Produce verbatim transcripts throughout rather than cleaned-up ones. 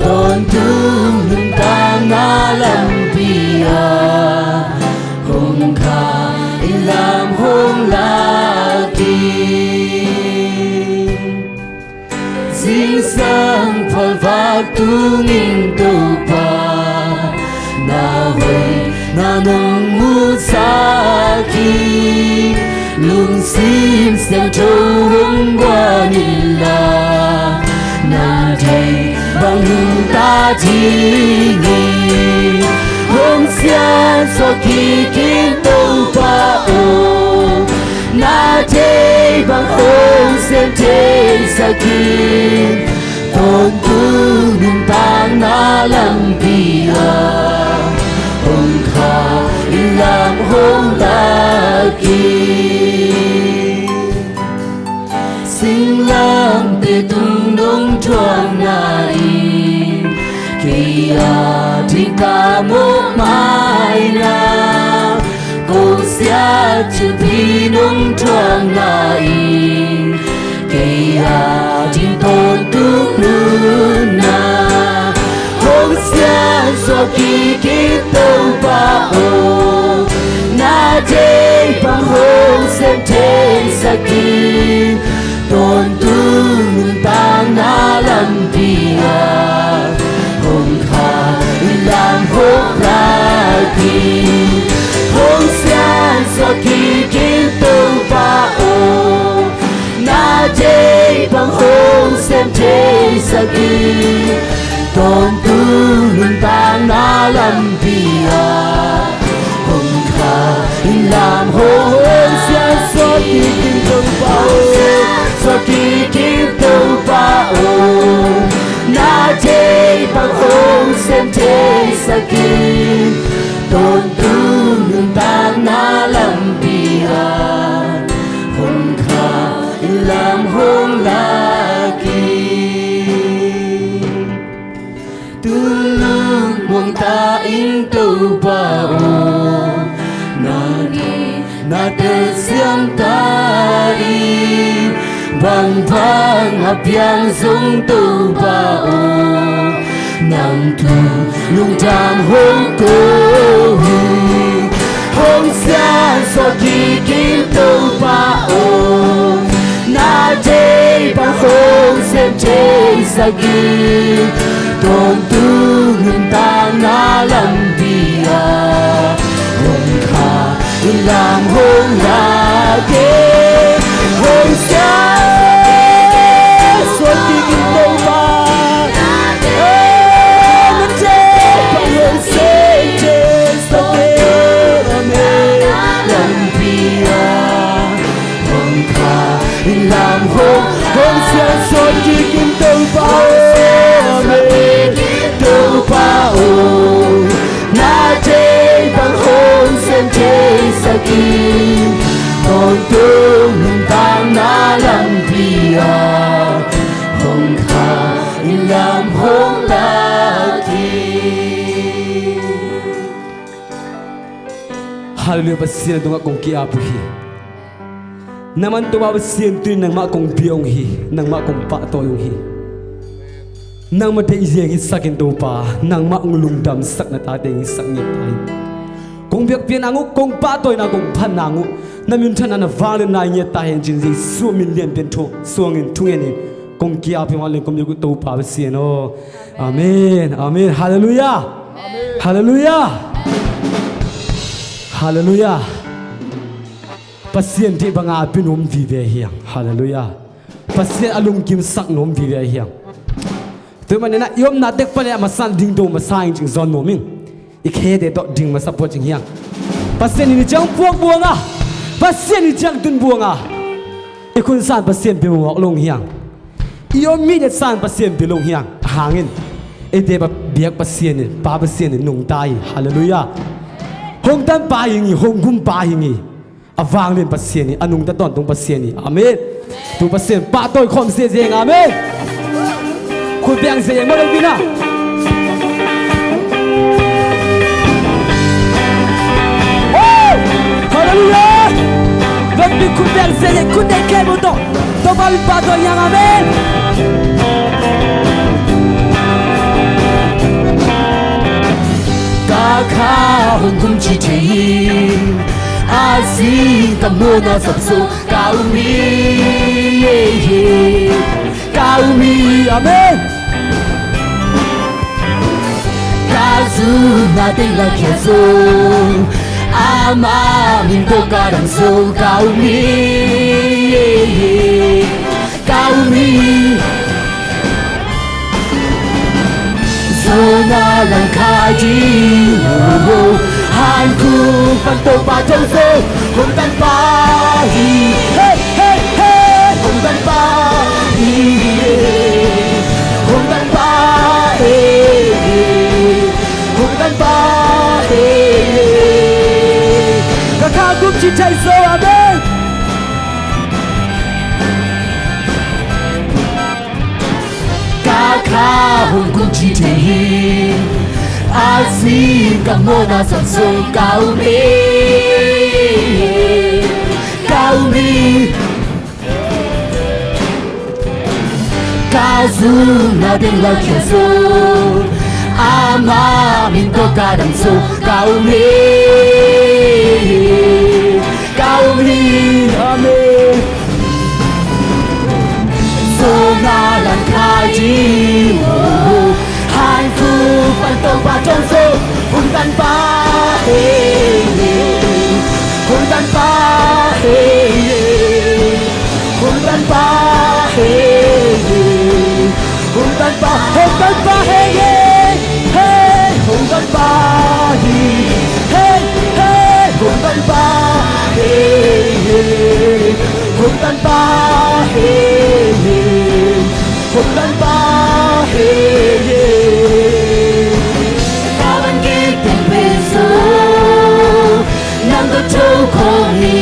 tawntung nuntakna lampi ah hong khailam hong lak in. Zingsang phalvak tungin Topa na hoihna nong musak hi. Lungsim siangtho hong guan inla, na deih bang nungta ding hi. Hong siansuah kik in Topa aw, na deih bang hong sem theisak in. Tawntung nuntakna lampi ah hong khailam hong lak in. Singlamteh tung nong thuakna in kei a ding ka mawhmaina, kong siat thupi nong thuakna in kei a ding tawntung nunna. Hong siansuah kik in Topa aw, na deih bang hong sem theisak in. Tawntung nuntakna lampi ah hong khailam hong lak in. Hong siansuah kik in Topa aw, na deih bang hong sem theisak in. Tawntung nuntakna lampi ah hong khailam hong, hong siansuah kik in Topa aw, suah kik in Topa aw, na deih bang hong sem theisak in. Tawntung nuntakna lampi ah hong khailam hong lak in. Tu lungmuang ta in Topa aw, na deih na telsiam ta in. Bangbang a piang zong Topa aw, nang thu lungdam hong ko hi. Hong siansuah kik in Topa aw, na deih bang hong sem theisak in. Tawntung nuntakna lampi ah hong khailam hong lak in. Hong siansuah kik in Topa aw, na deih bang hong sem theisak in. Amen. Lampi ah hong khailam hong, hong siansuah kik in Topa aw, amen. Topa aw, na deih bang hong sem theisak in. Tawntung nuntakna lampi ah hong khailam hong lak in. Halleluiah, Pasian a tungah kong ki-ap uh hi. Nangman Topa Pasian, tuni nangmah kong bia ung hi, nangmah kong pahtawi ung hi. Nangmah deih ziang hisak in Topa, nangmah hong lungdamsak na tate hisak ngiat ta hi. Kong biakpiakna uh, kong pahtawina, kong phatna uh, na minthanna, na vangliatna i ngiat ta hen ci-in Jesu min lianpen thu suangin thungen in kong ki-ap hi. Hong leng kong biak uh Topa Pasian aw. Amen. Amen. Halleluiah. Halleluiah. Halleluiah. Pasian deih banga a pia nuam vive hi hang. Halleluiah. Pasian a lungkimsak nuam vive hi hang. Tua ahih manin ah i omna tek pan a masa in dingto masa ing, cing zawn nuam ing. I khete tawh ding masa phot cing hi hang. Pasian in i ciang puak buang a, Pasian in i ciang tun buang a, i khun san Pasian pia mawk lo hi hang. I om mi det san Pasian pia lo hi hang. A hang in, eite biak Pasian in, Pa Pasian in nungta hi. Halleluiah. Hong tanpa hi ing, hong gumpa hi ing. A vanglian Pasian hi, a nungta tawntung Pasian hi. Amen. Tu Pasian pahtawi khawm ziahziah ing. Amen. Khut beng ziahziah ing, ma lo bina. Halleluiah. Lawm bik khut beng ziahziah ing, khut teng khempeuh tawh Topa min pahtawi ing. Amen. Ka kha hong kumci thei hi, a sing ka mawhna sap zo ka um hi, ka um hi. Amen. Ka zumna teng lakhia zo, ama min tawh ka dam zo ka um hi, ka um hi. Zawhna langkhat ding, oh, han khuk pan Topa thong zo, hong tanpa hi, hey, hey, hey, hong tanpa hi, hong tanpa hi, hong tanpa hi. Ka kha kumci thei zo, amen. Ka kha hong kumci thei hi, a sing ka mawhna sap zo ka um hi, ka um hi. Ka zumna teng lakhia zo, ama min tawh ka dam zo ka um hi, ka um hi. Amen. Zawhna langkhat ding, oh, han khuk pan Topa thong zo, hong tanpa hi, hong tanpa hi, hong tanpa hi, hong tanpa, hong tanpa hi, hey, hong tanpa hi, hey, hey, hong tanpa hi, hong tanpa hi, hong tanpa hi. Ka van gik teng pen zo, nang ka tho khawm hi.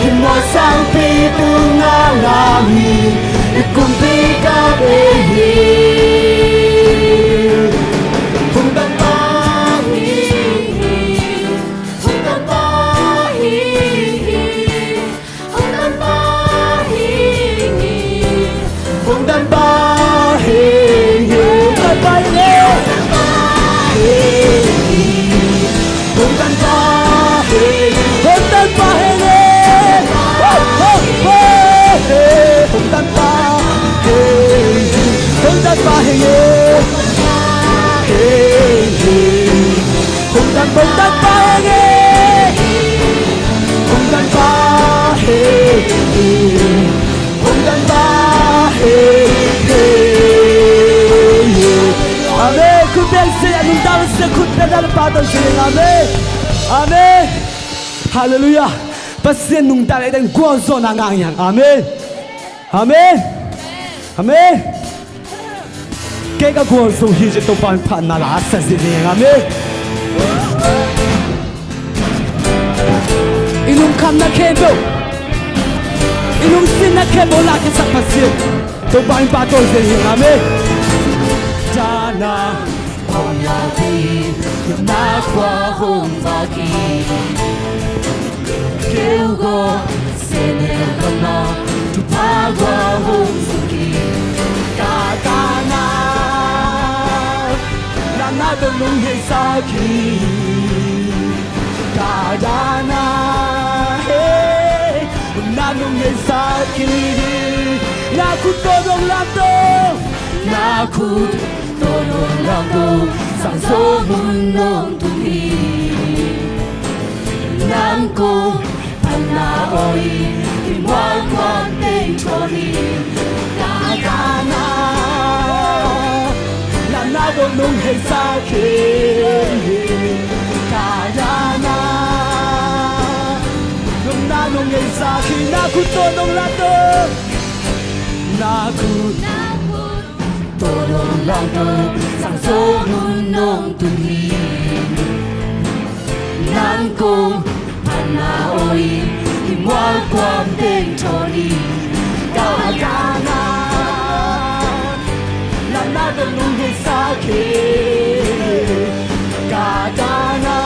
Hih mual sangpi tung a lam hi, i kumpi ka pe hi. Hong tanpa hi, hong tanpa hi, hong tanpa hi, hong tanpa hi, hong tanpa hi, hong tanpa hi, hong tanpa hi, hong tanpa hi, hong tanpa hi, hong tanpa hi, hong tanpa hi. Hong tanpa hi, hong tanpa hi, hong tanpa hi, hong tanpa hi. Amen. Khut beng se, a nungta se, khut beng a pa tawh se. Amen. Amen. Halleluiah. Pasian nungta le den gualzawhna ngah hi hang. Amen. Amen. Amen. Kei ka gualzo hi ci-in Topa in phatna la a sa zen hi. Amen. I lungkhamna khempeuh, i lungsiatna khempeuh la kisak Pasian Topa in pahtawi zen hi. Amen. Dahna, pawlna tei, na khua hong vak hi. Keu gaw, Senel gamah thupha gua hong zuk hi. Ka dahna, lamna tawh nong heisak hi. Ka dahna, hey, lamna nong heisak hi. Na khut tawh nong lamto, na khut tawh nong lamto, sang zo mun nong tung hi. Nang kong phatna awi, i mual kuam teng thawn hi. Ka dahna, lamna tawh nong heisak hi. Ka dahna, lamna nong heisak hi. Na khut tawh nong lamto, na khut tawh nong lamto, sang zo mun nong tung hi. Nang kong phatna awi, i mual kuam teng thawn hi. Ka dahna, lamna tawh nong heisak hi. Ka dahna,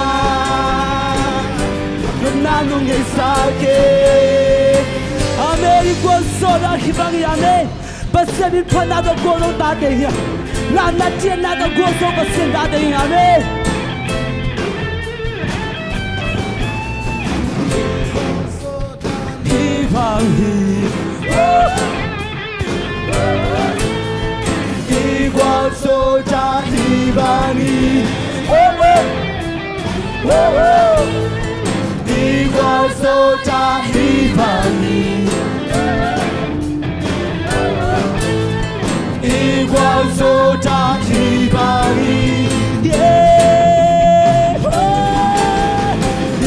lamna nong heisak hi. Amen. I gualzawhna hih bang hi. Amen. Pasian in phatna tawh gualzo tate hi. Lamna ciatna tawh gualzo Pasian tate hi. Amen. Igual zo ta hi bang hi. Igual zo ta hi bang hi. Yeah.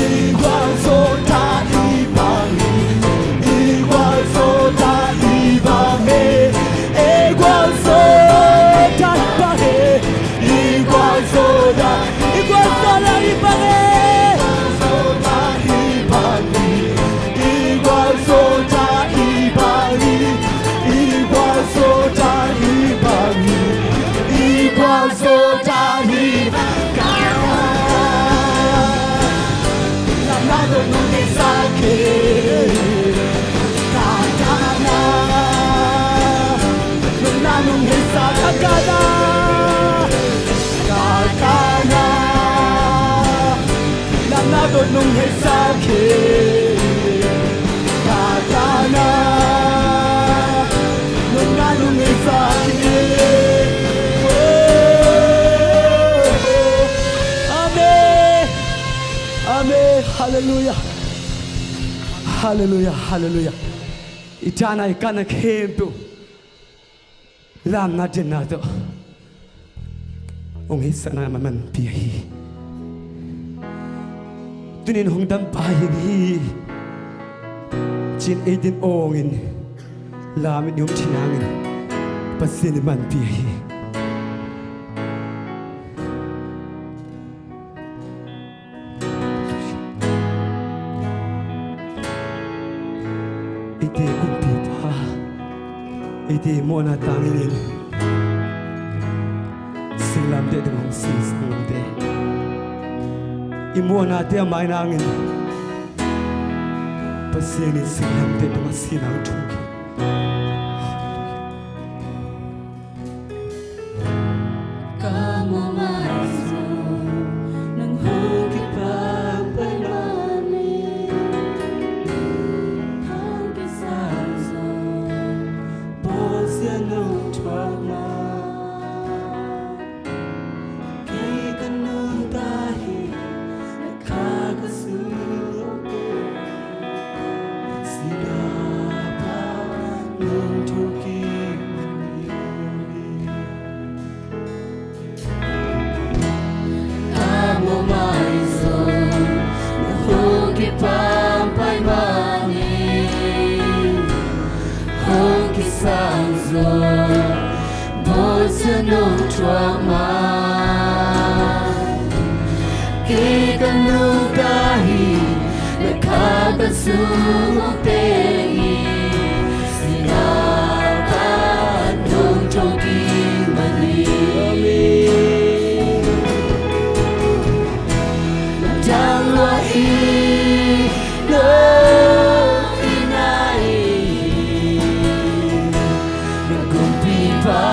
Igual zo ta hi bang hi. Igual zo ta hi bang hi. Igual zo ta hi bang hi. Igual zo ta, igual zo ta hi bang hi. Igual zo ta hi bang hi. Igual zo ta hi bang hi. Igual zo ta hi bang hi. Lam na dot nong hesak hi. Ka ta na. Lam na nong hesak hi. Ka ta na. Ka ta na. Lam na dot nong hesak hi. Ka ta na. Lam na nong hesak hi. Amen. Amen. Halleluia. Halleluia. Halleluia. I tana i kana khempeuh lamna denna tawh hong hetsakna manpih hi. Tuni-in hong dampa hi hi. Cin eitin awngin lam i om thei nangin Pasian i manpih hi. Eite kumpipa, eite mawhna tangin singlamteh tungah hong singlamteh. I mawhnate a mai nangin Pasian in singlamteh tungah sihna hong thuk hi. Ka mawh maizawng nang hong kipampai manin, hong kisang zawng bawlsiat nong thuak manin, kei ka nungta hi. Ka ka sung hong pia, sihna pan nong thawh kik manin. Ka mawh maizawng nang hong kipampai manin, hong kisang zawng bawlsiat nong thuak manin, kei ka nungta hi. Na kha ka sung hong pia hi. Sihna pan nong thawh kik manin. Amen. Lamdang lua hi, nong it na hi. Na kumpipa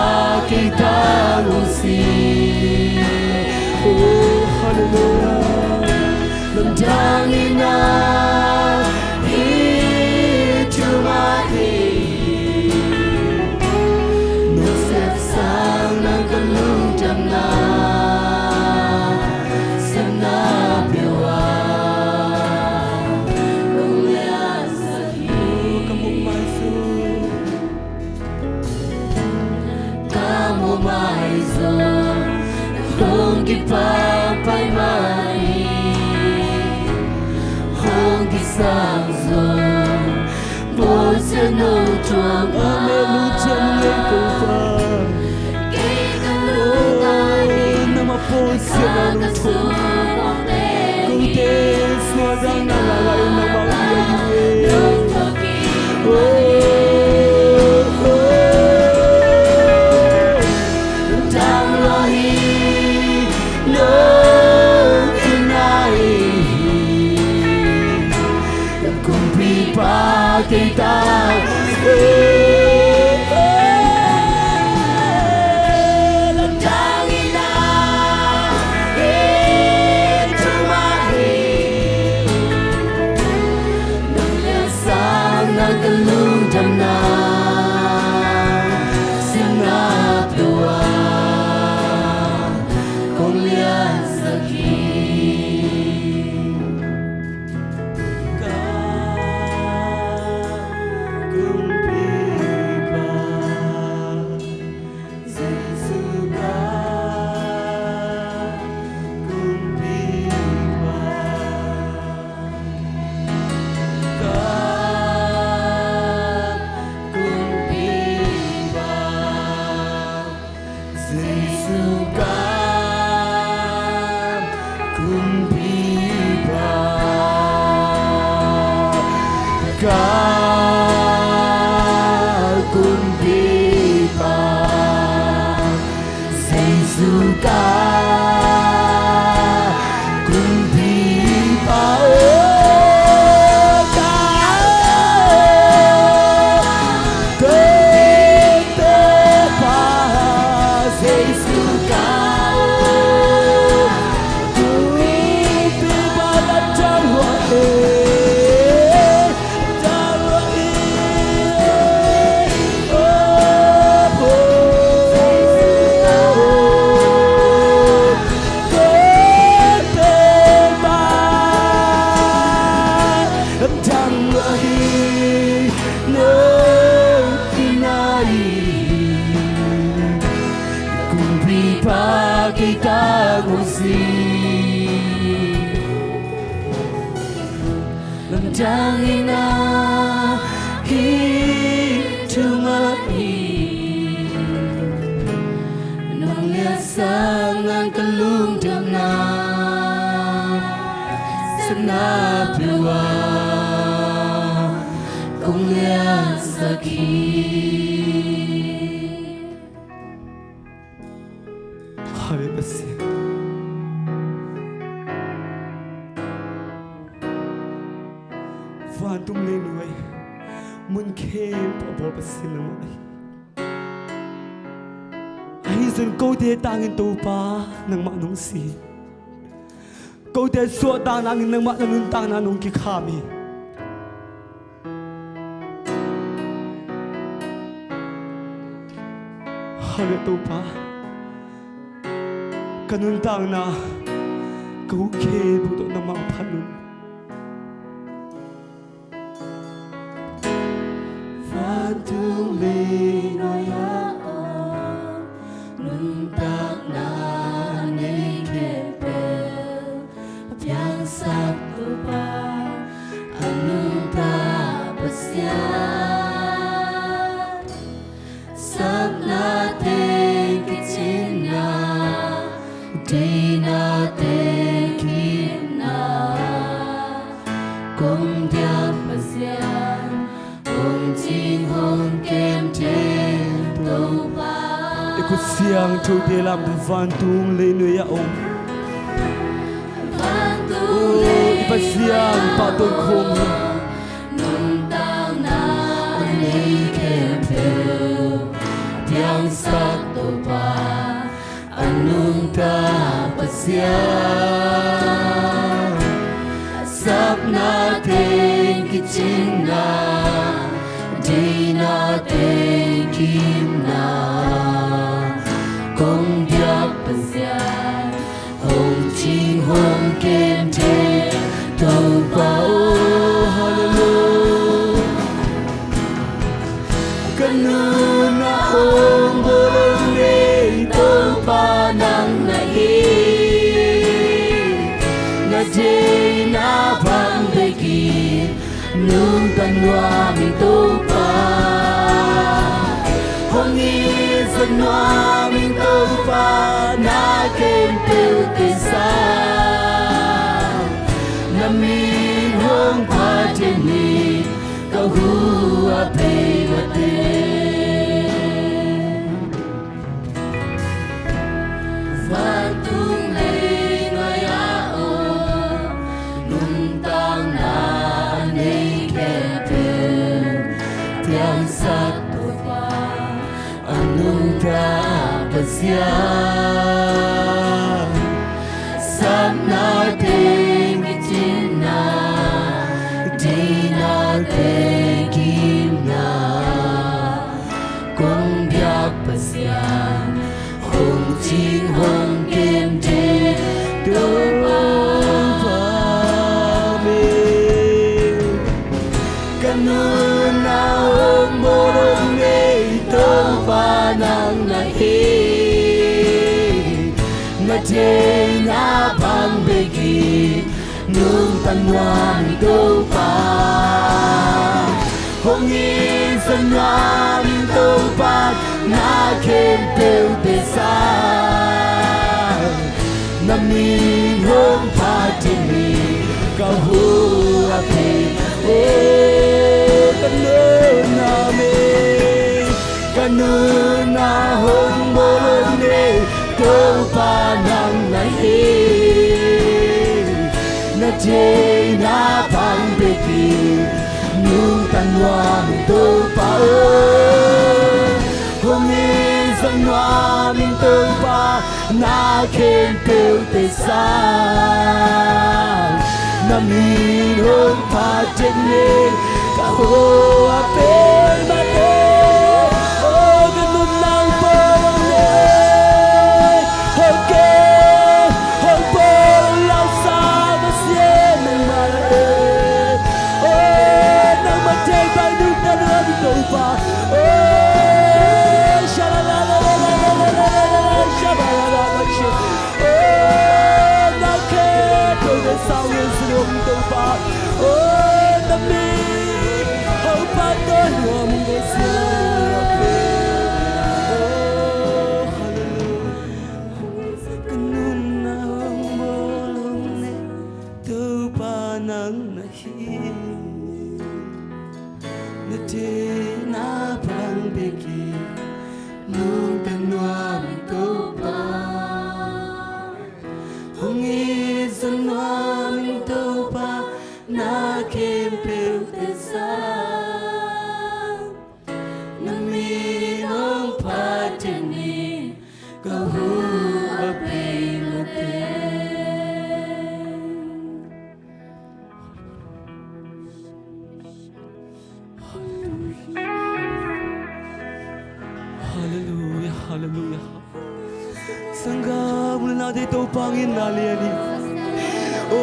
kei tang hong si. Oh, halleluia. Lamdang it na hi, thumang hi. Nong sep sang nang ka lungdamna, sepna peuh ah kong liansak hi. Ka mawh maizawng, ka mawh maizawng hong kipampai manin, hong kisang zawng bawlsiat nong thuak manin. Amen. Lungdam ngei Topa. Oh, nangmah bawlsiatna nong thuak. Kote suak dang na lalai nangmah uh hi e. Oh, oh. Lamdang lua hi, nong it na hi. Kumpipa kei tang, eh, eh, lamdang it na hi, thumang hi. Nong liansak nang ka lungdamna, sepna peuh ah kong liansak hi. tak uh si. Lamdang in a hi thu mah hi. Nong liansak nang ka lungdamna, sakna peuh ah kong liansak hi. Hallelujah Pasian. Vantung leinuai mun khempeuh a bawl Pasian nangmah hi. Ahi zong kote tangin Topa nangmah nong si. Kote suahtakna in nangmah na nuntakna nong kikham hi. Hallelujah Topa, ka nuntakna ka uk khempeuh tawh nangmah phat un. Vantung leinuai ah om, nuntakna nei khempeuh a piangsak Topa, a nungta Pasian. Sakna teng kicinna, deihna teng kiimna, kong biak Pasian, hong cing hong kem thei Topa. I kut siangthote lam vantung leinuai ah om. Vantung, oh, i Pasian pahtawi khawm hi. Nuntakna nei khempeuh piangsak Topa, a nungta Pasian. Sakna teng kicinna, deihna teng kiimna, kong biak Pasian, hong cing hong kem thei Topa aw. Hallelujah. Ka nunna hong bawl hong nei Topa nang na hi. Na deihna bang bekin nungta nuam ing Topa. Hong it zat nuam ing Topa, na khempeuh tei sa. Na min hong phat in, ka hu a pei mate. Vantung leinuai ah om, nuntakna nei khempeuh piangsak Topa, a nungta Pasian. Sakna teng kicinna, deihna teng kiimna, kong biak Pasian, hong cing hong kem thei Topa. Amen. Ka nunna hong bawl hong nei Topa nang na hi. Na deihna bang bekin nungta nuam ing Topa. Hong it zat nuam ing Topa, na khempeuh tei sa. Na min hong phat in, ka hu a pei. Oh, ka nunna amen. Ka nunna hong bawl hong nei Topa nang na hi. Na deihna bang bekin nungta nuam ing Topa aw. Hong it zat nuam ing Topa, na khempeuh tei sa. Na min hong phat in, ka hu a pei mate. Oh, ka nunna hong bawl hong nei, hong kem hong bawl hong lausa Pasian nangmah hi. Oh, nangmah thei bang nungta nuam ing Topa. Oh, sha la la la la la la la la la la, sha la la la la la. Theihna pan bek in nungta nuam ing Topa. Hong it zaw nuam ing Topa, na khempeuhte sang. Na min hong phat ni, ka hu a pei mateng. Halleluia, halleluia. Sanggam u le naute, Topa hong itna lian hi. O,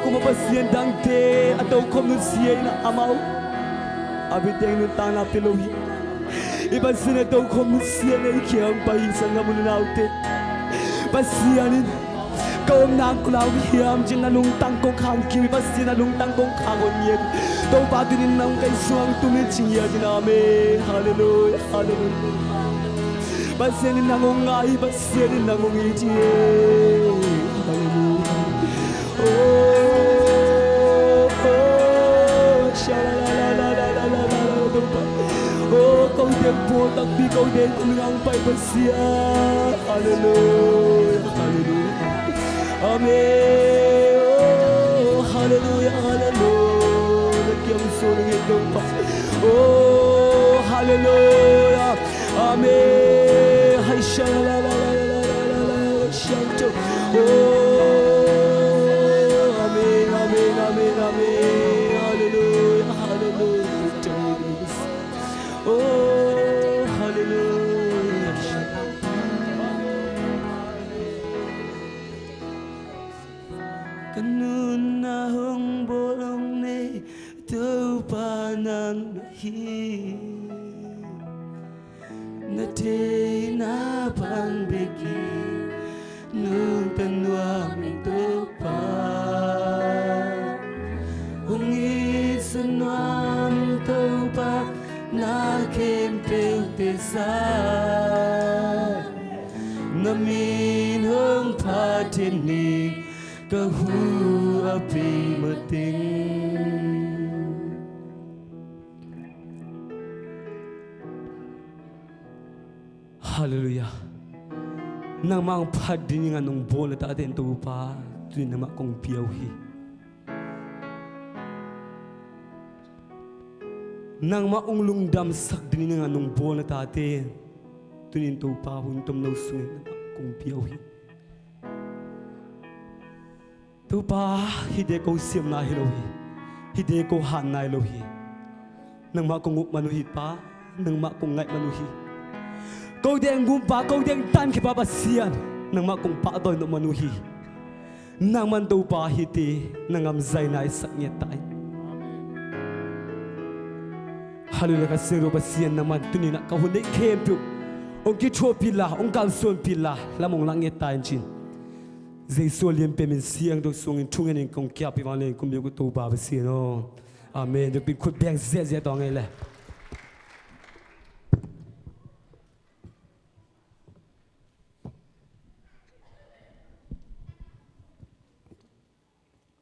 kuamah Pasian dangte a tokhom nusia in amau a biate nuntakna pia lo hi. I Pasian a tokhom nusia in i kiang pai hi, sanggam u le naute. Pasian in ka omna kong lau hiam cih na lungtang kong khang kim hi, Pasian a lungtang kong khang hon ngiat. Topa tuni in nang kei sungah tung in ci ngiat in. Amen. Halleluia, halleluia. Pasian in nang hong ngai hi, Pasian in nang hong it hi. Halleluia. Oh, oh, sha la la la la la la la la la. Oh, ko teng pawl takpi, ko teng kong nang pai Pasian. Halleluia, halleluia. Amen. Oh, halleluia, halleluia. Na kiang suan ing Topa. Oh, halleluia. Amen. Hai sha la la la la la la la la, sha to. Oh, amen, amen, amen, amen. Halleluia, halleluia. Oh, halleluia. Ka nunna hong bawl hong nei Topa nang na hi. Na theihna pan bek in nungta nuam ing Topa. Hong it zaw nuam ing Topa, na khempeuhte sang. Na min hong phat ni, ka hu a pei mateng. Halleluia. Nangmah hong phat dingin a nong bawl na tate in Topa, tuni nangmah kong pia uh hi. Nangmah hong lungdamsak dingin a nong bawl na tate, tuni in Topa hun tomno sungin nangmah kong pia uh hi. Topa, hihte ko siamna hi lo hi. Hihte ko hatna hi lo hi. Nangmah kong up man uh hi Pa, nangmah kong ngaih man uh hi. Ko teng gumpa, ko teng tankhia pa Pasian, nangmah kong pahtawi nop man uh hi. Nangman Topa hihte na ngamzai naisak ngiat ta in. Halleluia, ka siangtho Pasian, nangman tuni in ah ka hun neih khempeuh hong kithuahpih la, hong kalsuanpih la, lam hong lak ngiat ta in cin. Jesu a lianpen min siangtho sungin thungenin kong kiappih vanglian kum biak uh Topa Pasian aw. Amen. Dukpin khut beng ziahziah tawh ngei le.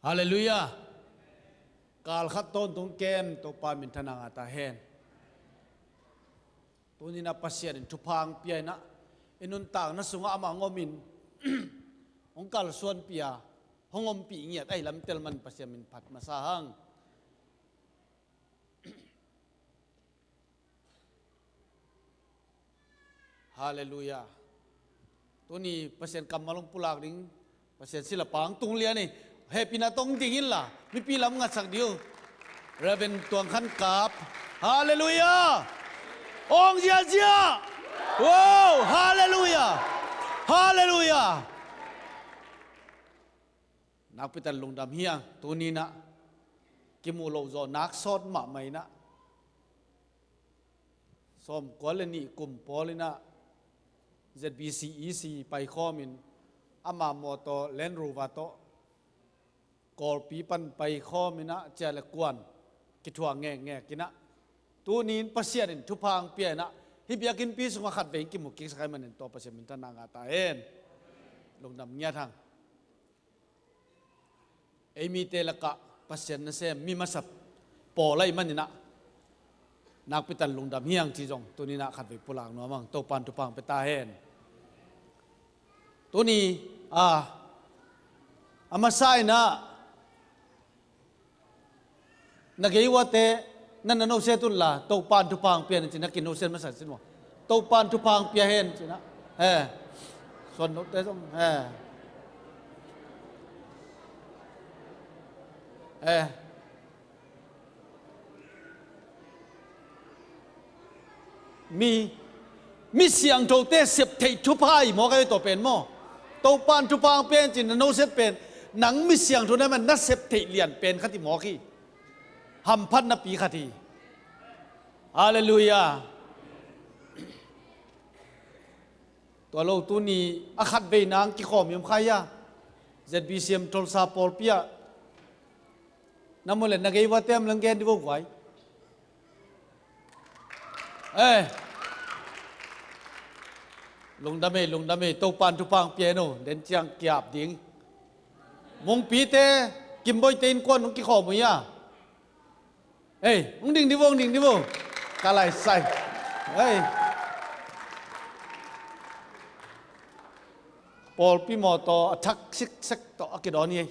Halleluia. Kal khat tawntung kem Topa minthanna ngah ta hen. Tuni in ah Pasian in thupha hong pia in ah, i nuntakna sungah amah hong omin hong kalsuanpih a, hong ompih ngiat ahi lam tel man Pasian min phat masa hang. Halleluia. Tuni Pasian kammal hong pulak ding Pasian silapa hong tung lian hi. Hehpihna tawh hong ding inla mipi lam ngatsak dih uh. Reverend Tuang Khan Kap. Halleluia. Awng ziahziah. Wow, halleluia. Halleluia. Nakpi takin lungdam hi hang. Tuni in ah kimu loh zawh nak sawt mahmah in ah, sawmkua le nih kum pawl in ah Z B C E C paikhawmin, ama mawtaw Land Rover tawh Kawlpi pan paikhawmin ah cia le kuan kithuah ngekngek in ah, tuni in Pasian in thupha hong pia in ah, hih biakinnpi sungah khatvei in kimu kiksak ahih manin tua Pasian minthanna ngah ta hen. Lungdam ngiat hang. Ei mite lakah Pasian nasem mi masa pawl ahih manin ah, Nakpi takin lungdam hi hang ci zong tuni-in ah khatvei pulak nuam hang. Topa'n thupha hong pia ta hen. Tuni, ah, a masa-in ah, na gei uate na na nosiat un la, Topa'n thupha hong pia hen ci-in na kinosiat masa in maw. Topa'n thupha hong pia hen ci-in ah. Eh. Suan note zong. Eh. Eh. Mi, mi siangthote sep theih thupha hi mawk a, tua pen maw. Topa'n thupha hong pia hen ci-in na nosiat pen, nang mi siangtho na man na sep theih lian pen khat hi mawk hi. Hamphatna pi khat hi. Halleluiah. Tua lo tuni a khatvei nang kikhawm hi om kha hia? Z B C M Tulsa pawlpi ah. Na mu leh na gei uate om leng gen dih vo guai. Eh. Lungdam ei, lungdam ei, Topa'n thupha hong pia hen aw, den ciang ki-ap ding. Mungpite, Kimboite innkuan hong kikhawm uh hia? Ei, hong ding dih vo, hong ding dih vo. Ka lai sai. Ei. Pawlpi mawtaw a thak siksek tawh a kidawn hi ei.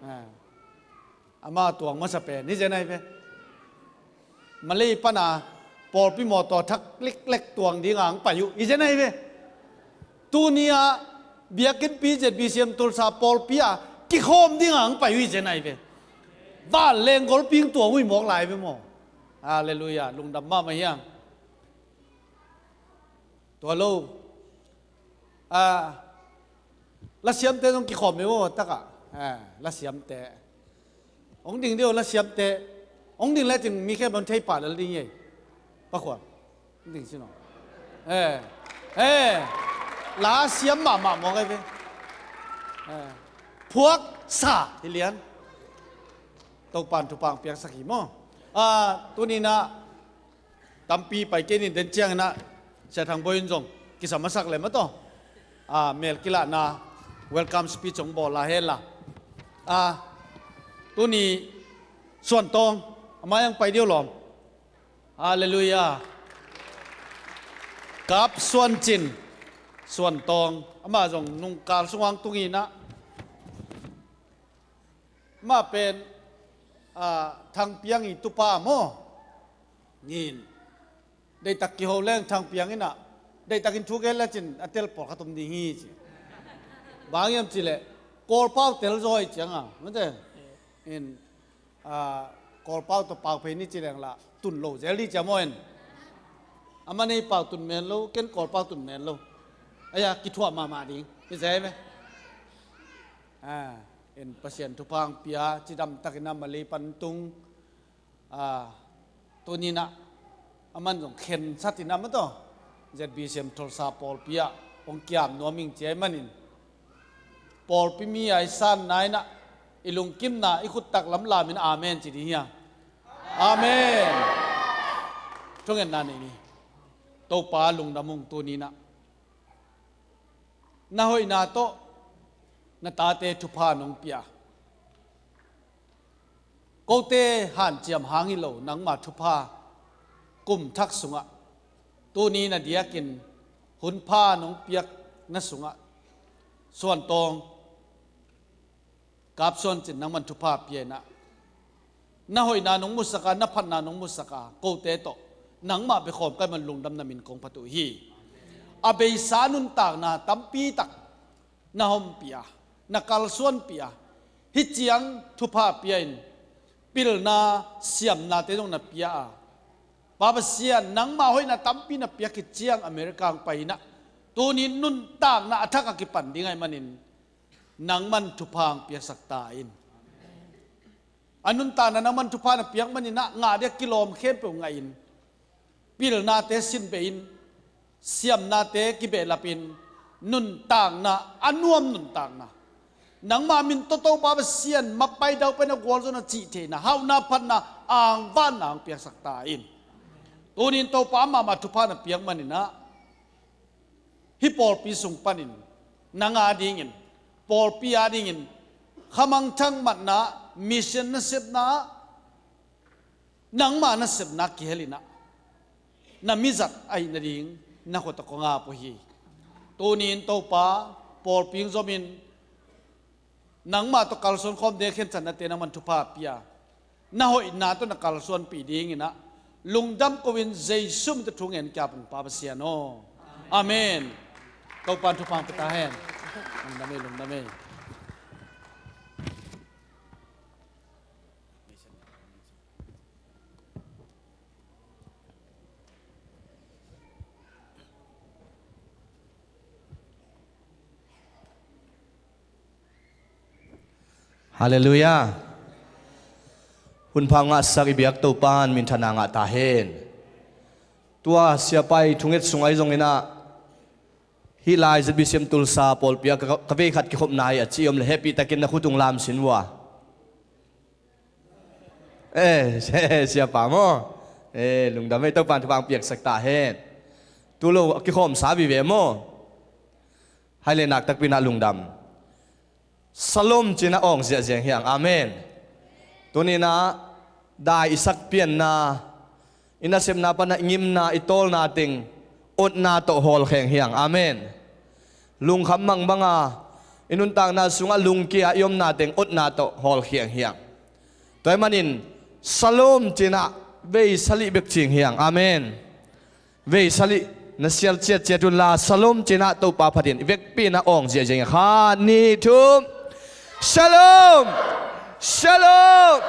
Ah. Ama tuang masa pen hi zen ahi ve. Malay pana pawlpi mawtaw thak liklek tuang dinga hong pai uh hi zen ahi ve. Tuni-ah biakinnpi Z B C M Tulsa pawlpi ah kikhawm dinga hong pai uh hi zen ahi ve. Vanleng golpi hong tuang uh hi mawk lai ve maw. Halleluiah, lungdam mahmah hi hang. Tua lo. Ah, lasiamte zong kikhawm hi vo takah. Ah, lasiamte. Hong ding dih vo lasiamte. Hong ding lecin mi khempeuh in thei pah lel ding hi ei. Pa Khual. Hong ding sin aw. Eh. Eh. Lasiam mahmah mawk ahi ve. Eh. Phuaksa hi lian. Topa'n thupha hong piaksak hi maw. Ah, tuni-in ah tampi pai kei ning, den ciangin ah Sia Thang Bawi in zong kisam a sak leh mataw. Ah, mel kilahna welcome speech hong bawl lai hen la. Ah, tuni Suan Tawng, a mai-ah hong pai dih o lawm. Halleluiah. Kap Suan Cin, Suan Tawng, amah zong nungkal sungah hong tung hi-in ah. Amah pen, ah, Thang Piang i tupa maw. Nin. Deihtak kiho leng Thang Piang in ah, deihtakin thu gen lecin a tel pawlkhat om ding hi ci. Bang hiam cih leh, Kawlpau tel zaw hi ciang a, mate. In, ah, Kawlpau tawh pau phei ni ci leng lah, tun lo zel ding ci a maw in. Amah in ei pau tun men lo, ken Kawlpau tun men lo. Aia, kithuah mahmah ding. Hi zel ve. Ah, in Pasian thupha hong pia, cidam takin ah Malay pan tung. Ah, tuni-in ah, aman zong khensat in ah mataw, Z B C M Tulsa pawlpi ah hong kiam nuam ing ci ahih manin, pawlpi mi a i sanna in ah, i lungkimna, i khuttak lamlam in amen ci ding hi hang. Amen. Thungetna nei ni. Topa lungdam ung, tuni-in ah na hoihna tawh na tate thupha nong pia. Kote hanciam hang hi lo, nangma thupha kum thak sungah, tuni na diakin hun pha nong piakna sungah, Suan Tawng, Kap Suan Cin nangman thupha pia in ah, na hoihna nong musak a, na phatna nong musak a, kote tawh nangmah bia khawm ka hih man lungdamna min kong phat uh hi. A beisa nuntakna tampi tak na hawmpih a, na kalsuanpih a, hih ciang thupha pia in, pilna siamnate zong na pia a, Pa Pasian, nangmah hoihna tampi na piak khit ciang America hong pai in ah, tuni nuntakna a thak a kipan ding ahih manin, nangman thupha hong piaksak ta in. A nuntakna nangman thupha na piak manin ah, ngah ding a kilawm khempeuh ngahin, pilnate sinbeh in, siamnate kibehlap in, nuntakna, a nuam nuntakna, nangma min tawh Topa Pasian mapai daupai na gualzawhna, cihtheihna, hauhna, phatna, angvanna hong piaksak ta in. Tuni-in Topa amah mah thupha na piak manin ah, hih pawlpi sung panin nang a dingin, pawlpi a dingin, khamangthang matna, mission nasepna ah Nangmah nasepna kihel in ah, na mizat ahih nading na khut ah kong ap uh hi. Tuni-in Topa, pawlpi hong zomin nangmah tawh kalsuan khawm ding a khentatnate nangman thupha pia, na hoihna tawh na kalsuanpih dingin ah lungdam ko-in Jesu min tawh thu ngen ka hi, Pa Pasian aw. Amen. Topa'n thupha hong pia ta hen. Lungdam ei, lungdam ei. Halleluiah. Hunpha ngahsak i biak Topa'n minthanna ngah ta hen. Tua siapa i thunget sung ahi zongin ah, hih lai Z B C M Tulsa pawlpi ah ka, ka vei khat kikhopna hi a ci om leh hehpihtakin na khut hong lam sin vua. Eh, siapa maw? Eh, lungdam ei, Topa'n thupha hong piaksak ta hen. Tul lo a kikhawmsa vive maw? Hai le, naktakpi-in ah lungdam. Shalom ci-in ah awng ziahziah hi hang. Amen. Tuni-in ah dai i sak pianna, i nasepna pan ah i ngimna, i tawlna teng otna tawh hawlkheng hi hang. Amen. Lungkham mang bang a, i nuntakna sungah lungkia i omna teng otna tawh hawlkheng hi hang. Tua ahih manin shalom ci-in ah vei sagih bek cing hi hang. Amen. Vei sagih na sial ciatciat un la, shalom ci-in ah Topa phatin i vekpi-in ah awng ziahziah hi hang. Khat, nih, thum. Shalom! Shalom!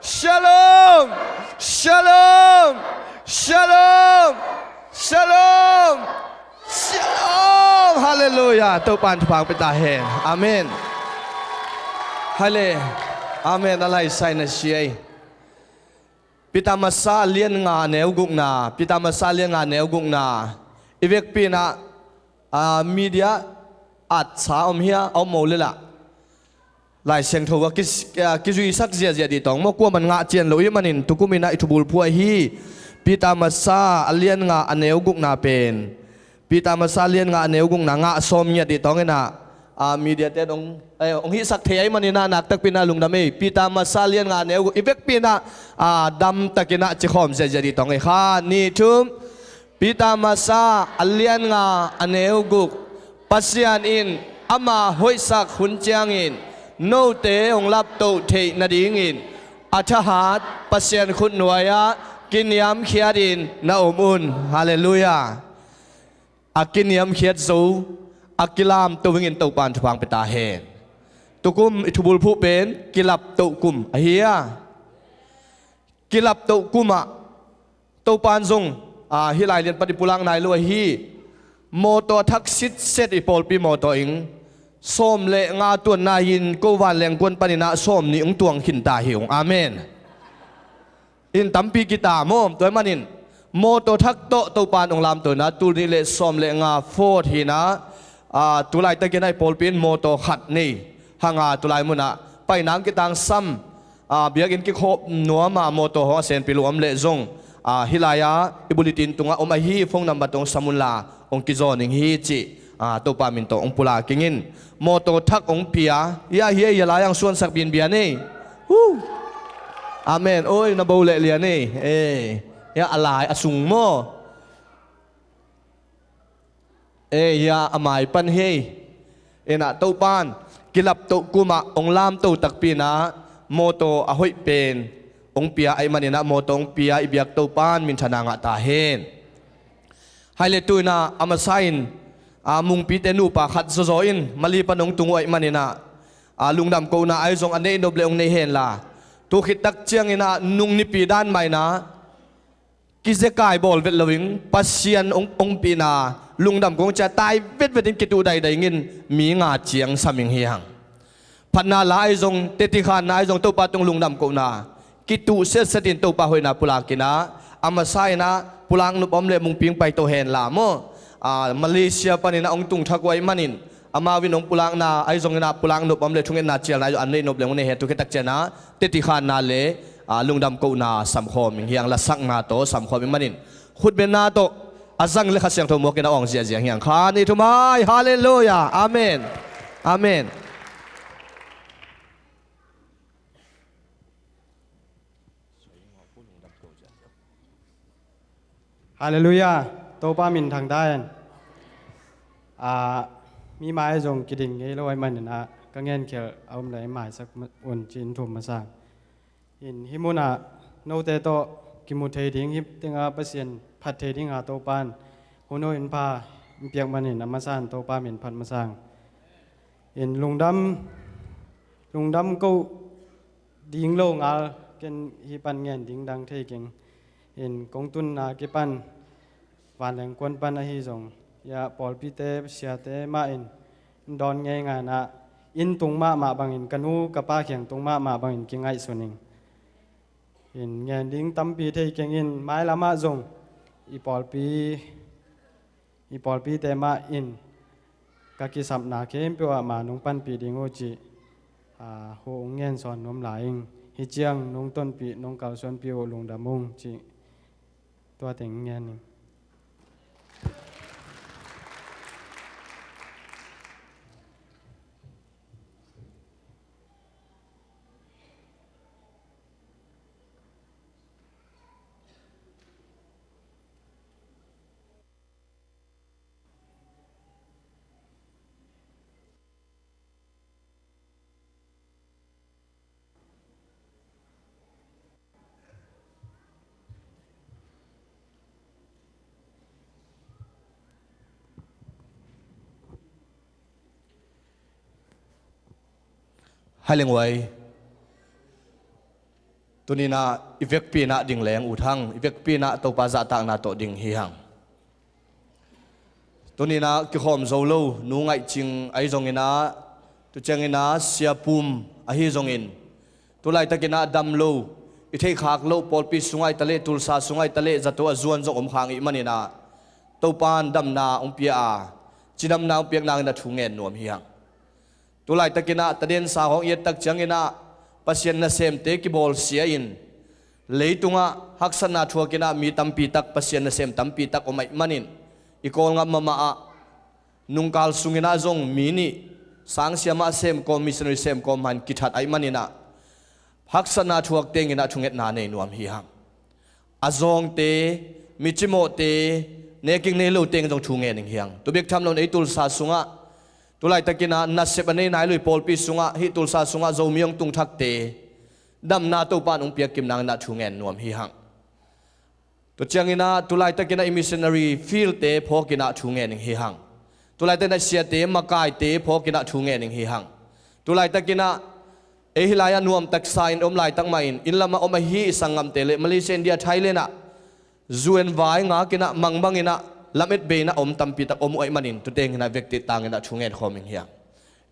Shalom! Shalom! Shalom! Shalom! Shalom! Halleluiah! Topa'n thupha hong pia ta hen. Amen. Hai le. Amen. A lai sai na sia ei. Peter Masa a lian nga a neu gukna, Peter Masa a lian nga a neu gukna. I vekpi-in ah, ah, media atsa om hia, a om mawk leh lah, Lai Siangtho ah ki, ah, kizuisak ziahziah ding tawng maw, kuaman ngah cian lo ahih manin tukum-in ah i thubulphuh ahi Peter Masa a lian nga a neu gukna pen, Peter Masa lian nga a neu gukna ngah sawm ngiat ding tawngin ah, ah, media-te hong, eh, hong hihsak thei ahih manin ah naktakpi-in ah lungdam ei. Peter Masa lian nga a neu guk, i vekpi-in ah, ah, damtakin ah cikhawm ziahziah ding tawng ei. Khat, nih, thum. Peter Masa a lian nga a neu guk. Pasian in ama hoihsak hun ciangin note hong laptoh theih nadingin a thahat Pasian khutnuai-ah kiniamkhiatin na om un. Halleluiah. A kiniamkhiat zo, a kilamto ingin Topa'n thupha hong pia ta hen. Tukum i thubulphuh pen kilaptoh kum ahi a. Kilaptoh kum ah Topa'n zong, ah, hih lai lian pan i pulak nai lo ahi. Mawtaw a thak sitset i pawlpi mawtaw ing sawm le nga tuanna hi-in ko vanleng kuan panin ah sawmnih hong tuang khinta hi ung. Amen. In tampi kita maw, tua ahih manin mawtaw thak tawh Topa'n hong lamto in ah tul nih le sawm le nga Ford hi-in ah, ah, tu laitakin ah i pawlpi in mawtaw khat nei hang a, tu lai munah paina hong kitangsam, ah, biakinn kikhop nuam a mawtaw hong a senpi lo om leh zong, ah, hih lai-ah i bulletin tungah om ahi, phone number tawh hong sam un la, hong kizawn ing hi cih, ah, Topa min tawh hong pulak ing in. Mawtaw thak hong pia. Hia, hia, hia lai-ah hong suansak binbia nei. Hu! Amen. Oi, na bo leh lian ei. Eh, hia a lai a sung maw? Eh, hia a mai pan hi. In ah Topa'n kilaptoh kum ah hong lamto takpi-in ah mawtaw a hoih pen hong pia ahih manin ah mawtaw hong pia i biak Topa'n minthanna ngah ta hen. Hai le, tu-in ah a masa in, a, Mungpite nupa khat zawzaw in Mali pan hong tung uh ahih manin ah, a, lungdam kohna ahi zong a neih nop leh hong nei hen la. Tu khit tak ciangin ah nung nipi dan mah in ah kizekai bawl vet lo ing, Pasian hong, hong pina lungdam kong cia tai vetvet in kituh daidai ingin mi nga ciang sam ing hi hang. Phatna la ahi zong, teci khanna ahi zong, Topa tung lungdam kohna kituh setset in Topa hoihna pulak in ah, a masa in ah pulak nop om leh Mungpi hong paito hen la maw. A, Malaysia panin ah hong tung thak uh ahih manin, amau in hong pulakna ahi zongin ah pulak nop om leh thungetna cialna ahi zong, a neih nop leh hong nei hen. Tu khit tak ciang ah teci khanna le, a, lungdam kohna samkhawm ing hi hang, lasakna tawh samkhawm ing manin, khutbenna tawh a zang leh Kha Siangtho muak in ah awng ziahziah hi hang. Khat, nih, thum, hai. Halleluiah. Amen. Amen. Halleluiah. Topa minthang ta hen. Ah, mi mai zong kiding ngei lo ahih manin ah ka ngenkhelh a om leh maisak un ci-in thum masa ing. Hih munah note tawh kimu thei ding, hih tengah Pasian phat thei ding a Topa in hun hoih hun pha hong piak manin a masa in Topa min phat masa ing. Lungdam, lungdam ko ding lo ngal, ken hih pan ngen ding dang thei keng. Kong tunna kipan vanleng kuan pan ahi zong, pawlpite siate mah in dawn ngeingai in ah, inn tung mahmah bangin, ka nu ka pa kiang tung mahmah bangin kingaihsun ing. Ngen ding tampi thei keng in, mailam ah zong i pawlpi i pawlpite mah in ka kisapna khempeuh ah mah nong panpih ding uh cih, ah, hong ngen sawn nuam lai ing. Hih ciang nong tonpih, nong kalsuanpih uh lungdam ung cih tua teng ngen ing. Hai leng uai. Tuninah i vekpi inah ding leng ut hang, i vekpi inah Topa zahtakna tawh ding hi hang. Tuninah kikhawm zo lo nu ngaihcing ahi zonginah, tu cianginah siapum ahi zongin, tulaitakinah dam lo, i theihkhak loh pawlpi sungah i taleh, tulsa sungah i taleh, zato a zuan zong om khang ih maninah Topa in damna hong pia a, cidamna hong piak nanginah thu ngen nuam hi hang. Tulaitakinah tadensa hong i et tak cianginah Pasian nasemte kibawlsia in, leitungah haksatna thuakinah mi tampi tak, Pasian nasem tampi tak om ahih manin, i Kawlgam mahmah ah nungkal sunginah zong mi nih sangsia mah sem kawm, missionary sem kawm hang kithat ahih maninah haksatna thuak tenginah thungetna nei nuam hi hang. A zawngte, mi cimawhte, neking nei lo teng zong thu ngen ing hi hang. Tu bek tham loin ei tulsa sungah tulaitakinah nasep a nei nai lo i pawlpi sungah, hih tulsa sungah Zomi hong tungthakte damna Topa in hong piakkim nanginah thu ngen nuam hi hang. Tu cianginah tulaitakinah i missionary field-te phawkinah thu ngen ing hi hang. Tulaitakinah siate, makaite phawkinah thu ngen ing hi hang. Tulaitakinah ei hih lai-ah nuam taksa in om laitak mahin, inn lamah om ahi i sanggamte le Malaysia, India, Thailand ah U N vai ngakinah, mangbanginah, lamet beinah om tampi tak om uh ahih manin, tu tenginah vekpi tanginah thu ngen khawm ing hi hang.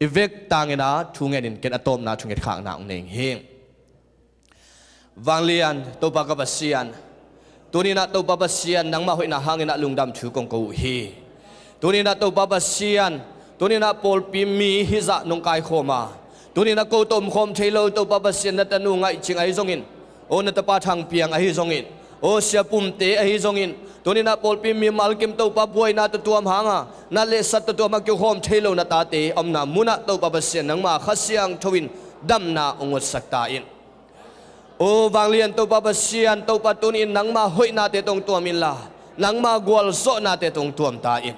I vek tanginah thu ngenin ken a tawpna thunget khakna hong nei ing hi. Vanglian Topa ka Pasian, tuninah Topa Pasian nangmah hoihna hanginah lungdam thu kong ko uh hi. Tuninah Topa Pasian, tuninah pawlpi mi hih zah nong kaikhawm a, tuninah ko tawh omkhawm thei lo Topa Pasian na tanu ngaihcing ahi zongin, aw na tapa thangpiang ahi zongin, aw siapumte ahi zongin, tuninah pawlpi mimal kim Topa buaina tawh tuam hanga, nat le sat tawh tuam hanga kikhawm thei lo na tate a omna munah Topa Pasian nangma Kha Siangtho in damna hong ngutsak ta in. Aw vanglian Topa Pasian, Topa tuni-in nangma hoihnate tawh hong tuam inla, nangma gualzawhnate tawh hong tuam ta in.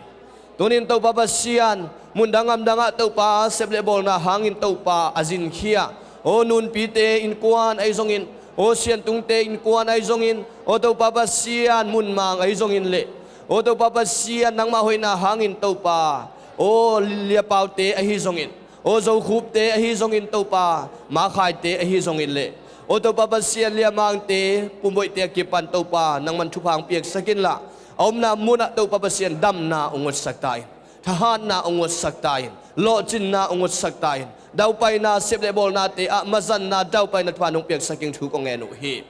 Tuni-in Topa Pasian, mundang gamdangah Topa sep le bawlna hangin Topa a zinkhia, aw nunpite innkuan ahi zongin, aw siantungte innkuan ahi zongin, aw Topa Pasian munmang ahi zongin le, aw Topa Pasian nangma hoihna hangin Topa, aw liapaute ahi zongin, aw Zokhupte ahi zongin Topa, Makhaite ahi zongin le, aw Topa Pasian Liamangte, Pumboihte a kipan Topa nangman thupha hong piaksak inla, a omna munah Topa Pasian damna hong ngutsak ta in, thahatna hong ngutsak ta in, lawhcinna hong ngutsak ta in, daupaina sep le bawlnate ah mazanna daupaina thupha nong piaksak ing thu kong ngen uh hi.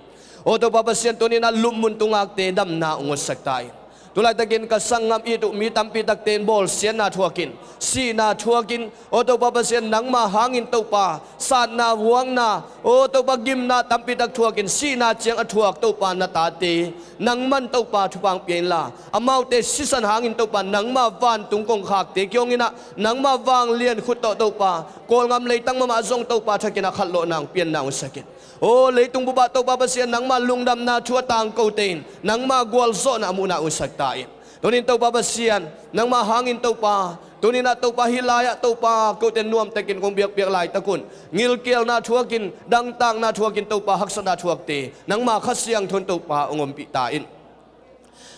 Aw Topa Pasian tuninah lupmun tungakte damna hong ngutsak ta in. Tulaitakin ka sanggam it uh mi tampi takte in bawlsiatna thuakin, sihna thuakin, aw Topa Pasian nangma hangin Topa satna vuakna, aw Topa gimna tampi tak thuakin, sihna ciang a thuak Topa na tate nangman Topa thupha hong pia inla, amaute sisan hangin Topa nangma vantung kongkhakte kihonginah, nangma vanglian khut tawh Topa Kawlgam leitang mahmah zong Topa thakinah khatlawhna hong pianna hong sakin. Aw leitung bup ah Topa Pasian, nangma lungdamna thu a tangkote in nangma gualzawhna a muhna unsak ta in. Tunin Topa Pasian, nangma hangin Topa, tuninah Topa hih lai-ah Topa kote nuamtakin kong biakpiak laitakun, ngilkialna thuakin, dangtakna thuakin Topa haksatna thuakte nangma Kha Siangtho in Topa hong ompih ta in.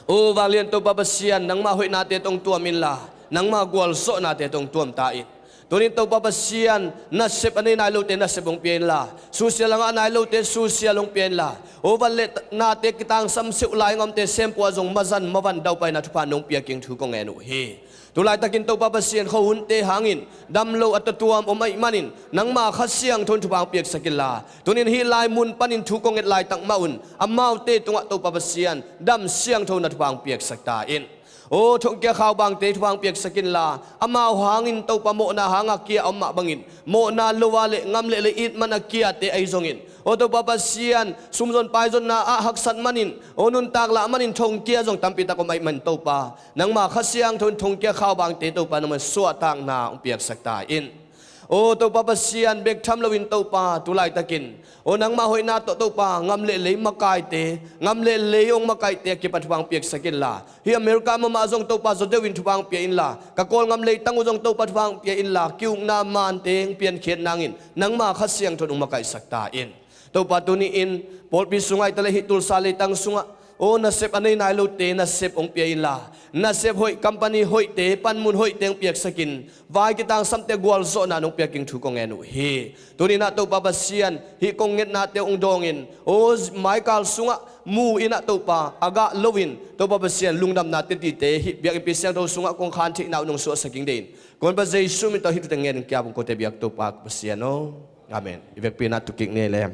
Aw vanglian Topa Pasian, nangma hoihnate tawh hong tuam inla, nangma gualzawhnate tawh hong tuam ta in. Tunin Topa Pasian, nasep a nei nai lote nasep hong pia inla, susia a ngah nai lote susia hong pia inla, aw van le nate kitangsam seuh lai-in a omte sempuah zong mazan mavan daupaina thupha nong pia keng thu kong ngen uh hi. Tulaitakin Topa Pasian, khuahunte hangin dam lo a tatuam om ahih manin nangma Kha Siangtho in thupha hong piaksak inla, tunin hih lai mun panin thu kong nget laitak mah un amaute tungah Topa Pasian, dam siangtho na thupha hong piaksak ta in. Aw thongkia khaubangte thupha hong piaksak inla, amau hangin Topa mawhna hanga kia a om mah bangin, mawhna lo a le ngam le lei it man a kiate ahi zongin, aw Topa Pasian, sumzon paizonna ah haksat manin, aw nuntak lah manin thongkia zong tampitak om ahih manin Topa, nangma Kha Siangtho in thongkia khaubangte Topa nangman suahtakna hong piaksak ta in. Aw Topa Pasian, bek tham loin Topa tulaitakin, aw nangma hoihna tawh Topa ngam le lei makaite, ngam le lei hong makaihte a kipan thupha hong piaksak inla, hih America mahmah zong Topa zaw deuhin thupha hong pia inla, ka Kawlngam leitang uh zong Topa thupha hong pia inla, ki-ukna mante hong piankhiat nangin nangma Kha Siangtho in hong makaihsak ta in. Topa tuni-in pawlpi sungah hi ta le hih Tulsa leitang sungah, aw nasep a nei nai lote nasep hong pia inla, nasep hoih, company hoihte, panmun hoihte hong piaksakin, vai kitangsamte gualzawhna nong piaking thu kong ngen uh hi. Tuninah Topa Pasian, hih kong ngetnate hong dawngin, aw maikal sungah mu innah Topa a gah loin Topa Pasian, lungdamna tetite hih biakinnpi siangtho sungah kong khan theihna uh nong suahsaking deihin, kong pa Jesu min tawh hih thute ngen kiap ung kote biak Topa Pasian aw. Amen. I vekpi na tukik ni le.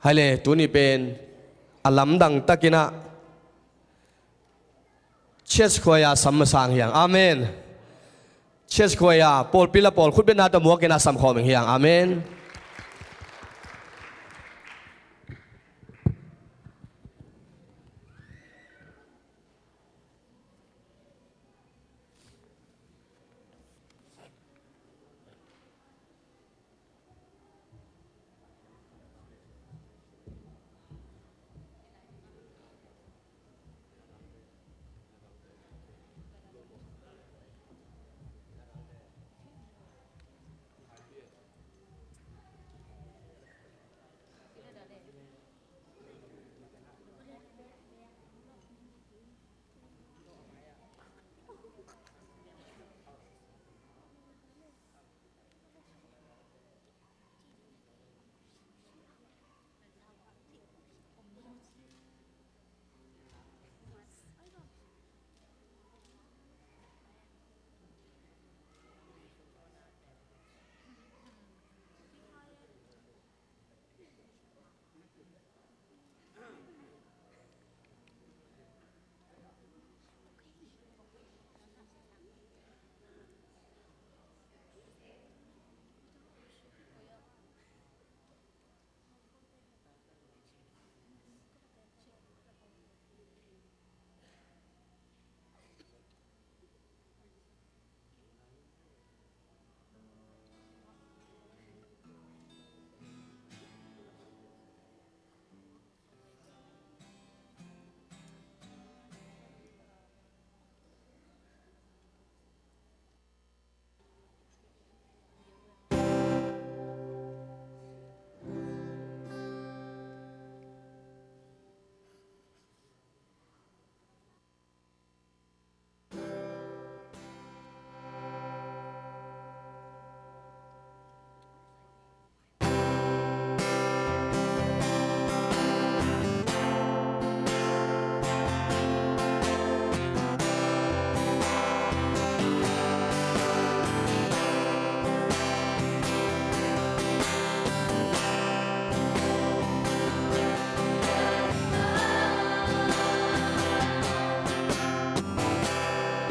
Hai le, tuni pen a lamdang takinah church khuai-a sam masang hiang. Amen. Church khuai-a pawlpi la pawl khutbetna tawh muakinah samkhawm ing hiang. Amen.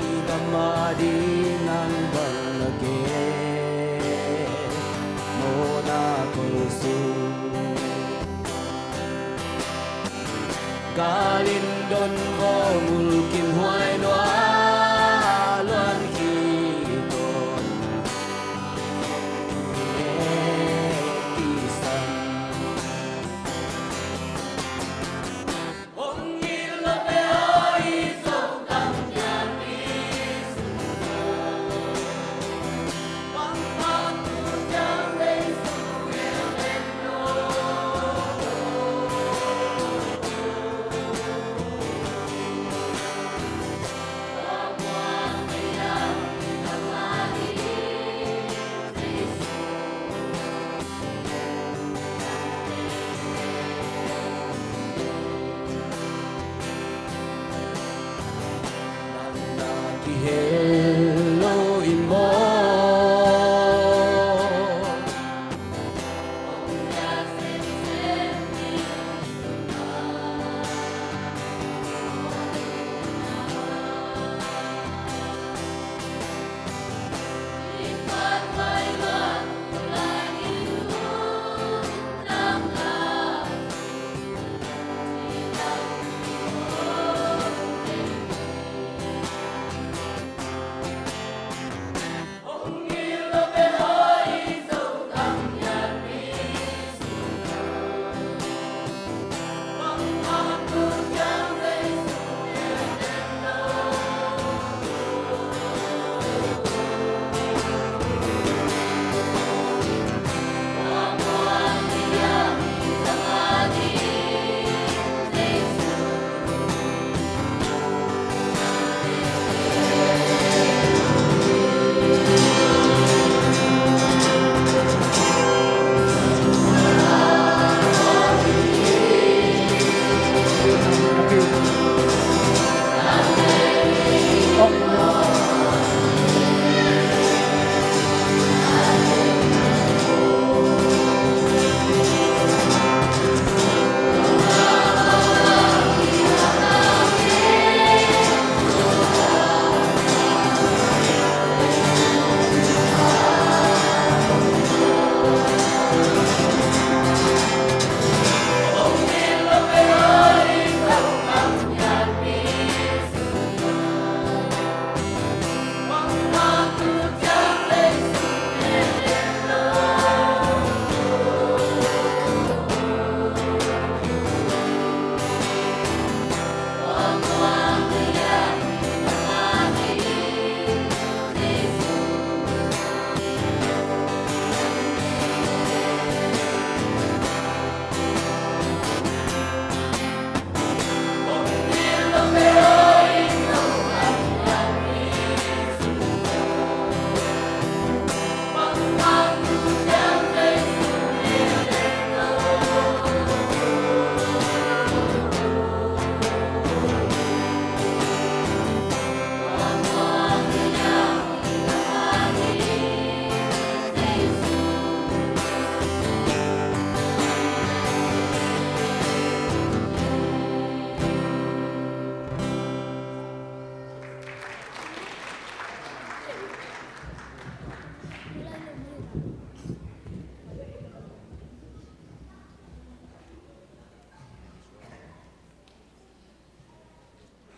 I gam ading nang bang na gen, mawhna kul sung galin don vawng ul kim huai lua luan khit tawn.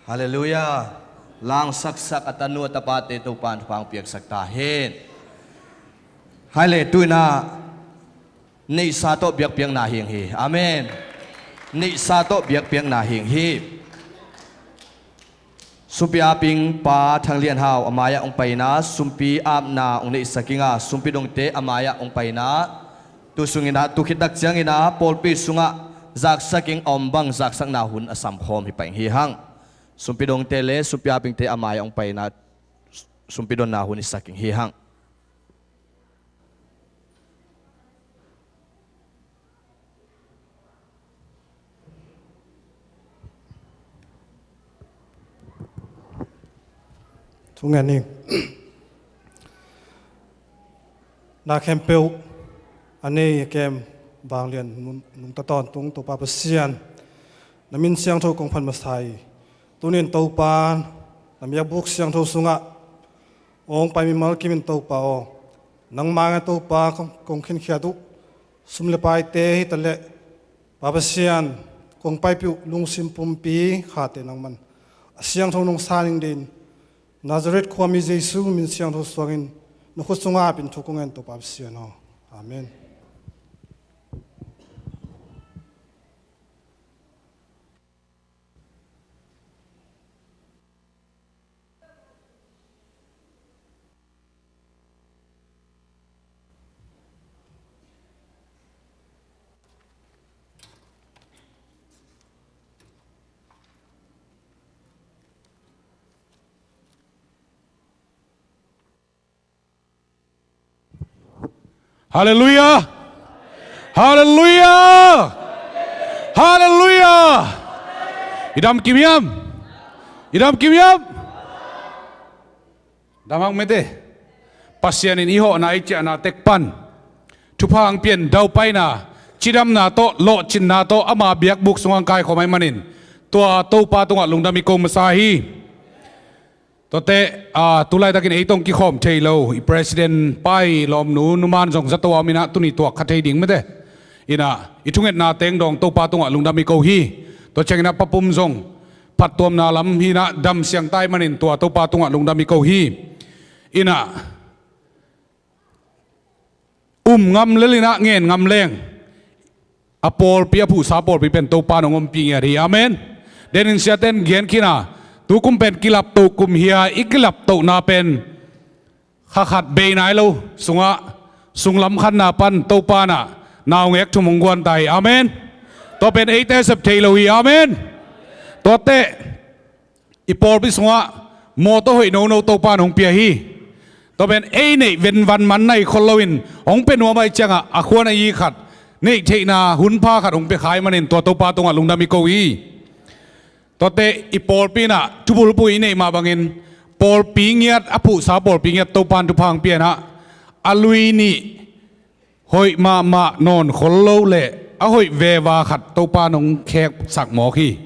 Halleluiah. Langsaksak a tanu a tapate Topan thupha piaksak ta hen. Hai le, tu-in ah neihsa tawh biakpiakna hing hi. Amen. Neihsa tawh biakpiakna hing hi. Sumpi aping Pa Thang Lian Hau a mai-ah hong paina sumpi apna hong neihsak ing a, sumpi dongte a mai-ah hong paina tu sungin ah, tu khit tak ciangin ah pawlpi sungah zaksak ing a om bang zaksakna hun a samkhawm hi pah ing hi hang. Sumpi dongte le sumpi apingte a mai-ah hong paina sumpi donna hun i sak ing hi hang. Thungen ni. Na khempeuh a nei a kem vanglian nung, nungta tawntung Topa Pasian, na min siangtho kong phat masa hi. Tunin Topa, na biakbuk siangtho sungah hong pai mimal kimin Topa aw, nangmah nge Topa kong, kong khinkhiat uh, sum le paite hi taleh, Pa Pasian, kong paipih uh lungsim pumpi khate nangman a siangtho nong sa ning dingin, Nazareth khuami Jesu min siangtho suangin na khut sungah apin thu kong ngen Topa Pasian aw. Amen. Halleluiah! Halleluiah! Halleluiah! I dam kim hiam? I dam kim hiam? Dam hang mete. Pasian in i hawhna i ciahna tek pan thupha hong pia-in daupaina, cidamna tawh, lawhcinna tawh ama biakbuk sungah hong kaikhawm ahih manin tua Topa tungah lungdam i ko masa hi. Tuate, aa, tu laitakin ei tawh hong kikhawm thei lo i president pa i lawmnu, nu man zong zato a om in ah tuni tuak kha thei ding mete. In ah i thungetna teng dawng Topa tungah lungdam i ko hi. Tua ciangin ah Pa Pum zong phattuamna lam hi in ah dam siang ta ahih manin tua Topa tungah lungdam i ko hi. In ah um ngam lel in ah ngen ngam leng a pawlpi, a phuhsa pawlpi pen Topa in hong ompih ngiat hi. Amen. Denin siate in gen khin a, tu kum pen kilaptoh kum hi a, i kilaptohna pen kha khat bei nai lo sungah, sunglam khatna pan Topa in ah naungek thum hong guan ta hi. Amen. Tua pen eite sep thei lo hi. Amen. Tuate i pawlpi sungah mawtaw hoih nono Topa in hong pia hi. Tua pen ei neih venvan man nai khol loin hong pia nuam ahih ciangah a khua na i khat neih theihna hun pha khat hong pia kha ahih manin tua Topa tungah lungdam i ko hi. Tuate i pawlpi in ah thubulphuh i neih mah bangin pawlpi ngiat, a phuhsa pawlpi ngiat Topa in thupha hong pia in ah a lui nih hoih mahmah nawn khol lo le a hoih veva khat Topa in hong kheksak mawk hi.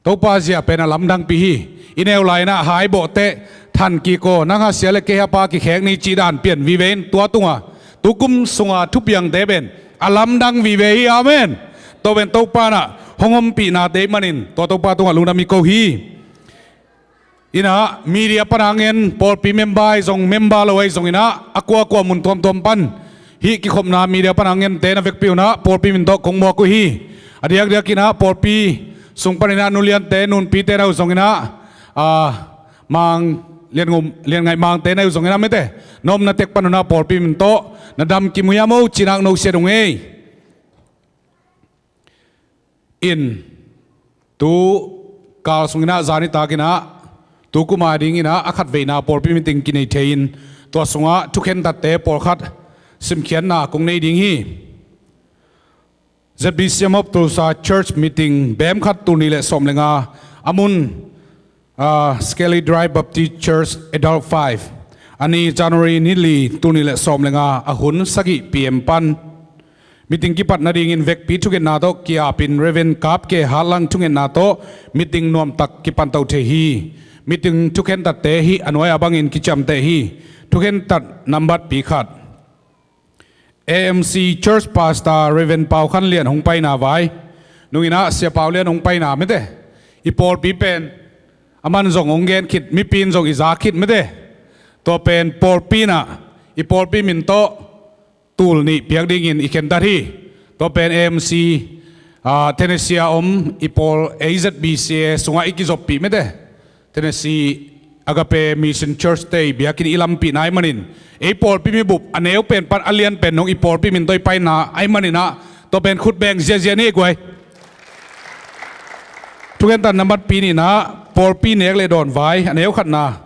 Topa zia pen a lamdangpi hi. I neu lai in ah hai bawh teh than kik aw, nang hasia le kei hapa kikhek ni cih dan pian vive in tua tungah tukum sunga thupiangte pen a lamdang vive hi. Amen. Tua pen Topa in ah hong ompihnate ahih manin tua Topa tungah lungdam i ko hi. In ah media pana ngen pawlpi member ahi zong, member lo ahi zong in ah a kuakua mun tuamtuam pan hih kikhopna media pana ngente na vekpi un ah pawlpi min tawh kong muak uh hi. A diakdiak in ah pawlpi sung panin ah nuliante, nunpite na uh zong in ah, a, Mang Lian Ngum, Lian Ngaih Mangte na uh zong in ah mete, na omna tek pan un ah pawlpi min tawh na dam kim uh hiam o, cinak no siat ung ei. In tu kal sung in ah zan nitak in ah tu kum a ding in ah a khatveina pawlpi meeting kinei thei in tua sungah thukhentatte pawlkhat simkhiatna kong nei ding hi. Z B C M of Tulsa Church meeting beem khat tul nih le sawm le nga a mun, ah, Skelly Drive Baptist Church, Adult five. A ni January ni li, tul nih le sawm le nga, a hun sagih P M pan. Meeting kipat nadingin vekpi thungetna tawh ki-apin Reverend Kap K Hatlang thungetna tawh meeting nuamtak kipanto thei hi. Meeting thukhentatte hih a nuai-a bangin kiciamteh hi. Thukhentat nambat pi khat. A M C Church Pastor Reverend Pau Khan Lian hong paina vai. Nung in ah Sia Pau Lian hong paina mete. i pawlpi pen a man zong hong gen khit, mipi in zong i za khit mete. Tua pen pawlpi in ah i pawlpi min tawh tul nih piak dingin i khentat hi. Tua pen A M C, ah, Tennessee a om i pawl A Z B C A sungah i kizoppih mete. Tennessee Agape Mission Church te i biakinn i lampihna ahih manin, ei pawlpi mibup a neu pen pan a lian pen nong i pawlpi min tawh i paina ahih manin ah, tua pen khut beng ziazia ni guai. Thugentan nambat pi nihna, pawlpi nek le dawn vai, a neu khatna.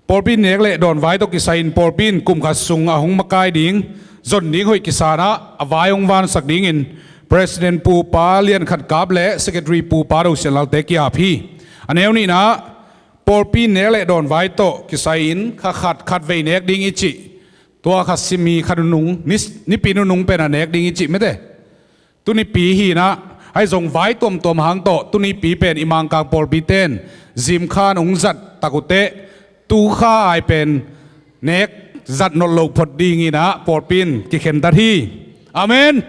Pawlpi nek le dawn vai tawh kisai in pawlpi in kum khat sung a hong makai ding, zon ding hoih kisa in ah, a vai hong vansak dingin President Pu Pa Lian Khat Kap le Secretary Pu Pa Do Sian Lalte ki-ap hi. A neu nihna, pawlpi nek le dawn vai tawh kisai in kha khat khat vei nek ding i cih. Tua kha sim hi, kha nunung, ni, nipi nunung pen a nek ding i cih mete. Tunipi hi in ah, ahi zong vai tuamtuam hang tawh, tunipi pen i Mangkang pawlpi ten zimkhan hong zat tak uh teh, tu kha ai pen nek zat nawn loh phot dingin ah pawlpi in kikhentat hi. Amen.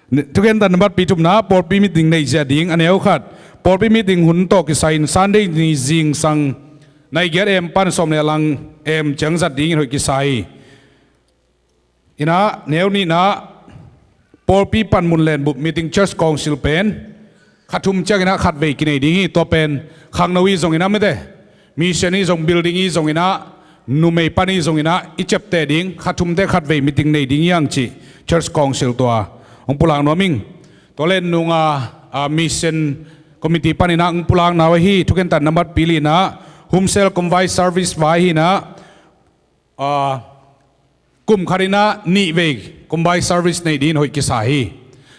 Thugentan nambat pi thumna, pawlpi meeting neih zia ding, a neu khat. Pawlpi meeting hun tawh kisai in Sunday ni zingsang nai giat em pan sawm le lang em ciang zat dingin hoih kisa hi. In ah, neu nihna, pawlpi panmun lenbup meeting, Church Council pen kha thum ciangin ah khat vei kinei ding hi. Tua pen khangno i zongin ah mete, mission i zong, building i zongin ah, numei pan i zongin ah i ciapteh ding, kha thum teh khat vei meeting nei ding hi hang cih Church Council tua hong pulak nuam ing. Tua le nunga, ah, mission committee panin ah hong pulakna uh ahi. Thugentan nambat pi lina, Home Cell Combined Service vai hi in ah, ah, kum khat in ah nih vei combined service nei dingin hoih kisa hi.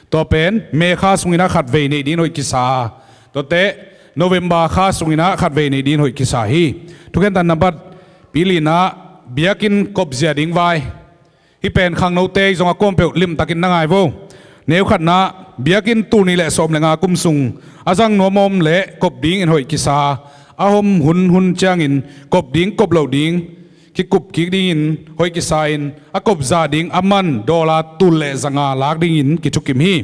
Tua pen May kha sungin ah khat vei nei dingin hoih kisa. Tuate November kha sungin ah khat vei nei dingin hoih kisa hi. Thugentan nambat pi lina, biakinn kop zia ding vai. Hih pen khangnote i zong a kuampeuh limtakin na ngai vo. Neu khatna, biakinn tul nih le sawm le nga kum sung a zang nuam a om le kop dingin hoih kisa. A hom hun hun ciangin kop ding kop loh ding kikup kik dingin hoih kisa in, a kop zah ding a man dollar tul le zanga lak dingin kithukim hi.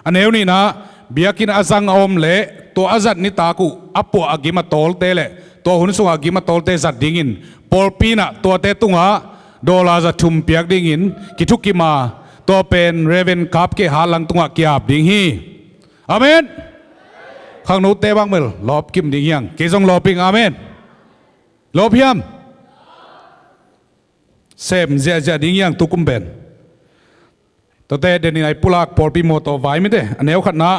A neu nihna, biakinn a zang a om le tua a zat nitak uh a puah a gim a tawlte le tua hun sungah a gim a tawlte zat dingin pawlpi in ah tuate tungah dollar za thum piak dingin kithukim a, tua pen Reverend Kap Khe Hat Lang tungah ki-ap ding hi. Amen. Khangnote bang bel lawp kim ding hi hang. Kei zong lawp ing, amen. Lawp hiam? Sem ziahziah ding hi hang tu kum pen. Tuate denin a i pulak pawlpi mawtaw vai mite. A neu khatna,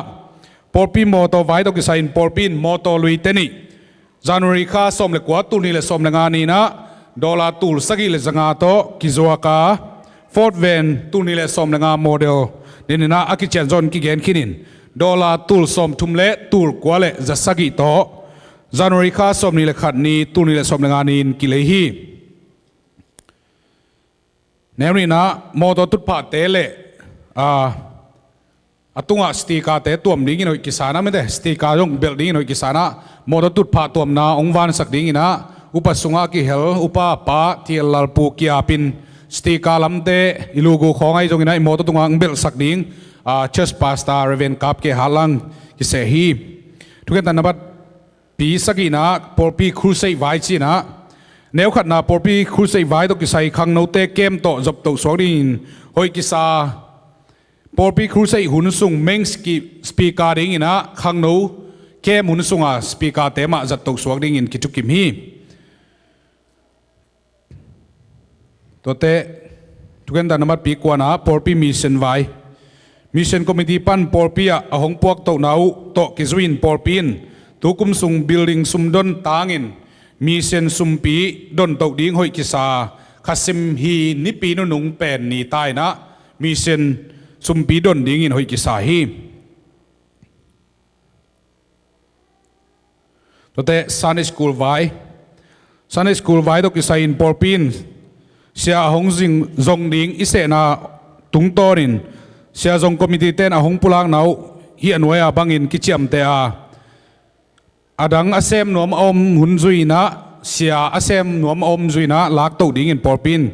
pawlpi mawtaw vai tawh kisai in pawlpi in mawtaw luite nih, January kha sawm le kua, tul nih le sawm le nga ni in ah dollar tul sagih le zanga tawh kizuak a, Ford van tul nih le sawm le nga model denin ah a kician zong kigen khin in, dollar tul sawm thum le tul kua le za sagih tawh January kha sawm nih le khat ni, tul nih le sawm le nga ni in kilei hi. Neu nihna, mawtaw tutphahte le, ah, a tungah sticker-te tuam dingin hoih kisa in ah mite, sticker zong belh dingin hoih kisa in ah, mawtaw tutphah tuamna hong vansak dingin ah, upa sungah a kihel upa Pa T L Lalpu ki-ap in, sticker lamte i lugu khawng ahi zongin ah i mawtaw tungah hong belhsak ding, ah, Church Pastor Reverend Kap Khe Hat Lang kiseh hi. Thugentan nambat pi sagihna, pawlpi crusade vai cihna. Neu khatna, pawlpi crusade vai tawh kisai khangnote camp tawh zoptoh suak dingin hoih kisa. Pawlpi crusade hun sung main ski-, speaker dingin ah khangno camp hun sunga speaker-te mah zattoh suak dingin kithukim hi. Tuate, thugentan nambat pi kuana, pawlpi mission vai. Mission committee pan pawlpi ah a hong puaktohna uh tawh kizui in pawlpi in tu kum sung building sum don tangin mission sumpi dontoh ding hoih kisa. Kha sim hi, nipi nunung pen ni ta in ah mission sumpi don dingin hoih kisa hi. Tuate Sunday School vai. Sunday School vai tawh kisai in pawlpi in sia a hong zing zong ding i sehna tungtawnin sia zong committee-ten a hong pulakna uh hih a nuai-a bangin kiciamteh a, a dang a sem nuam a om hun zui in ah, sia a sem nuam a om zui in ah laktoh dingin pawlpi in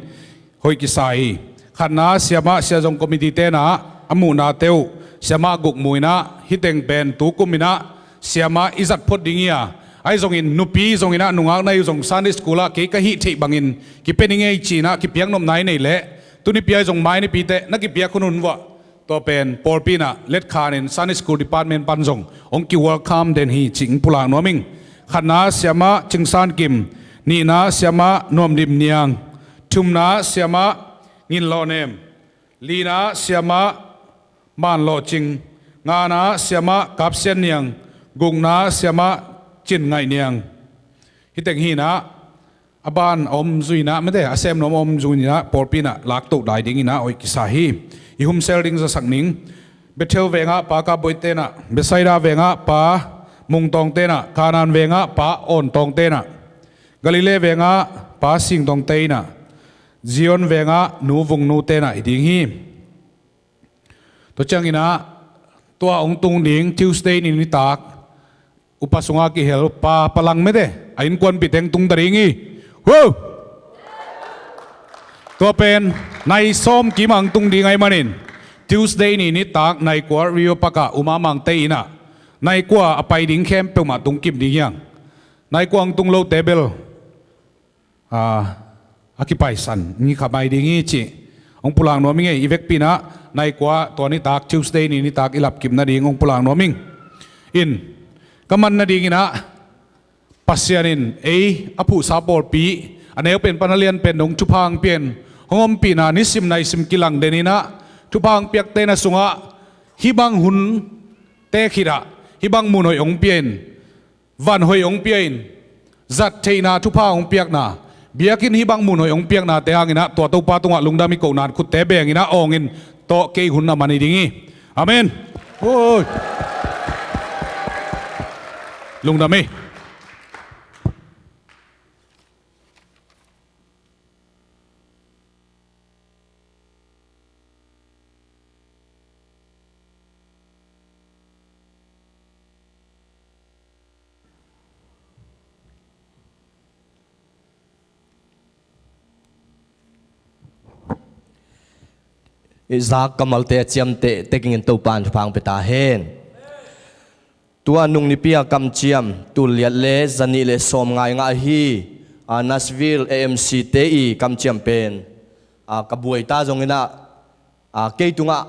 hoih kisa hi. Khatna, siamah sia zong committee-ten ah a muhnate uh Siamah guk mu in ah, hih teng pen tu kum in ah siamah i zat phot ding hi a, ahi zongin nupi zongin ah nungak na hi uh zong Sunday school ah kei ka hih theih bangin kipia ning ei ci-in ah kipiak nopna i neih leh, tuni pi ahi zong mai nipi teh na kipiak hun un vuah. Tua pen pawlpi in ah letkhan in Sunday school department pan zong hong ki welcome den hi cih hong pulak nuam ing. Khatna siamah Cing San Kim, nihna siamah Nuam Dim Niang, thumna siamah Ngin Law Nem, lina siamah Man Law Cing, ngana siamah Kap Sian Niang, gukna siamah Cin Ngaih Niang. Hih teng hi in ah, a ban a om zui in ah, mate, a sem nuam a om zui in ah, pawlpi in ah lak toh lai ding in ah hoih kisa hi. I humsel ding zasak ning. Bethel veng ah Pa Kap Boih te in ah, Bethsaida veng ah Pa Mung Tawng te in ah, Kanaan veng ah Pa Awn Tawng te in ah, Galilee veng ah Pa Sing Tawng te in ah, Zion veng ah Nu Vung Nu te in ah hi ding hi. Tua ciang in ah, tua hong tung ding Tuesday ni nitak, upa sungah kihel Pa Palang, mate, a innkuanpih teng tung ta ding hi. Wow! Tua pen nai sawm kim ah hong tung ding ahih manin, Tuesday ni nitak nai kua Rio Park ah U Mah Mang te in ah, nai kua a pai ding khempeuh mah tung kim ding hi hang. Nai kua hong tung lote bel, a, a kipaisan ni kha mai ding hi cih hong pulak nuam ing ei. I vekpi in ah nai kua tua nitak, Tuesday ni nitak i lap kim nading hong pulak nuam ing. In, ka man nading in ah, Pasian in ei a phuhsa pawlpi, a neu pen pan a lian pen dong thupha hong pia in, hong ompihna nisim naisim kilang den in ah, thupha hong piakte na sungah hih bang hunte khit ah hih bang mun hoih hong pia in, van hoih hong pia in, zat theihna thupha hong piakna, biakinn hih bang mun hoih hong piaknate hang in ah, tua Topa tungah lungdam i kohna in khutte beng in ah awng in, tawh kei hun a man hi ding hi. Amen. Oi. Lungdam hi. I zak kammalte a ciamteh tekingin Topa in thupha hong pia ta hen. Tua nung nipi a kamciam, tul liat le zanih le sawm ngai ngah ahi, a, Nashville A M C te i kamciam pen, a, ka buai ta zongin ah, a, kei tungah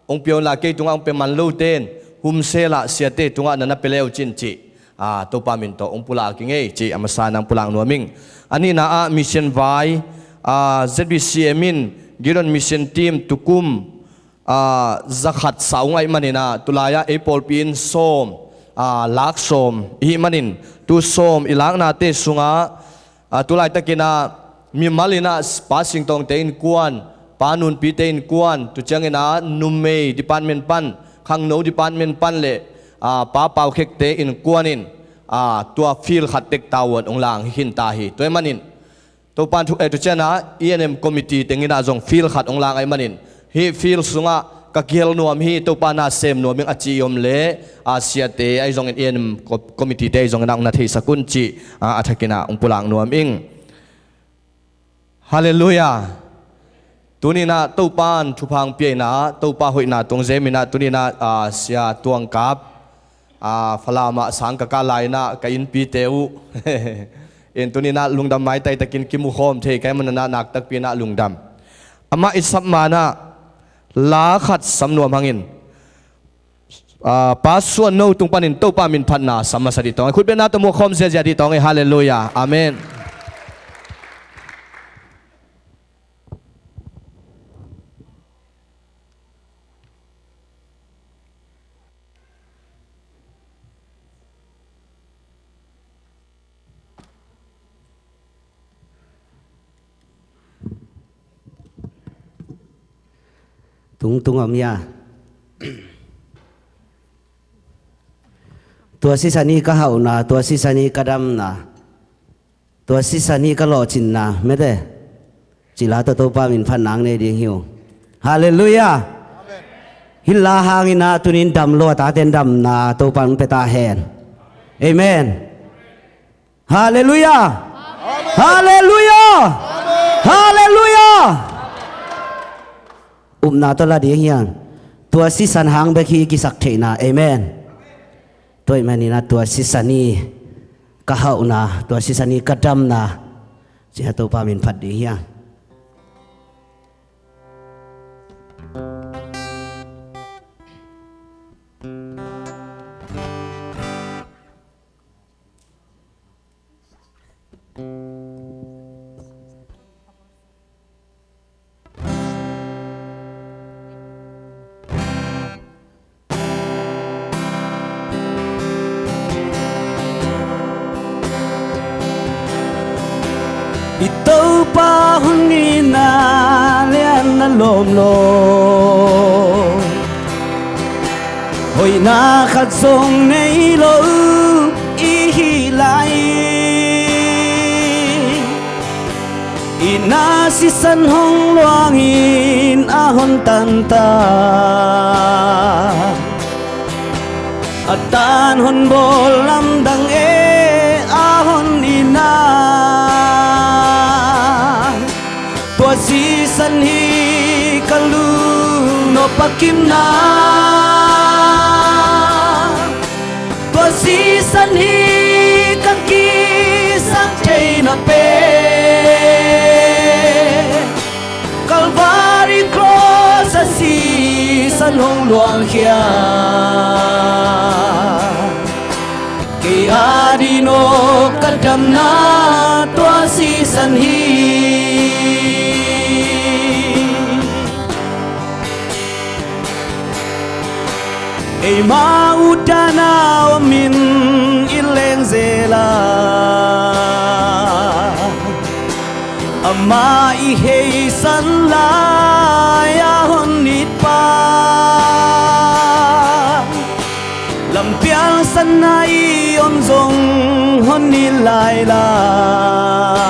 hong pia unla, kei tungah hong pia man lote in, humsel ah siate tungah na na pia le uh cin cih, a, Topa min tawh hong pulak ing ei cih a masa in hong pulak nuam ing. A nihna ah mission vai, a, Z B C M in Gideon Mission Team tukum, a, zakhat sa ung ahih manin ah, tulai ah ei pawlpi in sawm, a, lak sawm i hih manin, tu sawm i laknate sungah, a, tu laitakin ah mimal in ah Pa Sing Tawngte innkuan, Pa Nunpite innkuan, tu ciangin ah numei department pan, khangno department pan le, a, Pa Pau Khekte innkuan in, a, tua field khat tek tavuan hong lang hi khin ta hi. Tua ahih manin Topa in thu, eh, tu ciangin ah E and M committee teng in ah zong field khat hong lang ahih manin, hih field sungah ka kihel nuam hi, Topa na sem nuam ing a ci i om leh, a, siate ahi zongin E and M co-, committee te ahi zongin ah hong na theisak un cih, a, a thakin ah hong pulak nuam ing. Halleluiah. Tuni in ah Topa in thupha hong pia in ah, Topa hoihna tung zem in ah, tuni in ah, a, Sia Tuang Kap, a, Falam ah sang ka kah lai in ah ka innpite uh in tuni in ah lungdam maitai takin kimu khawm thei ka hih manin ah nak takpi in ah lungdam. Amah i sap ma in ah la khat sam nuam hangin, a, Pa Suan No tung panin Topa min phatna sam masa dih tawng ei. Khutbetna tawh mu khawm ziahziah dih tawng ei. Halleluiah. Amen. Tung tung om ia. Tua sisan hi ka hauhna, tua sisan hi ka damna, tua sisan hi ka lawhcinna, mete. Cila tawh Topa min phatna hong nei ding hi uh. Halleluiah. Hih la hangin ah tunin dam lo a tate in damna Topa hong pia ta hen. Amen. Halleluiah. Halleluiah. Halleluiah. Upna tawh la ding hiang. Tua sisan hang bek hi i kisak theihna. Amen. Tua ahih manin ah tua sisan hi ka hauhna, tua sisan hi ka damna, ci-in ah Topa min phat ding hi hang. I Topa hong itna lian a lawm lo, hoihna khat zong nei lo i hih lai. Itna sisan hong luangin a hong tantan, a tan hong bawl lamdang e a hong itna. Tua sisan hi ka lungnop a kimna. Tua sisan hi ka kisap theihna pen. Calvary cross a sisan hong luangkhia. Kei a ding aw ka damna tua sisan hi. Eima utdan a om in i leng zel a, amah i heisan lai a hong it pa. Lampial san a i om zong hong it lai lai.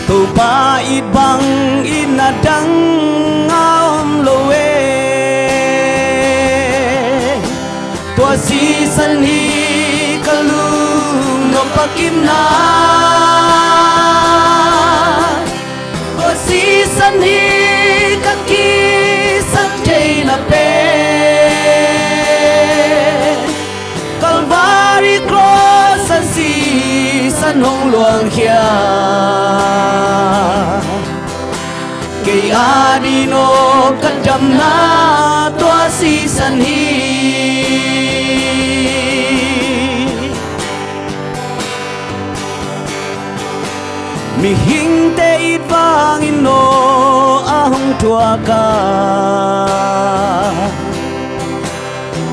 Topa it bang itna dang a om lo e. Tua sisan hi ka lungnop a kimna. Tua sisan hi ka kisap theihna pen. Calvary cross a sisan hong luangkhia. Kei a ding aw ka damna tua sisan hi. Mihingte it vangin aw a hong thuak a,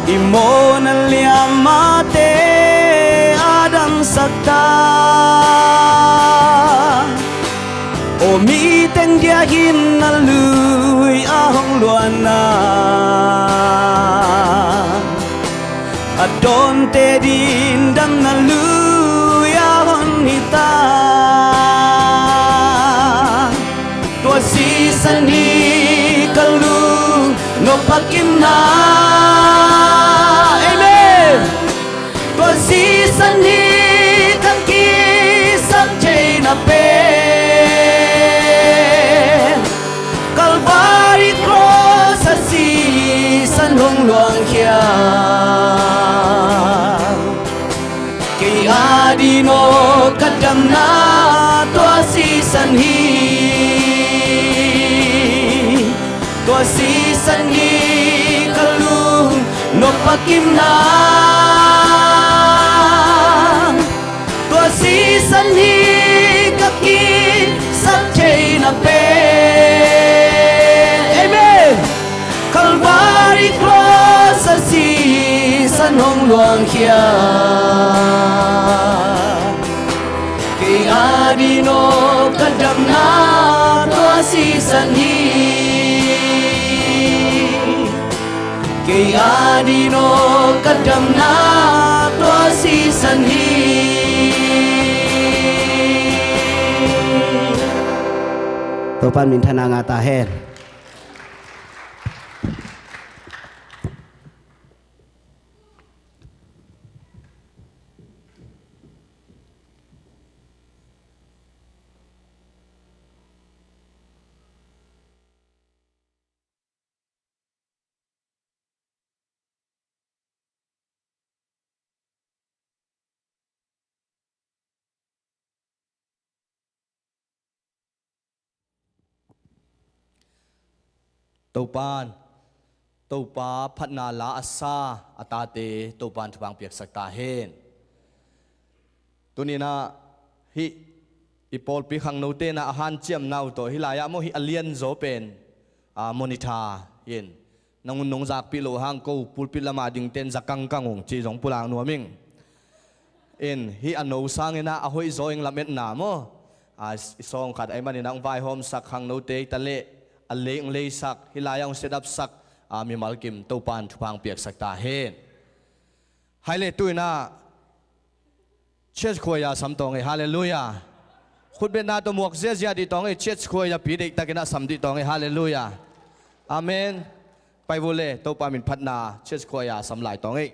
i mawhna liamate a damsak ta. Aw mi teng dia hin a lui a hong luanna, a dawnte ding damna lui a hong hi ta. Tua sisan hi ka lungnop a kimna. Amen. Tua sisan hi ka kisap theihna pen. Calvary cross a sisan hong luangkhia. Kei a ding aw ka damna tua sisan hi. Tua sisan hi ka lungnop a kimna. Tua sisan hi ka kisap theihna pen. Amen. Calvary cross a sisan hong luangkhia. Kei a ding aw ka damna tua sisan hi. Kei a ding aw ka damna tua sisan hi. Topa'n minthanna ngah ta hen. Topan, Topa phatna la a sa a tate Topan thupha piaksak ta hen. Tuninah hih i pawlpi khangno tenah a hanciamna uh tawh hih lai-ah maw hih a lianzaw pen, a, monitor hi in. Nang un nong zakpih loh hang ko pulpit lama dingten za kangkang ung ci zong pulak nuam ing. In, hih a no sanginah a hoihzaw ing lametna maw? A, i sawng khat ahih maninah hong vaihawmsak khangnote hi ta leh a lei hong leisak, hih lai-ah hong set up sak, a, mimal kim Topan thupha piaksak ta hen. Hai le tuinah church choir sam tawng ei, halleluiah. Khutbetna tawh muak ziazia dih tawng ei, church choir pi deihtakinah sam dih tawng ei, halleluiah. Amen. Pai vua le, Topa min phatna church choir sam lai tawng ei.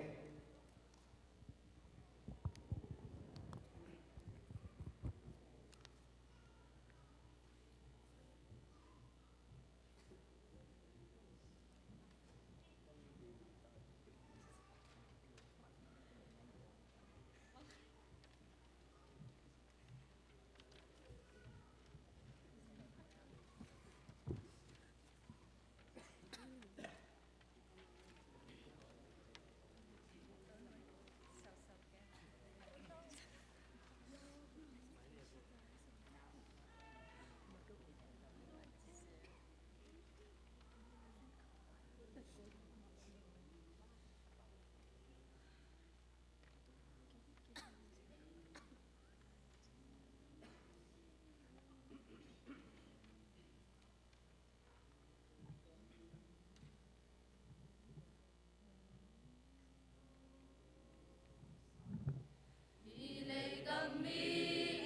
Hih leikam mi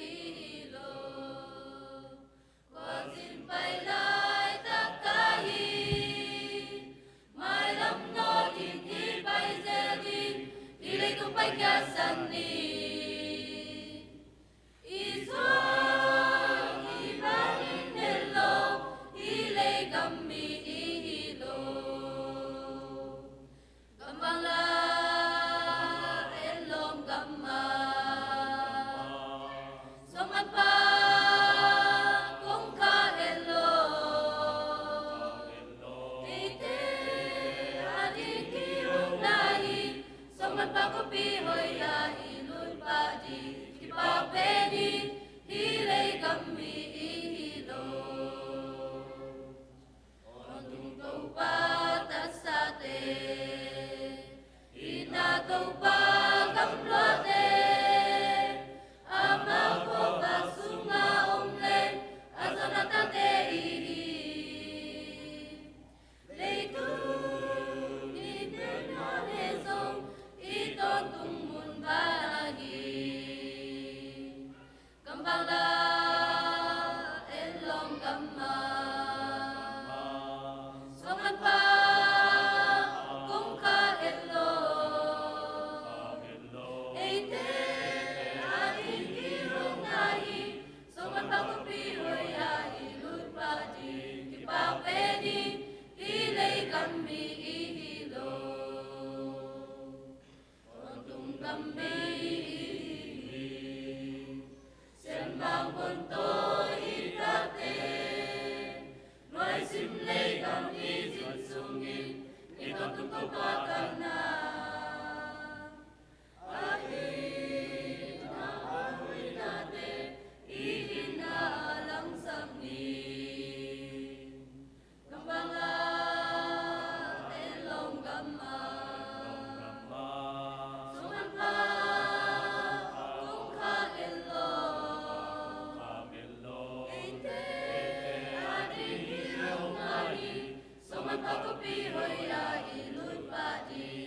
i hi lo, khuazin pai laitak ka hi. Mailam nawkin i pai zel ding, hih leitung pai kiasan ni. I zuak i bangin het lo, hih leikam mi i hi lo. Gam bang la en lawm gam mah, sawm ngan pha kong khah en lo. Eite a ding kihuna hi, sawm ngan pha khuapi hoih ah i lut pah ding, kipak ve ding, hih leikam mi i hi lo. Tawntung Topa tatsate, itna Topa gamluate, amah khuavak sungah om leng a zon a tate i hi. Leitung i pen a le zong i tawntung mun bang ahi. Gam bang la en lawm gam mah, sawm ngan pha kong khah en lo. Eite a ding kihuna hi, sawm ngan pha khuapi hoih ah i lut pah ding, kipak ve ding, hih leikam mi i hi lo. Tawntung gam mi i hi hi. Sianbang Bonto i tate, nuaisim leikam i zin sungin i tawntung Topa kalna. A hih na a huih nate i hihna a langsak ni. Gam bang la en lawm gam mah, sawm ngan pha kong khah en lo. Eite a ding kihuna hi, sawm ngan pha khuapi hoih ah i lut pah ding,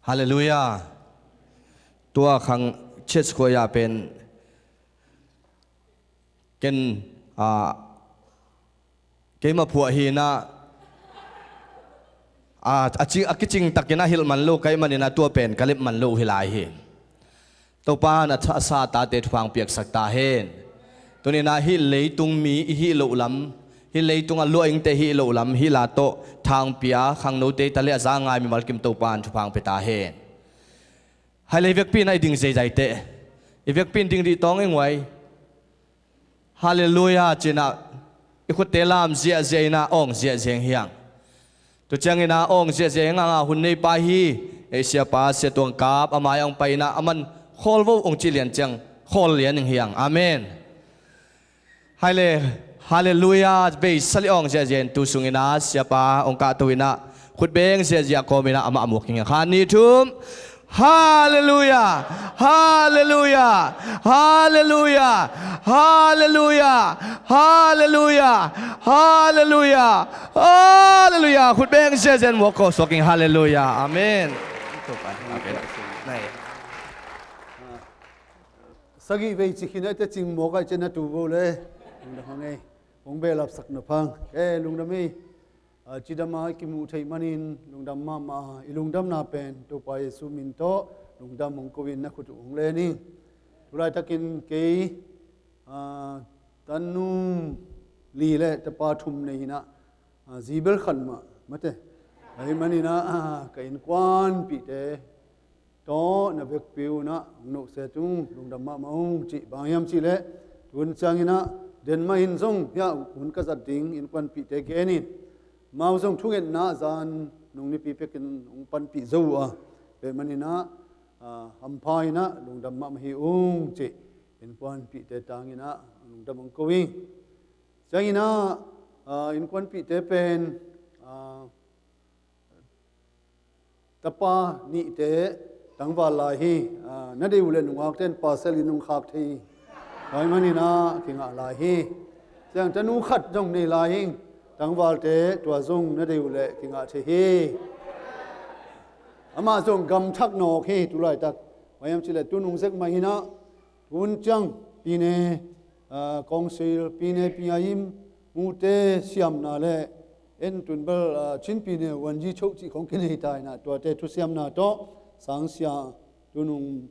Halleluiah. Tua khang church khuaya pen ken, ah, keima phuah hi inah, ah, a, ci, a kicing takin a hilh man lo ka hih manin ah tua pen ka lep man lo hi lai hi. Topa in a sa, a sa tate thupha hong piaksak ta hen. Tuni inah hih leitung mi i hih loh lam, hih leitung a luahingte hih loh lam hih la tawh thangpia khangnote ta le a za ngai mimal kim Topa in thupha hong pia ta hen. Hai le i vekpi inah i ding zeizai teh. I vekpi in ding dih tawng ing uai. Halleluiah ci inah i khutte lam ziahziah inah awng ziahziah ing hiang. Tu ciang inah awng ziahziah ing hanga hun neipa hi. Ei siapa Sia Tuang Kap a mai-ah hong pai inah a man khawl vo hong cih lian ciang khawl lian ing hiang. Amen. Hai le, halleluiah, bei sali awng ziahziah in tu sung inah siapa hong kahto inah khut beng ziahziah kawm inah amah a muak ing hiang. Kha nih thum. Halleluiah! Halleluiah! Halleluiah! Halleluiah! Halleluiah! Halleluiah! Halleluiah! Khut beng ziahziah in muak kawm suak ing. Halleluiah! Amen. Sagih vei ci khin a i tecing mawk a i cen a tu vo le. Lungdam hang ei. Hong behlapsak na phang. Eh, lungdam ei. Ah, cidam a i kimuh theih manin lungdam mahmah a, i lungdamna pen Topa Jesu min tawh lungdam hong ko in na khut uh hong len ing. Tulaitakin kei, ah, tanu li le tapa thum nei inah, ah, zi bel khat mah mate. Ahih manin ah, ah, ka innkuanpihte tawh na vekpi un ah hong nohset ung, lungdam mahmah ung cih bang hiam cih leh tun ciangin ah den mah in zong hiah hun ka zat ding innkuanpihte genin amau zong thungetna zan nung nipi pekin hong panpih zo uh a, peh manin ah, ah, hampha in ah lungdam mahmah hi ung cih innkuanpihte tangin ah lungdam hong ko ing. Ciangin ah, ah, innkuanpihte pen, ah, tapa nihte tangval lai hi. Ah, na deih uh le nungakte in pasal in hong khak thei hi. Tua ahih manin ah kingah lai hi. Ciang tanu khat zong nei lai hi. Tangvalte tua zong na deih uh le kingah thei hi. Amah zong gamthak nawk hi tulaitak. Bang hiam cih leh tu nung zek mah in ah tun ciang pine, ah, kawngsil, pine pingayim mute siamna le en tun bel, ah, Chin pine wanji choh cih khong kinei ta in ah tuate thusiamna tawh sangsia tunung,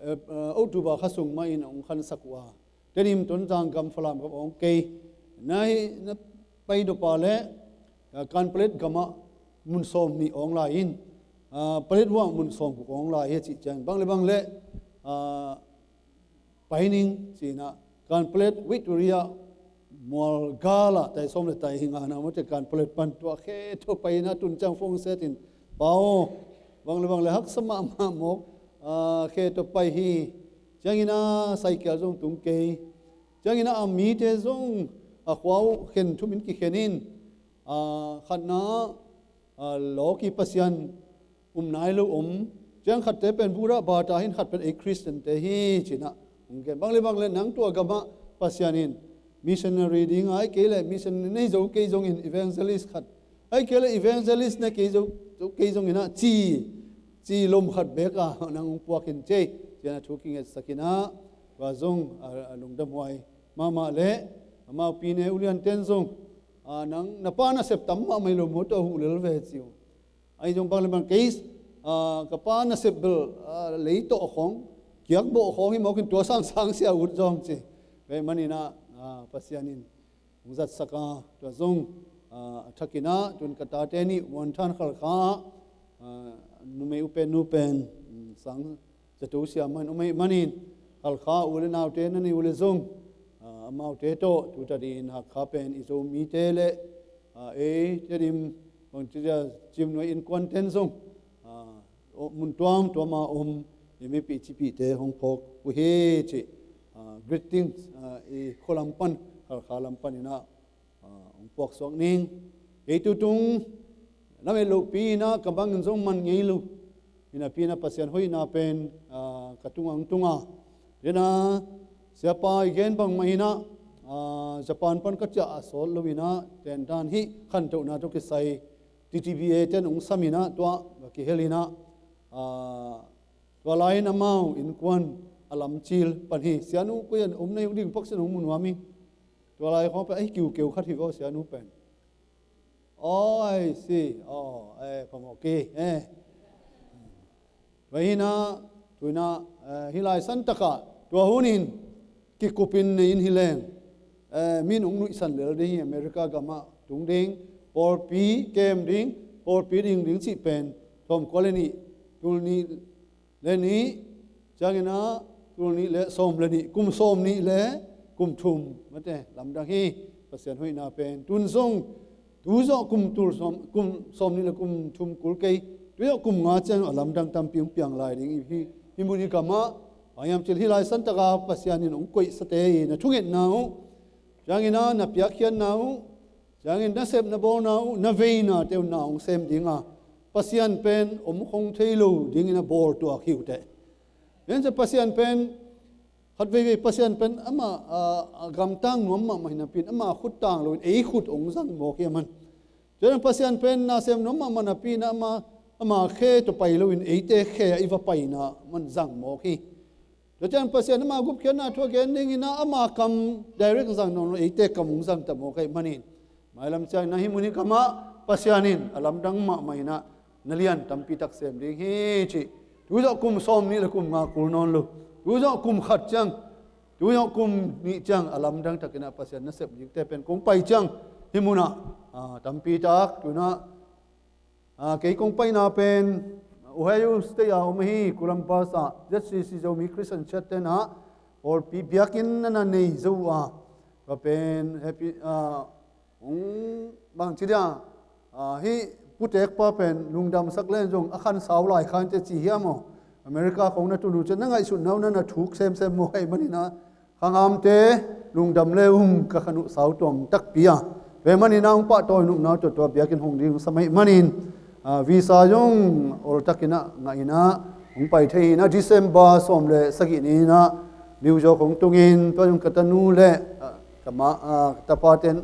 eh, eh, October kha sung mah in hong khansak uh a, Tedim, Tonzang gam, Falam gam awng kei na hi, na pai dawpa le, ah, Kanpalet gamah mun sawm nih awng lai in, ah, Paletwa mun sawm guk awng lai hi a cih ciang bang le bang le, ah, pai ning ci in ah Kanpalet Victoria mual gal ah tai sawm le tai hi nga na mawte Kanpalet pan tua khe tawh pai in ah tun ciang phone set in pa aw bang le bang le haksa mahmah mawk, ah, khe tawh pai hi. Ciangin ah cycle zong tung kei. Ciangin ah a mite zong a khua uh khen thum in kikhen in, ah, khatna ah, lawki Pasian um nai lo om. Ciang khatte pen Buddha bata hi in khat pen ei Khristiante hi ci in ah hong gen. Bang le bang le nang tua gamah Pasian in missionary ding a, ahih kei leh missionary nei zo kei zongin evangelist khat, ahih kei leh evangelist nei kei zo, zo kei zongin ah ci, ci lom khat bek a nang hong puak in ci ei ci in ah thu kingetsak in ah tua zong a, a lungdamhuai mahmah le amau pine ulianten zong, ah, nang na pa nasep tam mahmah hi lo maw, tua huh lel ve ci uh. Ahi zong bang le bang kei, ah, ka pa nasep bel, ah, lei tawh khong, kiak bawh khong hi mawk in tua sangsang sia ut zong ci. Tua ahih manin ah, ah, Pasian in hong zatsak a, tua zong, ah, a thak in ah tun ka tate nih Muanthan Khalkha ah, ah, numei u pen nu pen, mm, sang zato sia mah in om ahih manin Khalkha u le naute na nei uh le zong, ah, amaute tawh tuta dingin Hakha pen i Zomite le, ah, ei Tedim bangci dia Cimnuai innkuanten zong, ah, mun tuamtuam a om i mipih cipihte hong phawk uh hi cih, ah, greetings, ah, i khua lam pan, Khalkha lam pan in ah ah, hong puaksuak ning. Kei tutung lamet lohpi in ah ka bangin zong man ngei lo. Hinapi in ah Pasian hoihna pen, ah, ka tungah hong tung a. Tua in ah siapa i gen bang mah in ah, ah, Japan pan ka ciah a sawt lo in ah tentan hih khantohna tawh kisai T T B A ten hong sam in ah tua ka kihel in ah, Aa, tua lai-in amau innkuan a lamcil pan hi. Sianu koi-ah om na hi ding, Pak Sian hong mu nuam hi. Tua lai khawng pen a hi kiukeu khat hi vaw, Sianu pen. Oh, I see. Oh, eh, phamawh kei, eh. Tua hi-in ah, tu-in ah, eh, hih lai santak ah tua hun in kikupin nei in hi leng, eh, mi in hong nuihsan lel ding hi. America gam ah tung ding, pawlpi kem ding, pawlpi ding ding cih pen thawm kua le nih, tul nih le nih, ciangin ah tul nih le sawm le nih, kum sawm nih le kum thum, mate, lamdang hi. Pasian hoihna pen tun zong, tu zawh kum tul sawm, kum sawm nih le kum thum kul kei, tu zawh kum nga ciang a lamdang tampi hong piang lai ding hi. Hih mun hih gam ah, bang hiam cih leh hih lai santak ah Pasian in hong koihsate i na thungetna uh, ciangin ah na piakkhiatna uh, ciangin na sep na bawlna uh, na veinate uh na hong sem ding a, Pasian pen om khong thei lo dingin a bawl tuak hi uh teh. Tua ciang Pasian pen, khat veivei Pasian pen ama, a, a gamtang nuam mahmah hi napi-in ama khut tang loin ei khut hong zang mawk hi a man. Tua ciang Pasian pen nasem nuam mahmah napi-in ama, ama khe tawh pai loin eite khe ah i va paina man zang mawk hi. Tua ciang Pasian ama gupkhiatna thu a gen dingin ah ama kam direct zang nawn lo, eite kam hong zang ta mawk ahih manin, mailam ciangin ah hih mun hih gam ah Pasian in a lamdang mahmah in ah na lian tampi tak sem ding hi, cih. Tu zawh kum sawm nih le kum nga kul nawn lo, tu zawh kum khat ciang, tu zawh kum nih ciang a lamdang takin ah Pasian nasep dingte pen kong pai ciang, hih mun ah, ah, tampi tak tu-in ah, ah, kei kong paina pen Ohio State ah om ahi, Columbus ah Z C C Zomi Christian Church te'n ah pawlpi biakinn na na nei zo uh a, tua pen happy, ah, hong bangci dia, ah, hih putekpa pen lungdamsak len zong a khansau lai khan te ci hiam aw. America khong na tun uh ciang na ngaihsutna uh na na thuk semsem mawk ahih manin ah, khangamte lungdam le ung, ka khan uh sau tuam takpi a. Tua ahih manin ah hong pahtawi nopna uh tua, tua biakinn hong ding hong sam ahih manin, ah, visa zong oltakin ah ngah in ah hong pai thei hi-in ah, December sawm le sagih ni-in ah New York hong tungin, tua zong ka tanu le, ah, ka ma, ah, ka tapate'n,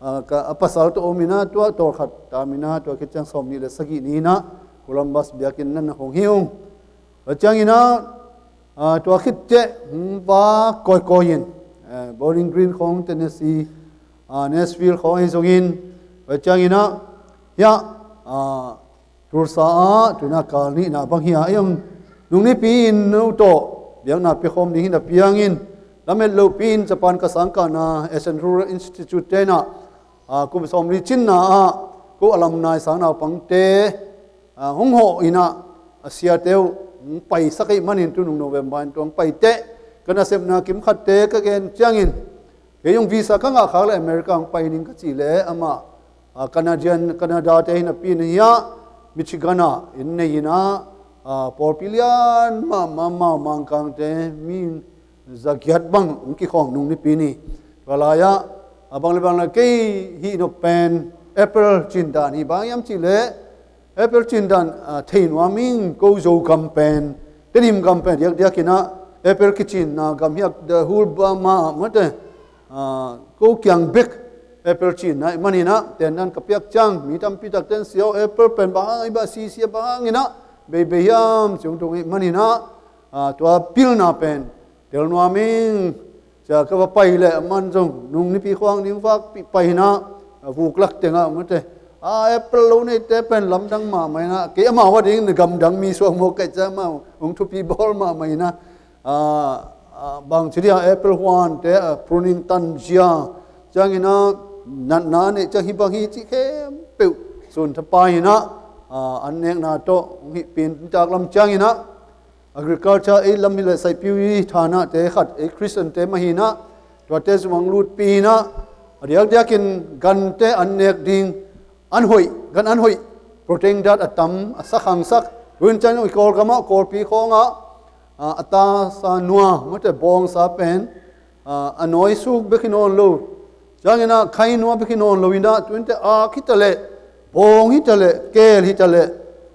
ah, ka, a pasal tawh om in ah, tua tawlkhat tam in ah, tua khit ciang sawm nih le sagih ni-in ah Columbus biakinn na na hong hi ung. Tua ciangin ah, ah, tua khit teh hong va kawikawi in, eh, Bowling Green khong, Tennessee, ah, Nashville khong ahi zongin, tua ciangin ah hiah, ah, Tulsa ah tu-in ah kal nihna bang hi a, ei hong nung nipi-in no tawh biakna pia khawm ding hi na piangin, lamet lohpi-in Japan ka sangkahna Asian Rural Institute te'n ah, ah, kum sawmli cinna ah ko alumni sang naupangte, ah, hong hawh in ah, a siate uh hong paisak ahih manin, tu nung November in tua hong pai teh, ka nasepna kimkhatte ka gen ciangin, kei zong visa ka ngah khak leh America hong pai ning ka cih leh amah, ah, Canadian, Canada te hi napi-in hiah Michigan ah inn nei in ah, ah, pawlpi lian mahmah Mangkangte mi zagiat bang hong kikhawm nung nipi ni. Tua lai-ah, ah, bang le bang le kei hih nop pen April cin dan hi, bang hiam cih leh April cin dan, ah, thei nuam ing, ko Zogam pen, Tedim gam pen diakdiakin ah April kicinna gam hi a, the whole Burma ah, mate, ah, ko kiang bek April cinna ahih manin ah, ten dan ka piak ciang mi tampi takte'n, "Siau, April pen bang hang, i ba sisia bang hangin ah beibei hiam?" ci hong tung ahih manin ah, ah, tua pilna pen tel nuam ing. Cia ka va pai leh aman zong nung nipi khuang ding vakpih pai in ah, a vuk lak teng ah, mate, a April lo neite pen lamdang mahmah in ah, kei amau a ding na gamdang mi suak mawk ka hih ciang amau hong thupi bawl mahmah in ah, ah, ah, bangci dia April huante, ah, pruning tanzia, ciangin ah natna a neih ciang hih bang hi cih khempeuh sun thapai in ah, ah, an nekna tawh hong hihpih in, nitak lam ciangin ah agriculture ei lam hi leh saipiu i thanate khat ei Christian-te mah hi in ah, tuate zumang lutpih in ah, a diakdiakin gante an nek ding, an hoih, gan an hoih, protein dat a tam, a sakhangsak. Tu-in ciang i Kawlgam ah, Kawlpi khawng ah, ah, a tasa nua, mate, bawngsa pen, ah, a nawisuk bek hi nawn lo, ciangin ah khainua bek hi nawn lo in ah, tu-in teh ak hi ta leh, bawng hi ta leh, keel hi ta leh,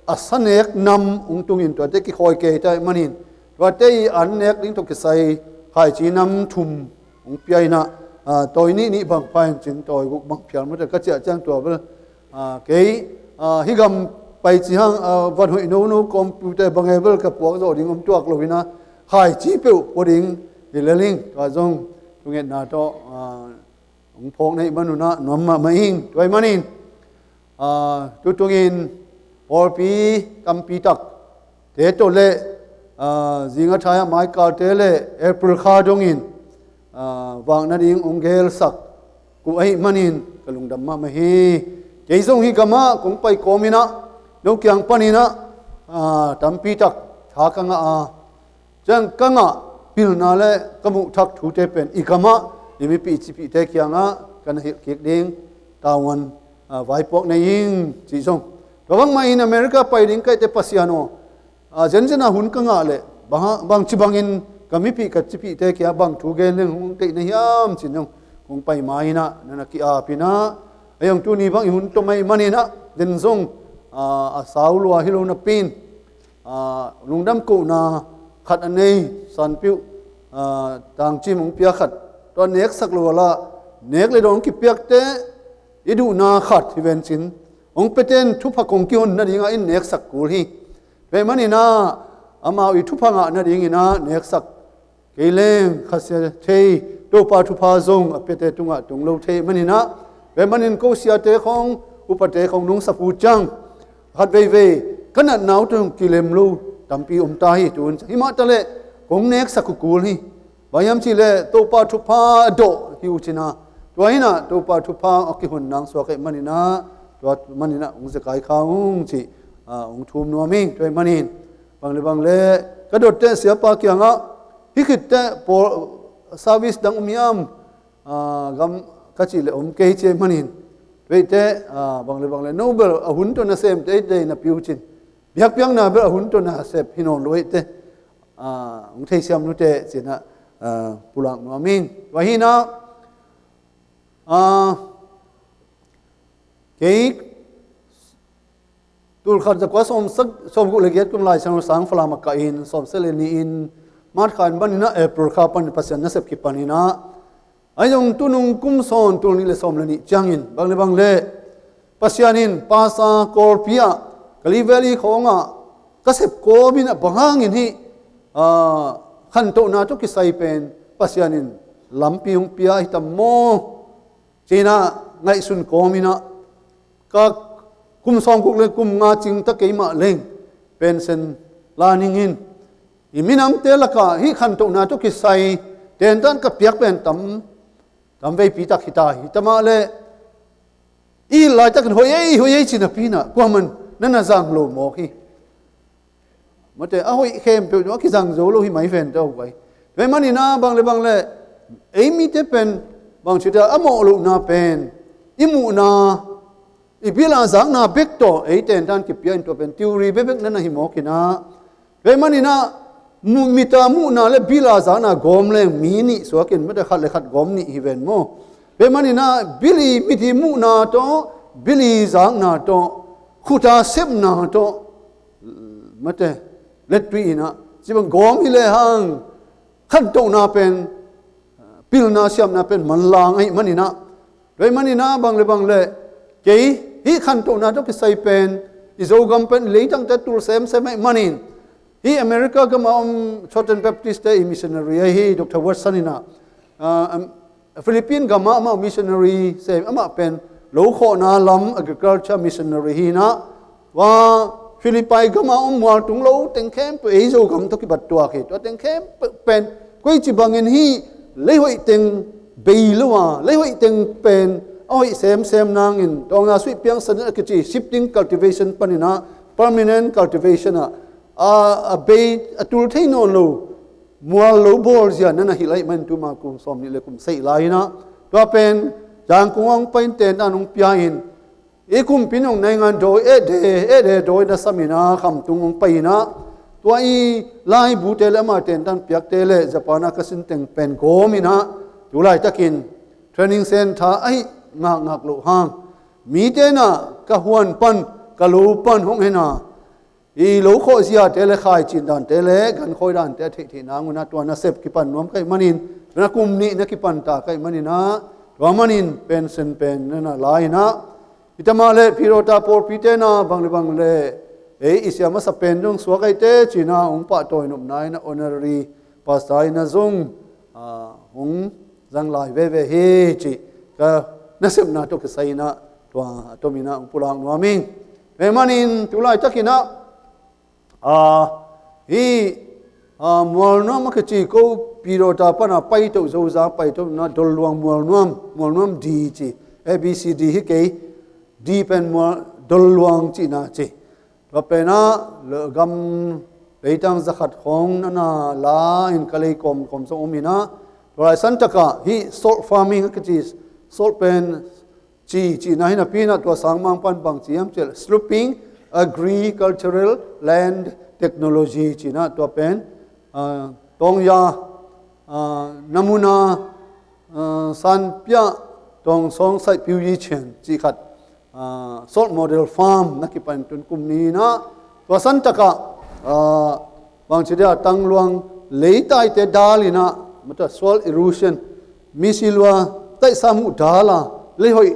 a sa nek nam hong tungin tuate kikhawi kei ta ahih manin, tuate i an nek ding tawh kisai khaici nam thum hong pia in ah, ah, tawi nih nih bang pha in cin, tawi guk bang phial, mate, ka ciah ciang tua bel, ah, kei, ah, hih gam pai ci hang, a, van hoih nono computer bang e bel ka puak zawh ding om tuak lo hi na, khaici peuh pua ding hi lel ing. Tua zong thungetna tawh, a, hong phawk na hih man un ah nuam mahmah ing. Tua hih manin, a, tutungin pawlpi tampi tak te tawh le, a, zinga thai ah maikalte le April kha dongin, a, vak nading hong gelsak kuh ahih manin ka lungdam mahmah hi. Kei zong hih gamah kong pai kawmin ah no kiang panin ah, a, tampi tak tha ka ngah a, ciang ka ngah pilna le ka muh thak thute pen i gamah i mipi i cipihte kiangah ka na hilh kik ding tavuan, a, vaipuak nei ing cih zong. Tua bangmah in America pai ding ka hihte Pasian aw, a, zenzen a hun ka ngah leh bang, bangci bangin ka mipi ka cipihte kiangah bang thu gen leng hong deih na hiam cih zong kong pai ma-in ah na na ki-apin ah, ei zong tuni bang i hun tom ahih manin ah den zong, a, a sau lua hi lo napi-in, a, lungdam kohna khat a nei Sanpiuh, a, Tangcim hong pia khat, tua neksak lo a lah nek le dawn kipiakte i duhna khat hi vencin hong piaten thupha kong kihon nadingah in neksak kul hi. Tua hih manin ah amau i thupha ngah nadingin ah neksak kei leng khasia thei, Topa thupha zong a piate tungah tung lo thei manin ah, tua hih manin ko siate khawng, upate khawng nung sap uh ciang khat veivei ka natna uh tawh kilem lo tampi om ta hi. Tun himah taleh kong neksak uh kul hi. Bang hiam cihleh Topa thupha a dawh hi uh cin ah, tua hi-in ah Topa thupha a kihon nang suak ahih manin ah, tua manin ah hong zekai kha ung cih, a, hong thum nuam ing. Tua hih manin bang le bang le ka dotte siapa kiangah, hih khitteh pawl service dang om hiam, a, gam ka cih leh om kei ci ahih manin, tua hite, a, bang le bang le no bel a hun tawh nasem teitei napi uh cin, biakpiakna bel a hun tawh nasep hi nawn lo hite, a, hong theisiam nute ci-in ah, a, pulak nuam ing. Tua hi-in ah, a, kei tulkhat zakua sawm sak, sawmguk le giat kum Lai Siangtho sang Falam ah kah in, sawmsagih le nih in March kha in panin ah April kha panin Pasian nasep kipanin ah, ahi zong tunung kum sawm tul nih le sawm le nih ciangin bang le bang le Pasian in Pasa kawlpi ah, Kalay Valley khawngah ka sep kawmin ah bang hangin hih, a, khantohna tawh kisai pen Pasian in lampi hong pia hi tam maw ci-in ah ngaihsun kawmin ah, ka kum sawmguk le kum nga cing ta kei mah leng pension la ning in, i minamte lakah hih khantohna tawh kisai tentan ka piak pen tam, tam veipi tak hi ta hi. Tua mah leh i laitakin hoih ei, hoih ei ci napi-in ah kuaman na na zang lo mawk hi. Mate, a hoih khempeuh a kizang zo lo hi mai ven tawh vai. Tua hih manin ah bang le bang le ei mite pen bang ci ta, a mawh lohna pen i muhna, i bil a zakna bek tawh ei tentan kipia in, tua pen theory bekbek na na hi mawk in ah, tua hih manin ah mu-, mit a muhna le bil a zakna gawm leng mi nih suak in, mate, khat le khat gawm nih hi ven maw. Tua hih manin ah bil i, mit i muhna tawh, bil i zakna tawh, khut a sepna tawh, mate, lettui in ah ci bang gawm hi lehang khantohna pen, pilna siamna pen manlang ahih manin ah, tua hih manin ah bang le bang le kei hih khantohna tawh kisai pen i Zogam pen i leitangte tul semsem ahih manin, hih America gam a om Southern Baptist te i missionary ahi hi Doctor Watson in ah, a, am, Philippine gam ah amah missionary sem, amah pen lo khawhna lam agriculture missionary hi-in ah, tua Philippi gam a om mualtung lo teng khempeuh ei Zogam tawh kibat tuak hi. Tua teng khempeuh pen koici bangin hih leihoih teng bei lo a, leihoih teng pen a hoih semsem nangin, tawngna suih piangsan a kici shifting cultivation panin ah permanent cultivation ah, a, a bei a tul thei nawn lo mual lo bawl zia na na hilh ahih manin tuma kum sawm nih le kum sagih lai-in ah, tua pen Zangkong ah hong pai in tentan hong pia in, i kumpi in hong naingan dawi, eh de, eh de dawi na sam in ah Khamtung hong pai in ah, tua i laibute le ama tentan piakte le Japan ah ka sin teng pen gawm in ah, tu laitakin training centre ahih ngakngak loh hang, mite in ah ka huan pan, ka lo pan hong en a, i lo khawh ziate le khaici dante le gan khawi dante a theihtheih nang un ah tua nasep kipan nuam ka hih manin, tua na kum nih na kipan ta ka hih manin ah, tua manin pension pen na na la in ah, Hi ta mah leh Pidawta pawlpi te na bang le bang le ei i sia masa pen zong suak ahi te ci-in ah hong pahtawi nopna in ah honorary pastor in ah zong hong zang lai veve hi cih ka nasepna tawh kisai in ah tua a tomin ah hong pulak nuam ing. Tua ahih manin tu laitakin ah hih Mualnuam a kici ko Pidawta pan a paito Zozang paito na Dolluang Mualnuam, Mualnuam D ci, A B C D hi kei, D pen Mual Dolluang cihna ci. Tua pen ah gam leitang zakhat khawng na na la in ka lei kawmkawm zong om in ah tua lai santak ah hih salt farming a kici salt pen ci cihna hi napi in ah tua sangmang pan bang ci hiam cih leh Sloping Agricultural Land Technology ci-in ah tua pen Tawngya, Namuna, Sanpia, Tawngsawng, Saihpiu, Yician cih khat salt model farm na kipan tun kum ni in ah tua santak ah bangci dia tangluang leitaite dal in ah mata soil erosion misi lua taihsa muh dal a lei hoih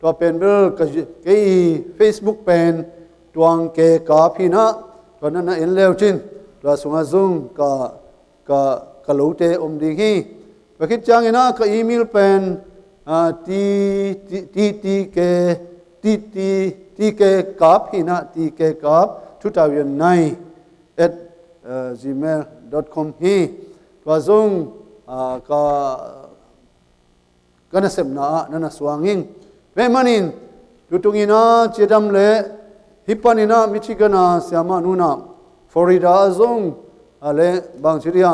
tua pen bel kei Facebook pen Tuang Ke Kap hi in ah tua na na en leu cin tua sungah zong ka ka lote om ding hi. Tua khit ciangin ah ka email pen T T K T T T K Kap hi in ah T K Kap two thousand nine at gmail dot com hi. Tua zong ka ka nasepna ah na na suang ing. Tua ahih manin tutung in ah cidam leh hih panin ah Michigan a siamah nu in ah Florida ah zong a leh bangci dia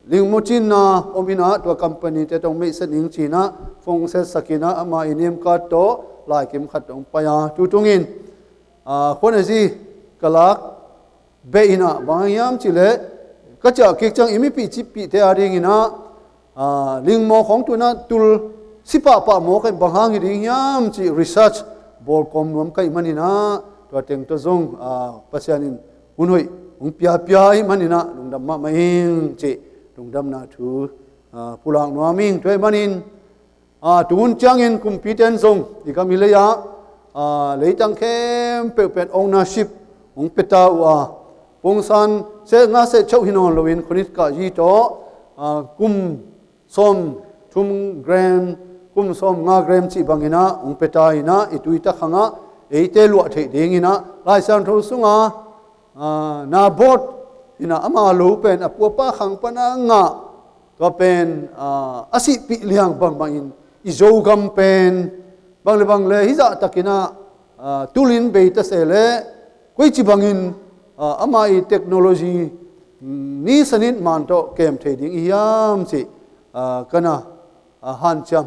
lingmucinna om in ah tua company te tawh meihset ning ci-in ah phone setsak in ah ama i niamka tawh laikim khat tawh pai a tutung in khuan a zi ka lak beh in ah bang hiam cih leh ka ciah kik ciang i mipih cipihte a ding in ah lingmaw khawng tu in ah tul si pahpah maw ka hi bang hang hi ding hiam cih research bawlkawm nuam ka hih manin ah tua teng tawh zong Pasian in hun hoih hong piapia ahih manin ah lungdam mahmah ing cih lungdamna thu pulak nuam ing. Tua ahih manin Tun ciangin kumpite in zong i gam i lei ah leitang khempeuh pen ownership hong pia ta uh a, pungsan seh nga seh chauh hi nawn loin khunit kah yi tawh kum sawm thum gram, kum sawm nga gram cih bangin ah hong pia ta in ah i tui tak hang ah eite luah theih dingin ah Lai Siangtho sungah Nabot in ah ama lo pen a pu a pa khang pan a ngah tua pen a sihpih liang bangmah in i Zogam pen bang le bang le hih zahtakin ah tulin bei ta se leh koici bangin ama i technology ni sanit man tawh kem thei ding i hiam cih ka na hanciam.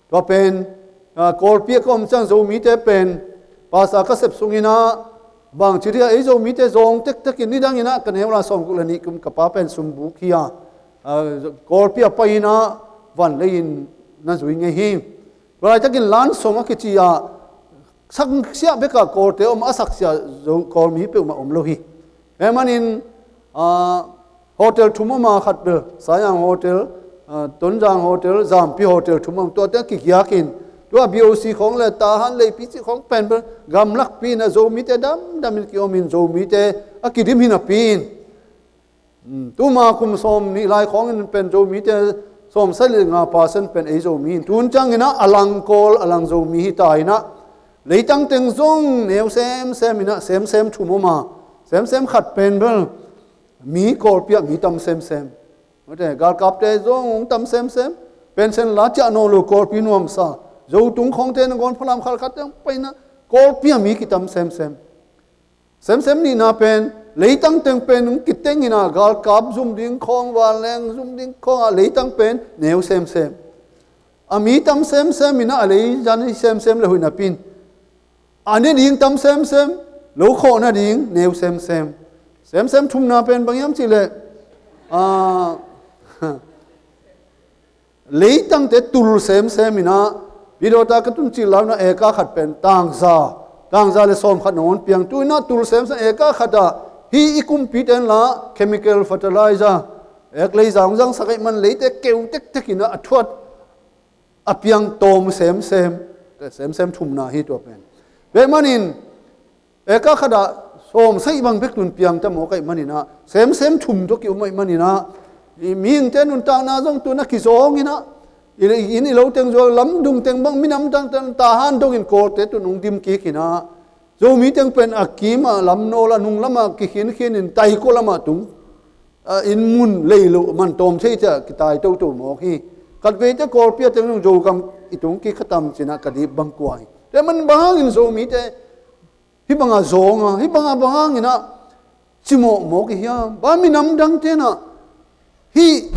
Tua pen Kawlpi a ka om ciang Zomite pen pasa ka sep sungin ah bangci dia ei Zomite zawng tektekin nidangin ah ka neu lai sawmguk le nih kum ka pa pen sumbuk hi a, Kawlpi a pai in ah van lei in na zui ngei hi. Tua laitakin Lansong a kici ah saksiah bekah Kawlte om a, saksiah Kawlmi peuhmah om lo hi. Tua ahih manin hotel thum om a, khat bel Sayang Hotel, Tonzang Hotel, Zampi Hotel thum om, tuate a kigiakin tua B O C khawng le Tahan Leipi cih khawng pen bel gamlakpi in ah Zomite damdamin kiomin Zomite a kidim hi napi in tuma kum sawm nih lai khawngin pen Zomite sawmsagih le nga percent pen ei Zomi in tun ciangin ah a lang Kawl a lang Zomi hi ta in ah leitang teng zong neu semsem in ah semsem thum om a, semsem khat pen bel mi Kawlpi ah mi tam semsem. Galkapte zong hong tam semsem. Pension la ciah nawn lo Kawlpi nuamsa. Zotung khawngte nangawn Falam Khalkhatte hong pai in ah Kawlpi ah mi kitam semsem. Semsem nihna pen leitang teng pen hong kiteng in ah galkap zum ding khawng, vanleng zum ding khawng ah leitang pen neu semsem. A mi tam semsem in ah a lei zan hi semsem le hoih napi in a ne ding tam semsem, lo khawh nading neu semsem. Semsem thumna pen bang hiam cih leh leitangte tul semsem in ah Pidawta ka tun cih lau in ah eka khat pen tangza, tangza le sawm khat nangawn piang. Tu in ah tul semsem eka khat ah hih i kumpite in lah chemical fertilizer, ek leiza hong zangsak ahih man leite keu tektek in ah a thuat a piang tawm semsem, semsem thumna hi tua pen. Tua ahih manin, eka khatah sawm saih bang bek tun piang ta mawk ahih maninah, semsem thum tawh ki-um ahih maninah, i mihingte nuntakna zong tun a kizawng inah, i inn i lo teng zuak, lamdung teng bang minam dangte tahan dongin Kawlte tun hong dim kik inah, Zomi teng pen a kimah lamnawl a nung lamah kikhinkhin in taiko lamah tung, a, inn mun lei lo man tawm thei ciah kitai toto mawk hi. Khatveite Kawlpi a teng zong Zogam i tung kik kha tam cinah ka dip bang kua hi. Tua ahih manin bang hangin Zomite hih banga zawng a, hih banga bang hanginah cimawh mawk i hiam? Bang minam dang tenah hih,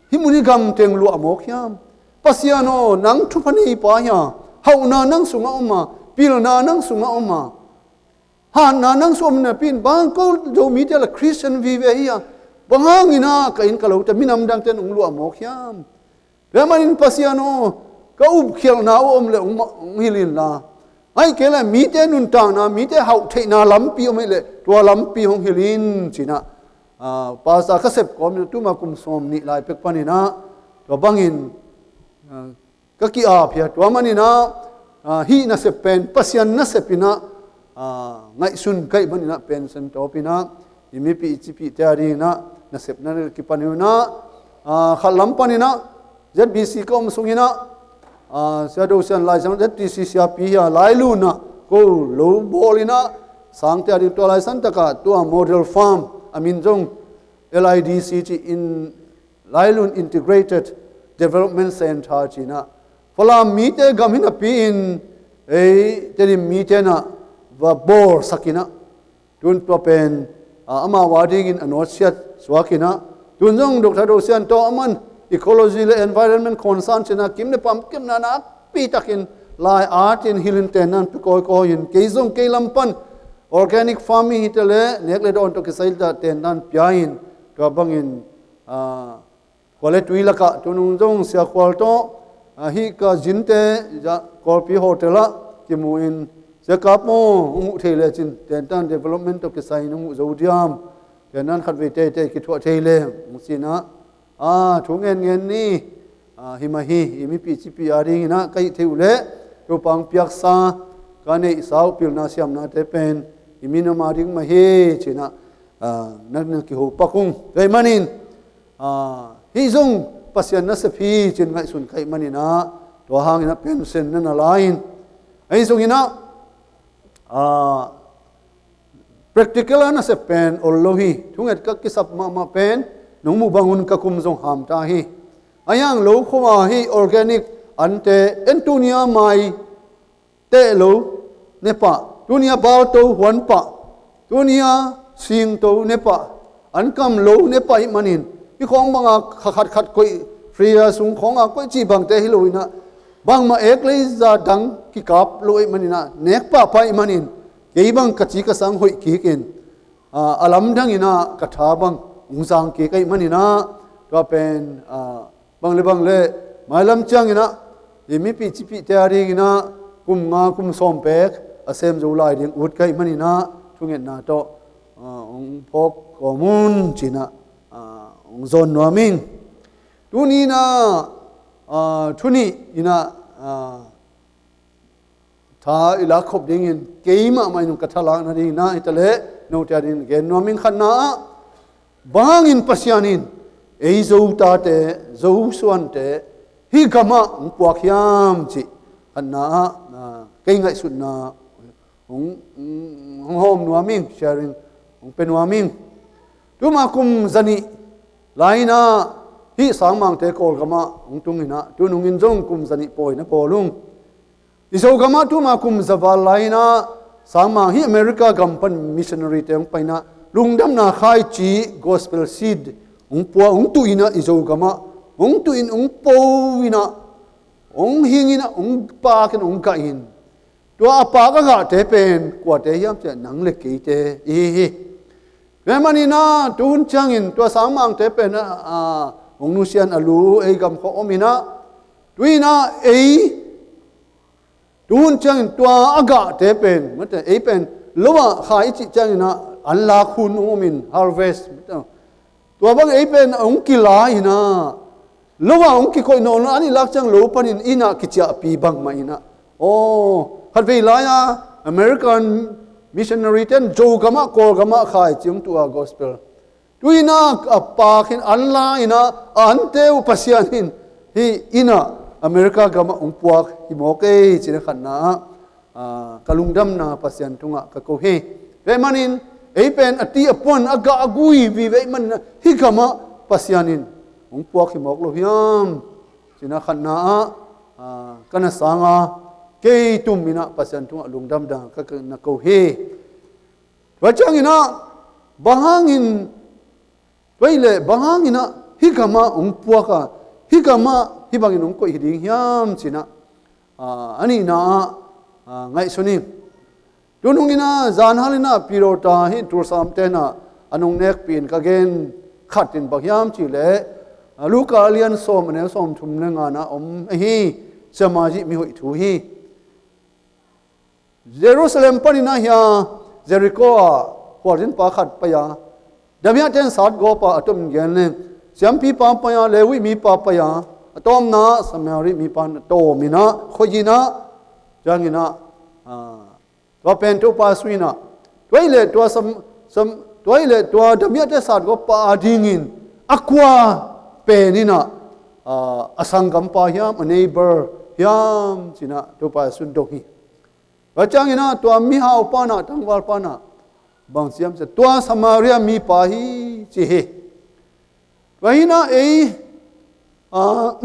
hih mun i gam teng luah mawk hiam? Pasian aw, nang thupha neipa hia, hauhna nang sungah om a, pilna nang sungah om a, hatna nang sungah om napi in, bang ko Zomite la Khristian vive hi a, bang hanginah ka inn ka lote minam dang ten hong luah mawk hiam? Tua ahih manin Pasian aw, ka upkhialhna uh om leh hong, hong hilh inla, ahih kei leh mite nuntakna, mite hauhtheihna lampi om ahih leh tua lampi hong hilh in cinah, a, pastor ka sep kawmin tuma kum sawm nih lai pek paninah tua bangin, a, ka ki-ap hi a. Tua maninah, a, hih nasep pen Pasian nasep inah, a, ngaihsun ka hih maninah pension tawpinah i mipih i cipihte a dinginah nasepna kipan inah, a, khatlam paninah Z B C ka om sunginah, a, Sia Do Sian Lai Siang Z T C siapi hi a, Lailunah ko lo bawl inah sangte a ding tua laisan takah tua model farm a min zong L I D C ci in, Lailun Integrated Development Center cinah Falam mite gam hi napi-in ei Tedim mite nah va bawlsak inah, tun tua pen, a, amau a dingin a nawtsiat suak inah, tun zong Doctor Do Sian tawh aman ecology le environment concern cinah kim le pam kepna nakpi takin lai atin hilh in tendan pia kawikawi in, kei zong kei lam pan organic farming hi ta le nek le dawn tawh kisai ta tendan pia in, tua bangin, a, khua le tui lakah tunung zong Sia Khual tawh, a, hih ka zinte, za, Kawlpi hotel ah kimu in, Sia Kap maw, hong huh thei lecin tentan development tawh kisai in hong huh zo diam? Tentan khatvei teitei kithuah thei le hong cinah, a, thu ngenngen ni, a, hi mah hi, i mipih cipih a dinginah ka hih theih uh leh Topa hong piaksa, ka neihsa uh pilna siamnate pen i minam a ding mah hi cinah, a, na, na kiho pak ung. Tua ahih manin, a, hih zong Pasian nasep hi cin ngaihsun ka hih maninah tua hanginah pension na na la in, ahi zonginah, a, practical a nasep pen ol lo hi. Thunget ka kisap mahmah pen nong muh bangun ka kum zong hamta hi. Ahi hang lo khua hih organic ante en tunia mai teh lo ne pah, tunia balto huan pah, tunia singto ne pah, an kam lo ne pah ih manin, hih khawng banga kha khatkhat koih, free a sung khawnga koih cih bangte hi loinah, bangmah ek lei za dang kikap lo ih maninah nek pahpah ih manin, kei bang ka ci ka sang hoih kikin, a, a lamdanginah ka tha bang hong zang kik ahih maninah, tua pen, a, bang le bang le mailam cianginah i mipih cipihte a dinginah kum nga kum sawm pek a sem zo lai ding ut ka hih maninah thungetna tawh, a, hong phawk kawm un cinah, a, hong zawn nuam ing. Tuninah, a, thu nih inah, a, tha i lak khop dingin keimah mah in ka tha lakna dingin ah hi ta leh note a dingin gen nuam ing. Khatna ah, bang hangin Pasian in ei Zo tate, Zo suante hih gamah hong puak hiam cih khatna ah, ah, kei ngaihsutna hong, hong hawm nuam ing, sharing hong pia nuam ing. Tuma kum zanih lai-in ah hih sangmangte Kawlgamah hong tung in ah, tu nungin zong kum zanih pawi na bawl ung. I Zogamah tuma kum za val lai-in ah sangmang hih America gam pan missionary-te hong pai-in ah, lungdamna khaici, gospel seed hong pua, hong tuh in ah, i Zogamah hong tuh in, hong po in ah, hong hing in ah, hong pak in, hong gah in. Tua a pak a gahte pen kuate hiam cih leh nang le keite i hi hi. Tua ahih manin ah tu hun ciangin tua sangmangte pen ah, ah, hong nusia in, a lu ei gam khawng om in ah, tu-in ah ei tu hun ciangin tua a gahte pen, mate, ei pen lo ah kha i cih ciangin ah an lak hun hong om in, harvest, mate. Tua bang ei pen hong kila in ah, lo ah hong kikoih nawn lo, an i lak ciang lo panin inn ah kiciahpi bangmah in ah. Aw, khatvei lai-a American missionary ten Zogam ah, Kawlgam ah khai ci hong tuh a gospel. Tu-in ah a pa khin an la in ah, a ante uh Pasian in hih inn ah America gam ah hong puak hi mawk ei, ci-in a khatna ah, ah, ka lungdamna Pasian tungah ka ko hi. Tua ahih manin ei pen a ti a puan, a gah a gui vive ahih manin ah hih gam ah Pasian in hong puak hi mawk lo hiam, ci-in a khatna ah, ah, ka na sang a, kei tum in ah Pasian tungah lungdamna ka, ka na ko hi. Tua ciangin ah bang hangin, tua ahih leh bang hangin ah hih gam ah hong puak a, hih gam ah hih bangin hong koih hi ding hiam, ci-in ah, ah, a nihna ah, ah, ngaihsun hi. Tu nung in ah zanhal in ah Pi Dawta hih Tulsa omte in ah an hong nekpih in ka gen khat in bang hiam cih leh, ah, Luka a lian sawm, a neu sawmthum le nga-na om ahi, Samaria mihoih thu hi. Jerusalem panin ah hia Jericho ah khualzinpa khat pai a, damiahte in satgawp a, a tomin gen leng, siampipa pai a, Levi mipa pai a, a tawpna Samaria mipa in a tawm in ah, khoih in ah, ciangin ah, ah, tua pen Topa sung in ah, tua ahih leh tua sam, sam, tua ahih leh tua damiahte satgawppa adingin a kua pen in ah, ah, a sanggampa hiam, a neighbor hiam, ci-in ah Topa sung dong hi. Tua ciangin ah tua mihaupa in ah, tangvalpa in ah bang ci hiam cih leh, tua Samaria mipa hi, ci hi. Tua hi-in ah ei, ah,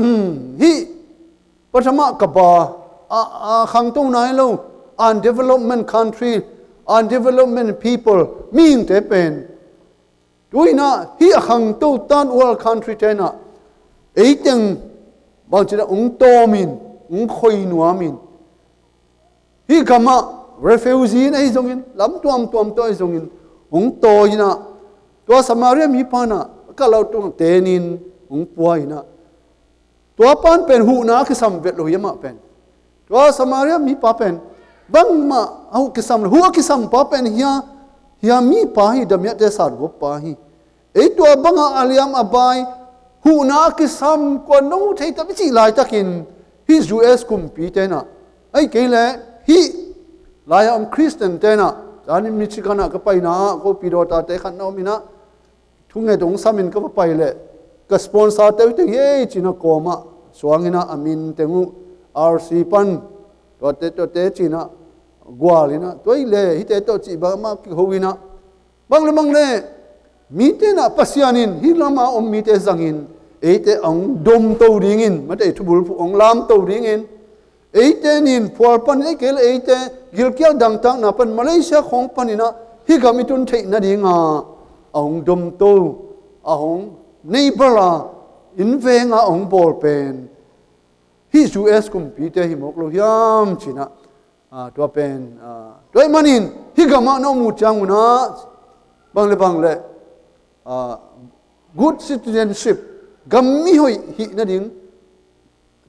hih pathama kaba, ah, ah, khangto nai lo, undevelopment country, undevelopment people, mihingte pen, tu-in ah hih a khangto third world country-te in ah ei teng bangci-in ah hong tawm in, hong khoi nuam in, hih gam ah refugee in ahi zongin, lam tuamtuam tawh ahi zongin hong tawi in ah, tua Samaria mipa in ah a kalh lo tungah ten in hong pua in ah, tua pa in pen huhna a kisam vet lo hi, amah pen. Tua Samaria mipa pen bangmah a huh kisam lo, huh a kisampa pen hia, hia mipa hi, damiahte satgawppa hi. Ei tua bangah a liam a bai, huhna a kisam kua, no thei tam i cih laitakin hih U S kumpite in ah, ahih kei leh hih lai-a om Khristiante in ah, zan in Michigan ah ka paina ah ko Pi Dawta-te khat na om in ah, thunget hong sam in ka va pai leh, ka sponsor-te uh teng hi ei, ci-in ah kawm ah suang in ah, a min teng uh R C pan, tuate, tuate ci-in ah gual in ah, tua ahih leh hihte tawh cih bang amah kiho in ah, bang le bang le, mite in ah Pasian in hih lam ah om mite zangin eite a hong domto dingin, mate, thubulphuh hong lamto dingin, eite in phual panin, ahih kei leh eite gilkial dangtakna pan, Malaysia khawng panin ah hih gam i tun theih nading a, a hong domto, a hong neighbor a, innveng a a hong bawl pen hih U S kumpite hi mawk lo hiam, ci-in ah, ah, tua pen, ah, tua ahih manin hih gam ah na om uh ciangun ah, bang le bang le, ah, good citizenship, gam mihoih hih nading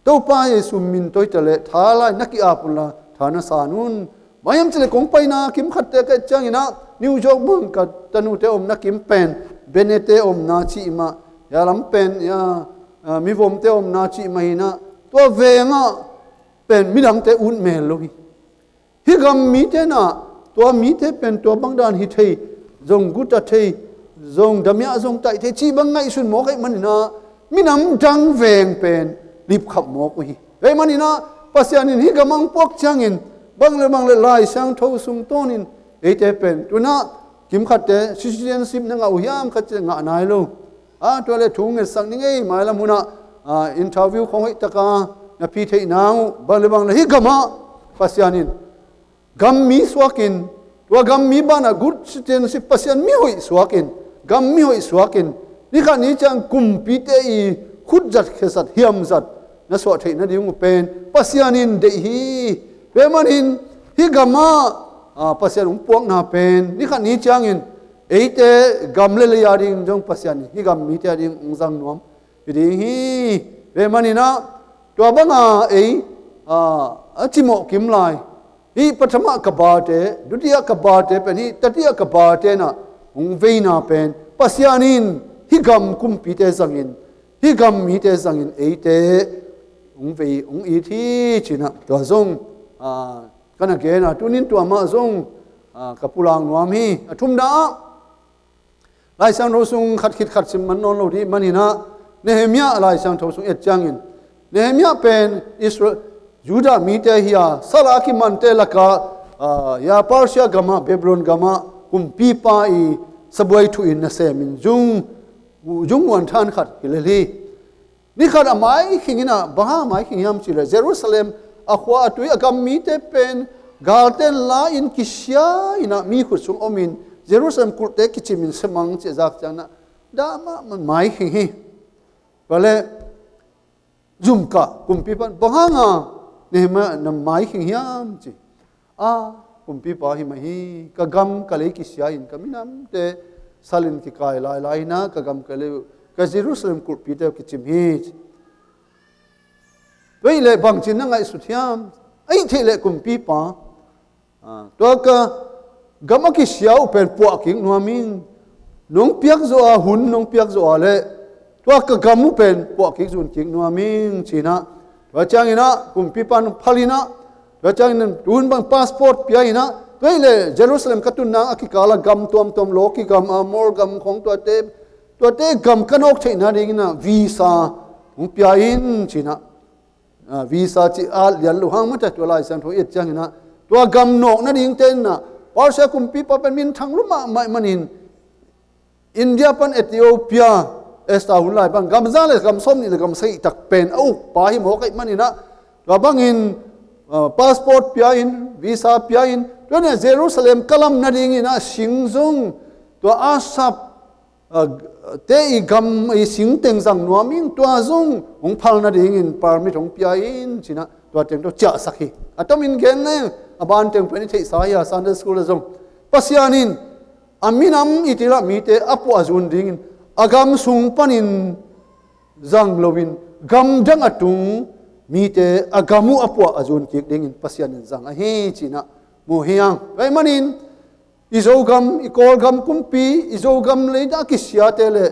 Topa Jesu min tawh hi ta leh tha lai na ki-ap un la, tha na san un. Bang hiam cih leh kong paina kimkhatte ka et ciangin ah, New York bang ka tanute omna kim pen, Bennette omna cih mah, hia lam pen, hia, ah, mivomte omna cih mah hi-in ah, tua veng ah pen midangte ut mel lo hi. Hih gam mite in ah, tua mite pen tua bang dan hi thei, zong guta thei, zong damiah zong taih thei cih bang ngaihsun mawk ahih manin ah, minam dang veng pen lipkhap mawk uh hi. Ahih manin ah, Pasian in hih gam ah hong puak ciangin, bang le bang le Lai Siangtho sung tawnin eite pen tu-in ah kimkhatte citizenship na ngah uh hiam, khat ci-a ngah nai lo. Ah, tua leh thu ngetsak ning ei, mailam hun ah, ah, interview khawng hoih taka na pia theih nang uh, bang le bang le hih gam ah Pasian in gam mi suakin, tua gam mi banah good citizenship, Pasian mihoih suakin, gam mihoih suakin, ni khat ni ciang kumpite i khutzat khezat hiamzat na suah theih nading uh pen Pasian in deih hi. Tua ahih manin hih gam ah, ah, Pasian hong puakna pen ni khat ni ciangin eite gam le lei ading zong Pasian in hih gam mite ading hong zang nuam hi ding hi. Tua ahih manin ah, tua banga ei, ah, a cimawh kim lai, hih pathama kabate, dutiya kabate pen hih tatiya kabate in ah hong veina pen Pasian in hih gam kumpite zangin hih gam mite zangin eite hong vei hong it hi cinah tua zong, ah, ka na gen a, tunin tua mah zong, ah, ka pulak nuam hi. A thumna ah Lai Siangtho sung khat khit khat sim man nawn lo dih maninah Nehemiah Lai Siangtho sung et ciangin Nehemiah pen Israel, Judah mite hi a, sal a kimante lakah, ah, ya Persia gamah, Babylon gamah kumpipa i sabuai thuh in nasemin zung, zung uan than khat hi lel hi. Ni khat a maikhing inah, bang hang a maikhing hiam cihleh Jerusalem a khua a tui a gam mite pen galten la-in kisia inah mi khut sung omin Jerusalem kulhte kicimin semang cih a zak cianginah dah mahmah maikhing hi. Tua leh zumkah kumpipa in bang hanga Nehemiah na maikhing hiam ci. A, kumpipa hi mah hi, ka gam ka lei kisia in ka minamte salin kikai lailai inah ka gam ka lei uh, ka Jerusalem kulhpite uh kicim hi ci. Tua hileh bangcin na ngaihsut hiam? Ahih theih leh kumpipa, ah, tua ka gam a kisia uh pen puah kik nuam ing. Nong piak zawh a, hun nong piak zawh a leh tua ka gam uh pen puah kik zun kik nuam ing cinah. Tua cianginah kumpipa in phal inah, tua ciangin tuhun bang passport pia inah, tua hileh Jerusalem ka tun nang a kikal a gam tuamtuam, lawki gam, Amor gam khong tuate, tuate gam ka nawk theihna dinginah visa hong pia in cinah. Ah, visa cih a lian lo hang mate, tua Lai Siangtho i et cianginah tua gam nawk nadingte inah Persia kumpipa pen minthang lua mahmah manin India pan Ethiopia, Esther hun lai pan gam za le gam sawmnih le gam sagih tak pen a ukpa hi mawk ahih maninah tua bangin, ah, passport pia in, visa pia in, tua inah Jerusalem ka lam nadinginah sing zong tua Asaph, ah, te i gam i singteng zang nuam ing, tua zong hong phal nadingin permit hong pia in cinah tua teng tawh ciahsak hi. A tomin gen leng a ban teng pen i theihsa hi a, Sunday school a zong Pasian in a minam i tila mite a puah a zun dingin a gam sung panin zang loin gam dang a tung mite a gam uh a puah a zun kik dingin Pasian in zang ahi cinah mu hi hang. Tua ahih manin i Zogam, i Kawlgam kumpi, i Zogam lei a kisiate le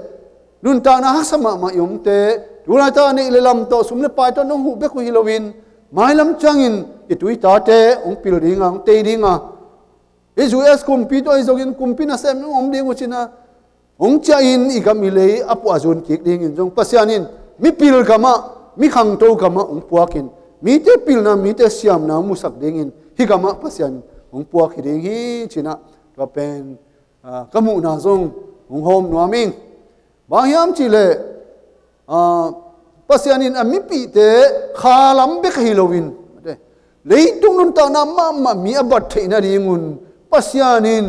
nuntakna haksa mahmah i omte, tulaita neih le lam tawh, sum le pai tawh nong huh bek uh hi loin mailam ciangin i tuitate hong pil dinga, hong tei dinga, hih U S kumpi tawh ahi zongin kumpi nasem hong om ding uh cinah hong ciahin i gam i lei a puah a zun kik dingin zong Pasian in mipil gamah, mi khangto gamah hong puakin mite pilna, mite siamna hong musak dingin hih gamah Pasian hong puak hi ding hi cinah tua pen, ah, ka muhna zong hong hawm nuam ing. Bang hiam cihleh, ah, Pasian in a mipihte kha lam bek ahi loin leitung nuntakna mahmah mi a bat theih nadingun Pasian in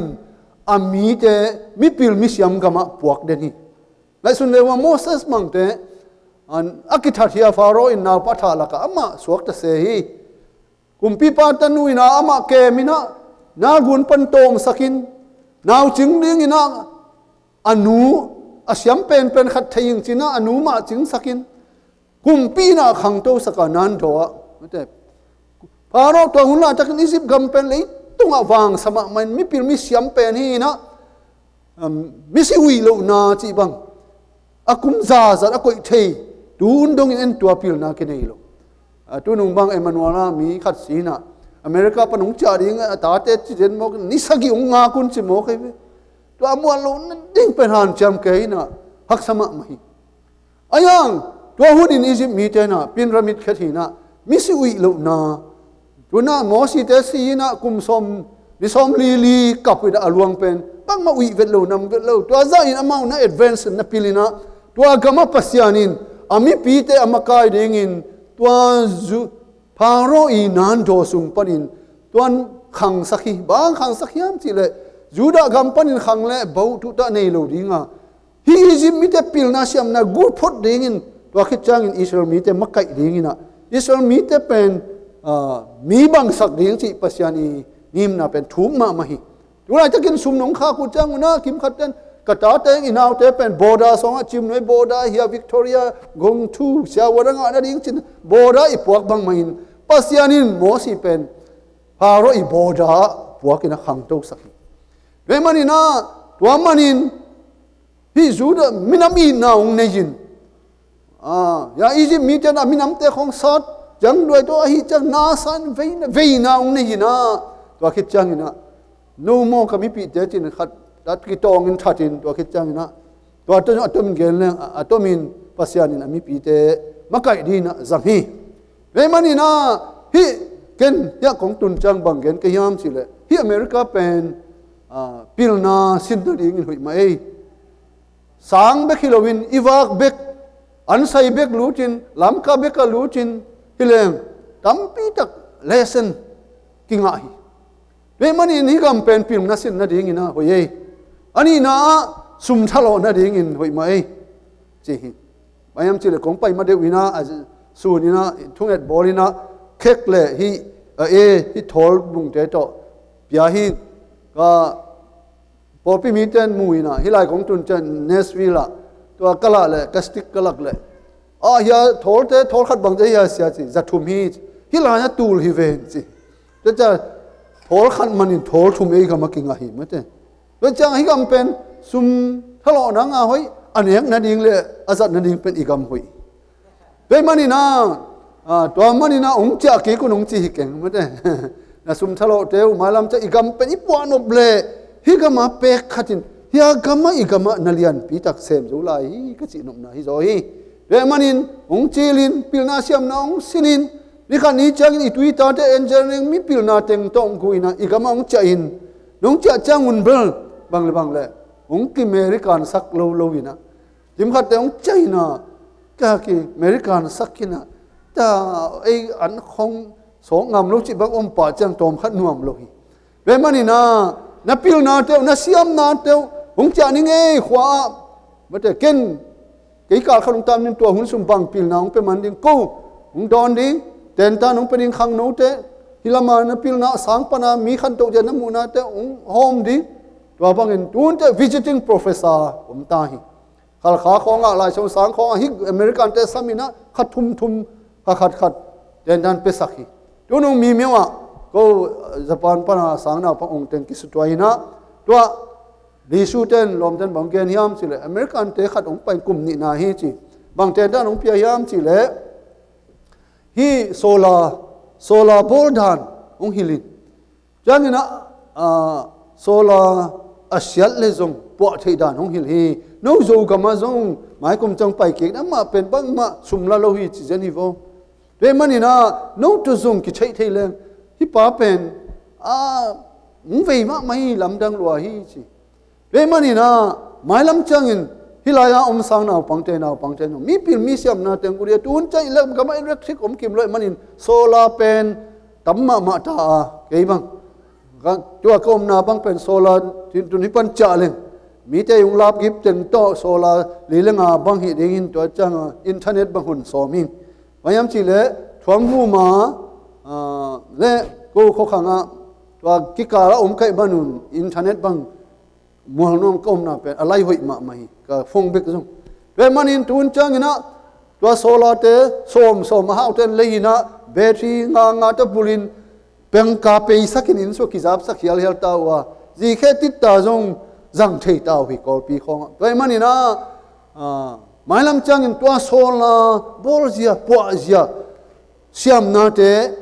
a mite mipil misiam gamah puak den hi. Ngaihsun le uh a, Moses mangte, an, a kithat hi a, Pharaoh in naupa thah lakah amah suakta se hi. Kumpipa tanu inah amah kem inah nalgun pan tawmsakin naucing dinginah a nu a siam penpen khat thei ing cinah a nu mah cingsakin kumpi inah khangto saka nandaw ah. Pharaoh tua hun laitakin Egypt gam pen leitungah vangsa mahmah in mipil misiam pen hi inah, um, misi uih lohna cih bang a kum zazat a koih thei, tun dongin en tua pilna kinei lo. A, tunung bang Emmanuel a mi khat si inah America pan hong ciah ding a, a tate ci den mawk, ni sagih hong ngak un ci mawk ahi ve. Tua a muan loh nading pen hanciam kei inah haksa mahmah hi. A yang, tua hunin Egypt mite inah pyramid khat hi inah misi uih lohna. Tunah Mosite si inah kum sawm, ni sawm li li kap inah a luang pen bangmah uih vet lo, nam vet lo. Tua zahin amau na advance na pil inah tua gamah Pasian in a mipite a makai dingin tua zu-, Pharaoh i nandaw sung panin tuan khangsak hi. Bang khangsak hiam cihleh Judah gam panin khang le bau tuhtah nei lo dinga, hih Egypt mite pilna siamna gulphot dingin, tua khit ciangin Israel mite makaih dinginah Israel mite pen, ah, mi bangsak ding cih Pasian i ngimna pen thum mahmah hi. Tulaitakin sum nong khak uh ciangunah kimkhat ten ka tate i naute pen border sawngah cimnuai border hi a, Victoria gong thu siavuan a ngah nading cin border i puak bangmahin Pasian in Mosi pen Pharaoh i border ah puakin a khangtosak hi. Tua maninah tua manin hih Judah minam itna hong nei-in Ah, ya Egypt mite na minamte khong sat ciang duai tawh ahi ciang na san veina, veina hong nei hi na. Tua khit ciangin ah, no maw ka mipihte cin khat tat kitawngin thatin tua khit ciangin ah, tua tawh a tomin gen leng, a tomin Pasian in a mipite makaih dingin ah zang hi. Vei manin ah hih ken hiah kong tun ciang bang gen ka hiam cihleh, hih America pen, ah, pilna sin nadingin hoih mah ei. Sang bek hi loin i vak bek, ansai bek lutin, Lamka bek a lutin, hi leng tampi tak lesson kingah hi. Vei manin hih gam pen pilna sin nadingin ah hoih ei. A nihna ah sum thalawh nadingin hoih mah ei, ci hi. Bang hiam cihleh kong pai ma deuh in ah, a sun in ah, thunget bawl in ah, khek le hih, a e, hih thawl bungte tawh pia hi. Ka pawlpi mite in mu in ah, hih lai kong tun ciang Nashville ah, tua ka lah leh, ka stick ka lak leh, ah, hia thawlte, thawl khat bangte hia sia ci, za thum hi, hih lai ah tul hi ven ci. Tua ciang thawl khat manin thawl thum ei gam ah kingah hi mate. Tua ciang hih gam pen sum thalawh nang a hoih, a nek nading le a zat nading pen i gam hoih. Vei manin ah, ah, tua manin ah hong ciah kik un hong ci hi keng mate. Na sum thalawhte uh mailam ciang i gam pen i puah nop leh, hih gam ah pek khatin, hia gam ah i gam ah na lianpi tak sem zo lai hi ka cih nopna hi zaw hi. Vei manin hong cilin, pilna siamna hong sinin, ni khat ni ciangin i tuitate engineering mi pilna teng tawh hong gu in ah i gam ah hong ciah in, nong ciah ciang un bel bang le bang le hong ki American sak lo lo in ah, kim khatte hong ciah in ah, ka ki American sak in ah, ta ei an khong sawk ngam lo cih bang om pah ciang tawm khat nuam lo hi. Vei manin ah na pilnate uh, na siamnate uh hong ciah ning ei khua ah. Mate ken kei kal khat hong tam ning, tua hun sung bang pilna hong pia man ding, ko hong dawn ding, tentan hong pia ding, khangnote, hih lam ah na pilna sang pan a mi khantoh dia na muhnate hong hawm ding. Tua bangin tunte visiting professor om ta hi. Khalkha khawngah, Lai Siangtho sang khawngah, hih American te sam in ah khat thum thum, khat khat khat tentan piasak hi. Tunung mi miau ah ko Japan pan a sang naupang ong teng kisutuai in ah, tua Lisu ten, lawm ten bang gen hiam cihleh, American te khat hong pai kum nihna hi ci. Bang tentan hong pia hiam cihleh, hih solar, solar bawl dan hong hilh in. Ciangin ah, ah, solar a siat le zong puah theih dan hong hilh hi. No Zogam ah zong maikum ciang pai kik na mah pen bangmah sum la lo hi ci zen hi vo. Vei manin ah no tawh zong kitheih thei leng, hih pa pen, ah, hong vei mahmah hi, lamdang lua hi ci. Vei manin ah mailam ciangin hih lai-ah om sang naupangte, naupangte, no, mipil mi siamna teng uh dia, tun ciang i lam gamah electric om kim lo ahih manin solar pen tam mahmah ta a, kei bang, ka, tua ka omna bang pen solar tun hi pan ciah leng, mite hong lap gip teng tawh solar li le nga bang hi dingin, tua ciang a internet bang hun sawm ing. Bang hiam cihleh, thuam vuma, ah, le ko khuakhangah tua kikal a om kaih banun internet bang mual nuam, ka omna pen a lai hoih mahmah hi, ka phone bek zong. Tua ahih manin tun ciangin ah tua solar te sawm sawm a hauh ten lei in ah battery nga nga ta bulin pengka peisakin inn sua kizapsak hialhial ta uh a, zikhe titta zong zang thei ta uh hi Kawlpi khawngah. Tua ahih manin ah, ah, mailam ciangin tua solar bawlzia, puahzia, siamnate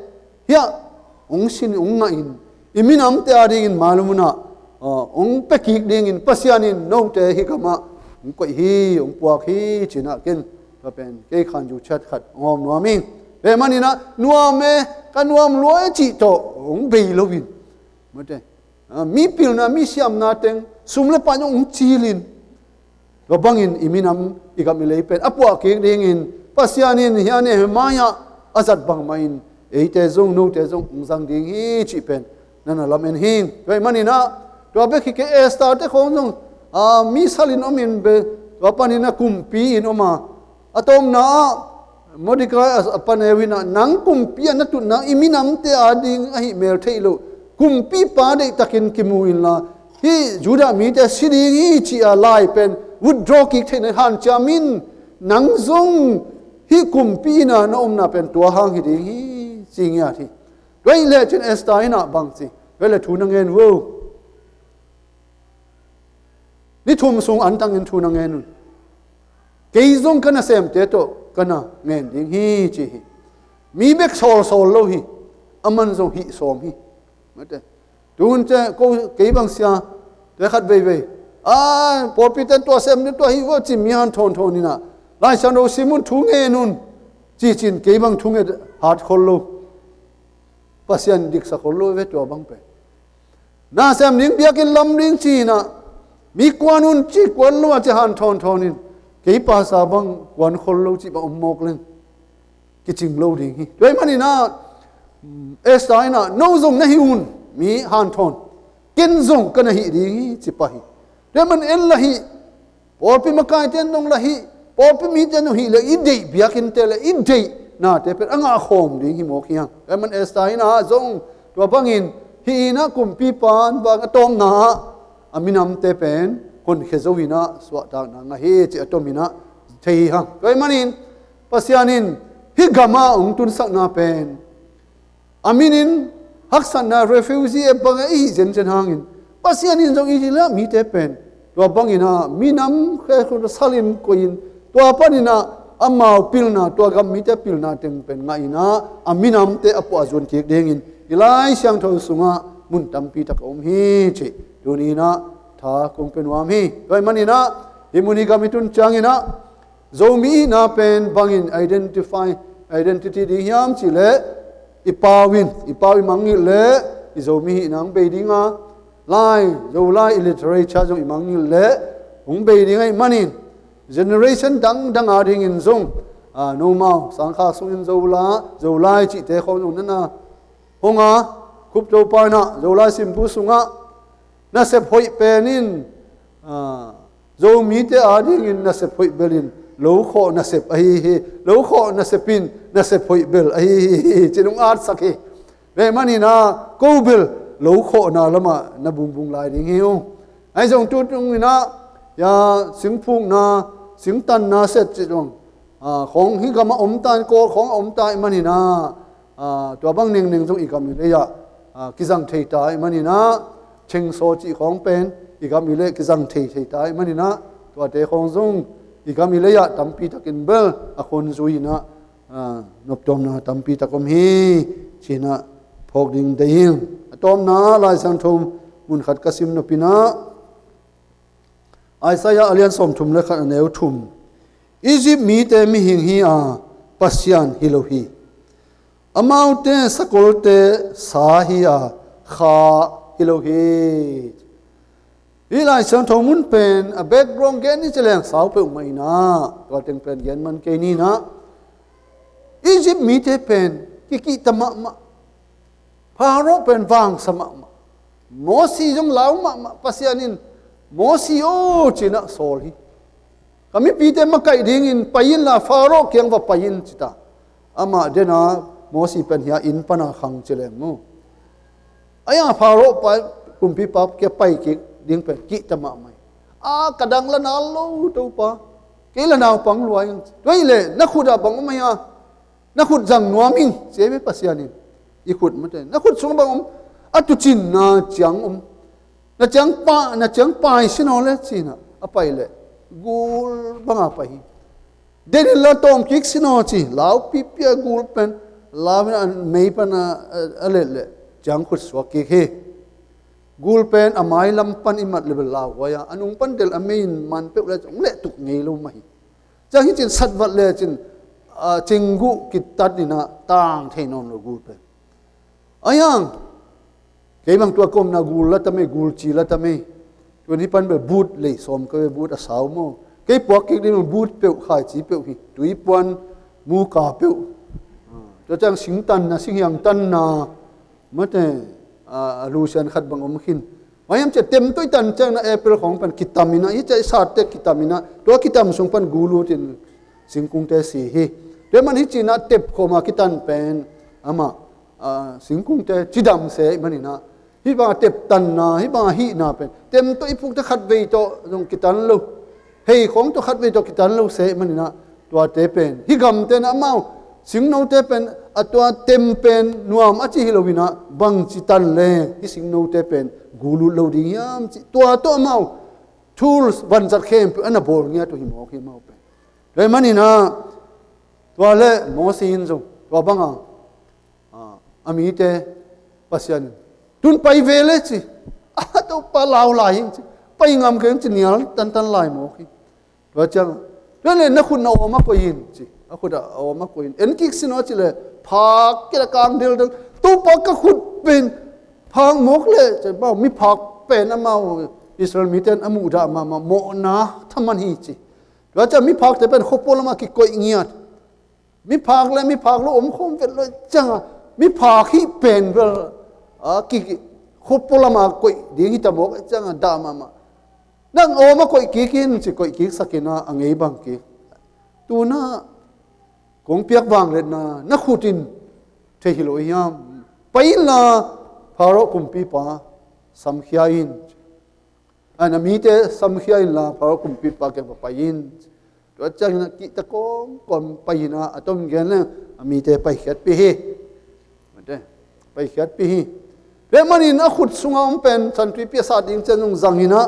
hiah hong sin, hong ngah in, i minamte a dingin mailam hun ah, ah, hong pia kik dingin Pasian in note hih gamah hong koih hi, hong puak hi ci-in ah ken tua pen kei khan zu ciat khat hong hawm nuam ing. Tua ahih manin ah nuam e, ka nuam lua e cih tawh hong bei loin, mate, ah, mi pilna, mi siamna teng sum le pai zong hong cilin, tua bangin i minam, i gam, i lei pen a puah kik dingin Pasian in hih Nehemiah a zat bangmah in eite zong, note zong hong zang ding hi cih pen na na lam-en hi. Tua ahih manin ah tua bek hi kei, Esther te khawng zong, ah, mi salin om in be, tua panin ah kumpi in om a, a tawpna ah Mordecai a, a paneu in ah, nang kumpi a na tut nang, i minamte a ding ahi mel theih loh kumpipa deihtakin kimu inla, hih Judah mite si ding hi ci-a lai pen withdraw kik theihna hanciam in, nang zong hih kumpi inn a na omna pen tua hang hi ding hi ci ngiat hi. Tua ahih lecin Esther in ah bang ci, tua ahih leh thu na ngen vo. Ni thum sung antangin thu na ngen un. Kei zong ka nasemte tawh ka na ngen ding hi ci hi. Mi bek sawlsawl lo hi, aman zong hih sawm hi. Mate. Tuhun ce ko kei bang sia te khat veivei a pawlpi ten tua sem ni tua hi vo ci mi han thawnthawn inah Lai Siangtho sim un thu ngen un ci cin kei bang thu nget hat khol lo. Pasian diksa khol lo ve tua bang pen. Na sem ding biakinn lam ding ci inah mi kuan un ci kuan lo a ci han thawnthawn in kei pasa bang kuan khol lo ci bang om mawk leng kicing lo ding hi. Tua ahih maninah Esther inah no zong na hi un mi hanthawn ken zong ka na hih ding hi ci pah hi. Tua ahih man en la hih pawlpi makaite in zong la hih pawlpi mite in zong hih le i deih biakinnte le i deih nate pen a ngah khawm ding hi mawk hiang. Tua ahih man Esther inah zong tua bangin hih inah kumpipa in vang a tawpna ah a minamte pen honkhia zo inah suahtakna ngah hi ci a tom inah thei hi hang. Tua ahih manin Pasian in hih gamah hong tunsakna pen a minin haksatna refugee e bangah i hih zenzen hangin Pasian in zong i hih le mite pen tua banginah minam khe salin koihin tua paninah amau pilna tua gam mite pilna teng pen ngah inah a minamte a puahzun kik dingin i Lai Siangtho sungah mun tampi tak a om hi cih tuninah tha kong pia nuam hi. Tua ahih maninah hih mun i gam i tun cianginah Zomi ihna pen bangin identify identity ding hiam cihleh i pau in i pau i mangngilh leh i Zomi hihna hong bei dinga lai Zolai i literature zong i mangngilh leh hong bei ding ahih manin generation dangdang a dingin zong nomau sangkha sungin Zola Zolai cihte khawng zong nana hong a khupto panah Zolai simpu sungah nasep hoih pen in Zomite adingin nasep hoih belin lo khawh nasep ahi hi. Lo khawh nasep in nasep hoih bel ahi hi. Cin hong atsak hi. Ve maninah ko bel lo khawhna lamah na bungbung lai ding hi uh. Ahi zong tutunginah ya singphukna singtanna set cih zong khawng hi gamah omta in kawl khawng a omta ih maninah tua bang nengneng zong i gam i lei-ah kizang thei ta ih maninah chengsaw cih khawng pen i gam i lei kizang thei thei ta ih maninah tuate khawng zong i gam i lei-ah tampi takin bel a khonzui inah noptuamna tampi tak om hi. Cinah phawk ding dei hi. A tawpna Lai Siangtho mun khat ka sim nopinah Isaiah a lian sawmthum le khat a neu thum. Egypt mite mihing hi a Pasian hi lo hi. Amaute sakolte sa hi a kha hi lo hi. Hih Lai Siangtho mun pen a background gen ni ci leng sau peuh mah inah tua teng pen gen man kei ninah Egypt mite pen kikihta mahmah. Pharaoh pen vangsa mahmah. Mosi zong lau mahmah. Pasian in Mosi aw cinah sawl hi. Ka mipite makaih dingin pai inla Pharaoh kiang va pai in cita. Amah dena Mosi pen hia inn pana khang ci leng mu. Aia Pharaoh pa kumpipa kia pai kik ding pen kihta mahmah hi. A ka dang la nal lo Topa. Kei la naupang luai ang. Tua hileh na khut ah bang om aia na khut zang nuam ing ci ei ve Pasian in. I khut mate na khut sung bang om a tucinna ciang om. Na ciang pa na ciang pai sinaw le cinah a pai leh gul banga pai hi. Denin la tawm kik sinaw ci lau pipia gul pen lau in a mei pan a let leh ciang khut suak kik hi. Gul pen a mai lam pan i mat le bel lau huai a a nung pan del a mei in man peuh le cong leh tuk ngei lo mah hi. Ciang hi cin satvat le cin cingguh kitat inah tang thei nawn lo gul pen. Aiang kei bang tua komna gul la ta mei gul ci la ta mei. Tua ni pan bel but lei sawm ka ve but a sau maw. Kei puak kik ding but peuh khaici peuh hi tui puan muka peuh. Tua ciang singtanna singhiang tanna mate a lusian khat bang om khin. Maiam cia tem toi tan ciang na April khawng pan kitam inah hi cia i sat tek kitam inah tua kitam sung pan gul utin singkungte si hi. Tua man hi cinah tep khawma kitan pen amah singkungte cidam se ih maninah hih banga teptanna hih banga hihna pen tem tawh i pukte khat vei tawh zong kitan lo. Hei khawng tawh khat vei tawh kitan lo se ih maninah tuate pen hih gamte na amau singnote pen a tua tem pen nuam a ci hi loinah bangci tan le hih singnote pen gulut lo ding hiam cih tua tawh amau tools vanzat khempeuh a na bawl ngiat uh hi mawk hi amau pen. Tua ih maninah Tua le Moses in zong tua banga, a, a mite Pasian in, "Tun pai ve le," ci. "A, Topa, lau lai ing," ci. "Pai ngam keng," ci, nial tantan lai mawk hi. Tua ciang, "Tua le na khut na awm ah koih in," ci. A khut a awm ah koih in. "En kik sin aw," ci le, phak kei a kang deldel. "Topa, ka khut pen phak mawk le," ci. Amau miphak pen amau Israel mite in a muhdah mahmah, mawhna thaman hi, ci. Tua ciang miphakte pen khuapua lamah kikoih ngiat. Miphak le miphak lo om khawm vet lo cianga, miphak hih pen bel, a, ki, khuapua lamah koih ding hi ta mawk cianga dah mahmah. "Nang awm ah koih kik in," ci, koih kiksak in a, a ngei bang kik. "Tuna kong piak vangliatna na khut in thei hi lo hiam? Pai inla Pharaoh kumpipa samkhia in. A, na mite samkhia inla Pharaoh kumpipa kiang va pai in." Tua ciangin a kihta kawmkawm pai in a, a tom gen le a mite paikhiatpih hi. Mate, paikhiatpih hi. Tua ahih manin a khut sunga om pen Santuipi a sat ding ciang zong zang in a,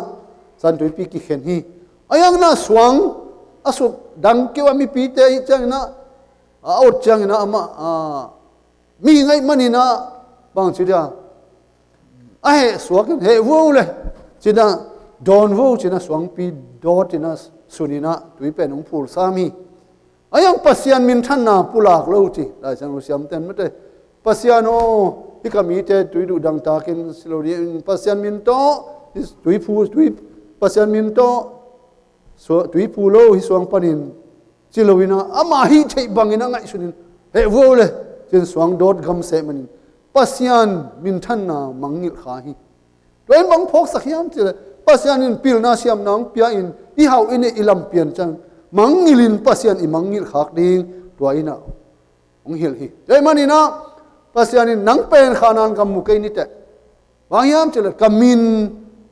Santuipi kikhen hi. A yang na suang a sut dang keu a mipite hi ciangin a, a ot ciangin a amah, a, mi ngaih manin a, bang ci dia, a heh suak in, "Heh vo le," ci-in a, "dawn vo," ci-in a, suangpi dawt in a, sun in a, tui pen hong phul sam hi. A yang Pasian minthanna pulak lo ci, Lai Siangtho siamten mate. "Pasian aw, hih ka mite tui duh dangtakin si lo ding, Pasian min tawh, hih tui phu, tui, Pasian min tawh, sua-, tui phu lo, hih suang panin," ci lo in a, amah hih theih bangin a ngaihsun in, "Heh vo le," ci-in suang dawt gamseh manin, Pasian minthanna mangngilh kha hi. Tua in bang phawksak hiam cih leh, Pasian in pilna siamna hong pia in, i hauh i neih i lam pian ciang, mangngilh in Pasian i mangngilh khak ding, tua in a hong hilh hi. Tua ahih manin a, Pasian in, "Nang pen Kanaan gam mu kei ni teh. Bang hiam cih leh ka min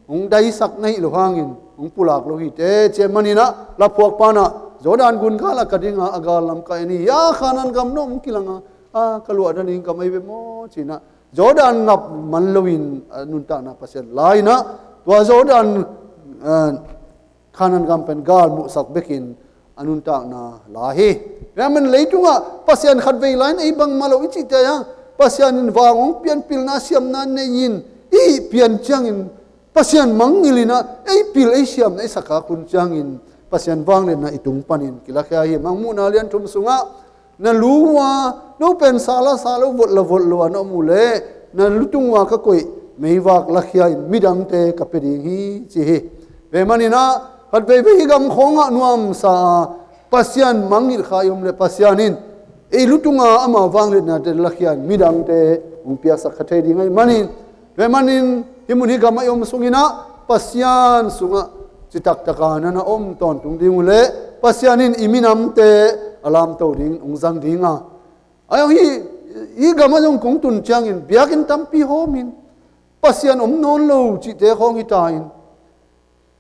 hong daisak na hih loh hangin hong pulak lo hi teh," ci ahih manin a, laphuakpa in a, "Jordan gun gal ah ka ding a, a gal lam ka en hi. Hia Kanaan gam na om kilang a, a, ka luahna ding gam ahi ve maw?" ci-in a, Jordan ngap man loin, a, nuntakna Pasian la in a, tua Jordan, a, Kanaan gam pen galmuhsak bekin a nuntakna la hi. Tua ahih manin leitungah Pasian khatvei lai-in ei bangmah lo i cihte ah, Pasian in vang hong pian, pilna siamna nei in, i hih pian ciangin Pasian mangngilh in a, ei pil ei siamna i sak khak hun ciangin Pasian vangliatna i tung panin kilakhia hi. Mangmuhna lian thum sungah, "Na lu uh a, no pen sa la sa lo, vot la vot lo a na om uh leh, na lutung uh a ka koih meivak lakhia in midangte ka pia ding hi," ci hi. Tua ahih manin a, khatveivei hih gam khawngah nuamsa a, Pasian mangngilh kha i om leh, Pasian in ei lutung a ama vangliatnate lakhia in midangte hong piaksak kha thei ding ahih manin, tua ahih manin hih mun hih gamah i om sungin a, Pasian sungah citak taka na na om tawntung ding uh leh, Pasian in i minamte a lamto ding, hong zang ding a. Ahi zongin hih, hih gamah zong kong tun ciangin biakinn tampi hawm in, Pasian om nawn lo cihte khawng hi ta in,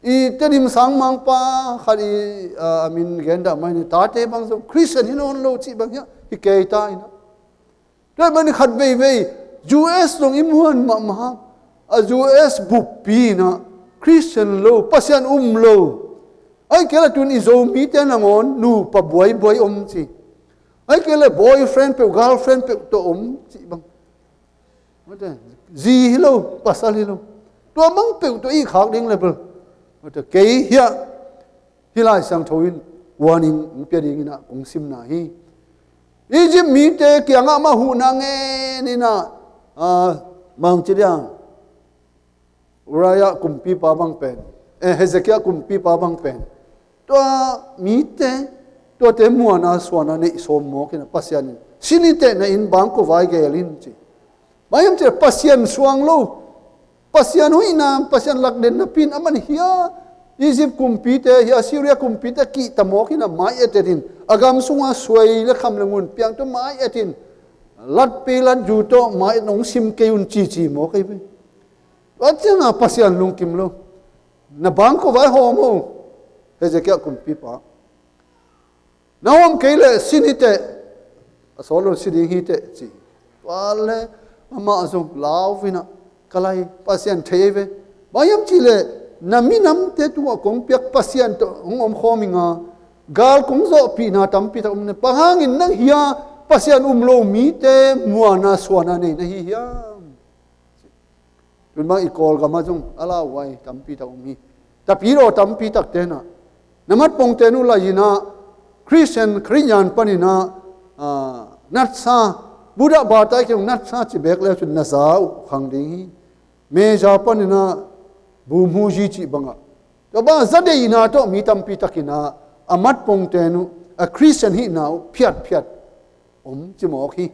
i Tedim sangmangpa khat i, a, a min gen dah mai ni, tate bang zong Khristian hi nawn lo cih bang hiah hi kei ta in a. Tua ahih manin khatveivei, U S zong i muan mahmah, a, U S buppi in a, Khristian lo, Pasian um lo. Ahih kei leh tun i Zomite nangawn nupa buaibuai om ci. Ahih kei leh boyfriend peuh, girlfriend peuh tawh om cih bang. Zi hi lo, pasal hi lo. Tua bang peuh tawh i khak ding leh bel, kei hiah hih Lai Siangtho in warning hong pia dingin a kong simna hi. Egypt mite kiangah amah huhna ngen in a, a, mang ci diang, Uriah kumpipa bang pen, eh, Hezekiah kumpipa bang pen, tua mite, tuate muanna suanna neih sawm mawk in a, Pasian in, "Si ni teh, na inn bangkua vai gel in," ci. Bang hiam cih leh Pasian suang lo, Pasian hoihna, Pasian lakden napi in aman hia Egypt kumpite, hia Syria kumpite kihta mawk in a, mai-et-et in, a gam sunga suai leh kham leh ngun piang tawh mai-et in, latpei latju tawh mai-et, nong sim kei un, cici mawk ahi ve. Tua ciangah Pasian lungkim lo. "Na bangkua vai hawm o, Hezekiah kumpipa. Na hawm kei leh si ni teh, a sawt lo si ding hi teh," ci. Tua leh amah zong lau in a, "Ka lai, Pasian thei ahi ve. Bang hiam cih leh na minamte tungah kong piak Pasian tawh hong omkhawm ing a, gal kong zawhpihna tampi tak om na, bang hangin nang hia Pasian um lo mite muanna suanna nei na hi hiam? Tun bang i Kawlgamah zong a lauhuai tampi tak om hi. Tapidaw tampi tak tenah na matpongte nu lai-inah Khristian, Khristian paninah, ah, natsa, Buddha bata i kei natsa ci bek le cun na za uh khang ding hi. Meza paninah buhmuzi cih bangah, tua bangah zadeihna tawh mi tampi takinah a matpongte nu a Khristian hihna uh phiatphiat om ci mawk hi.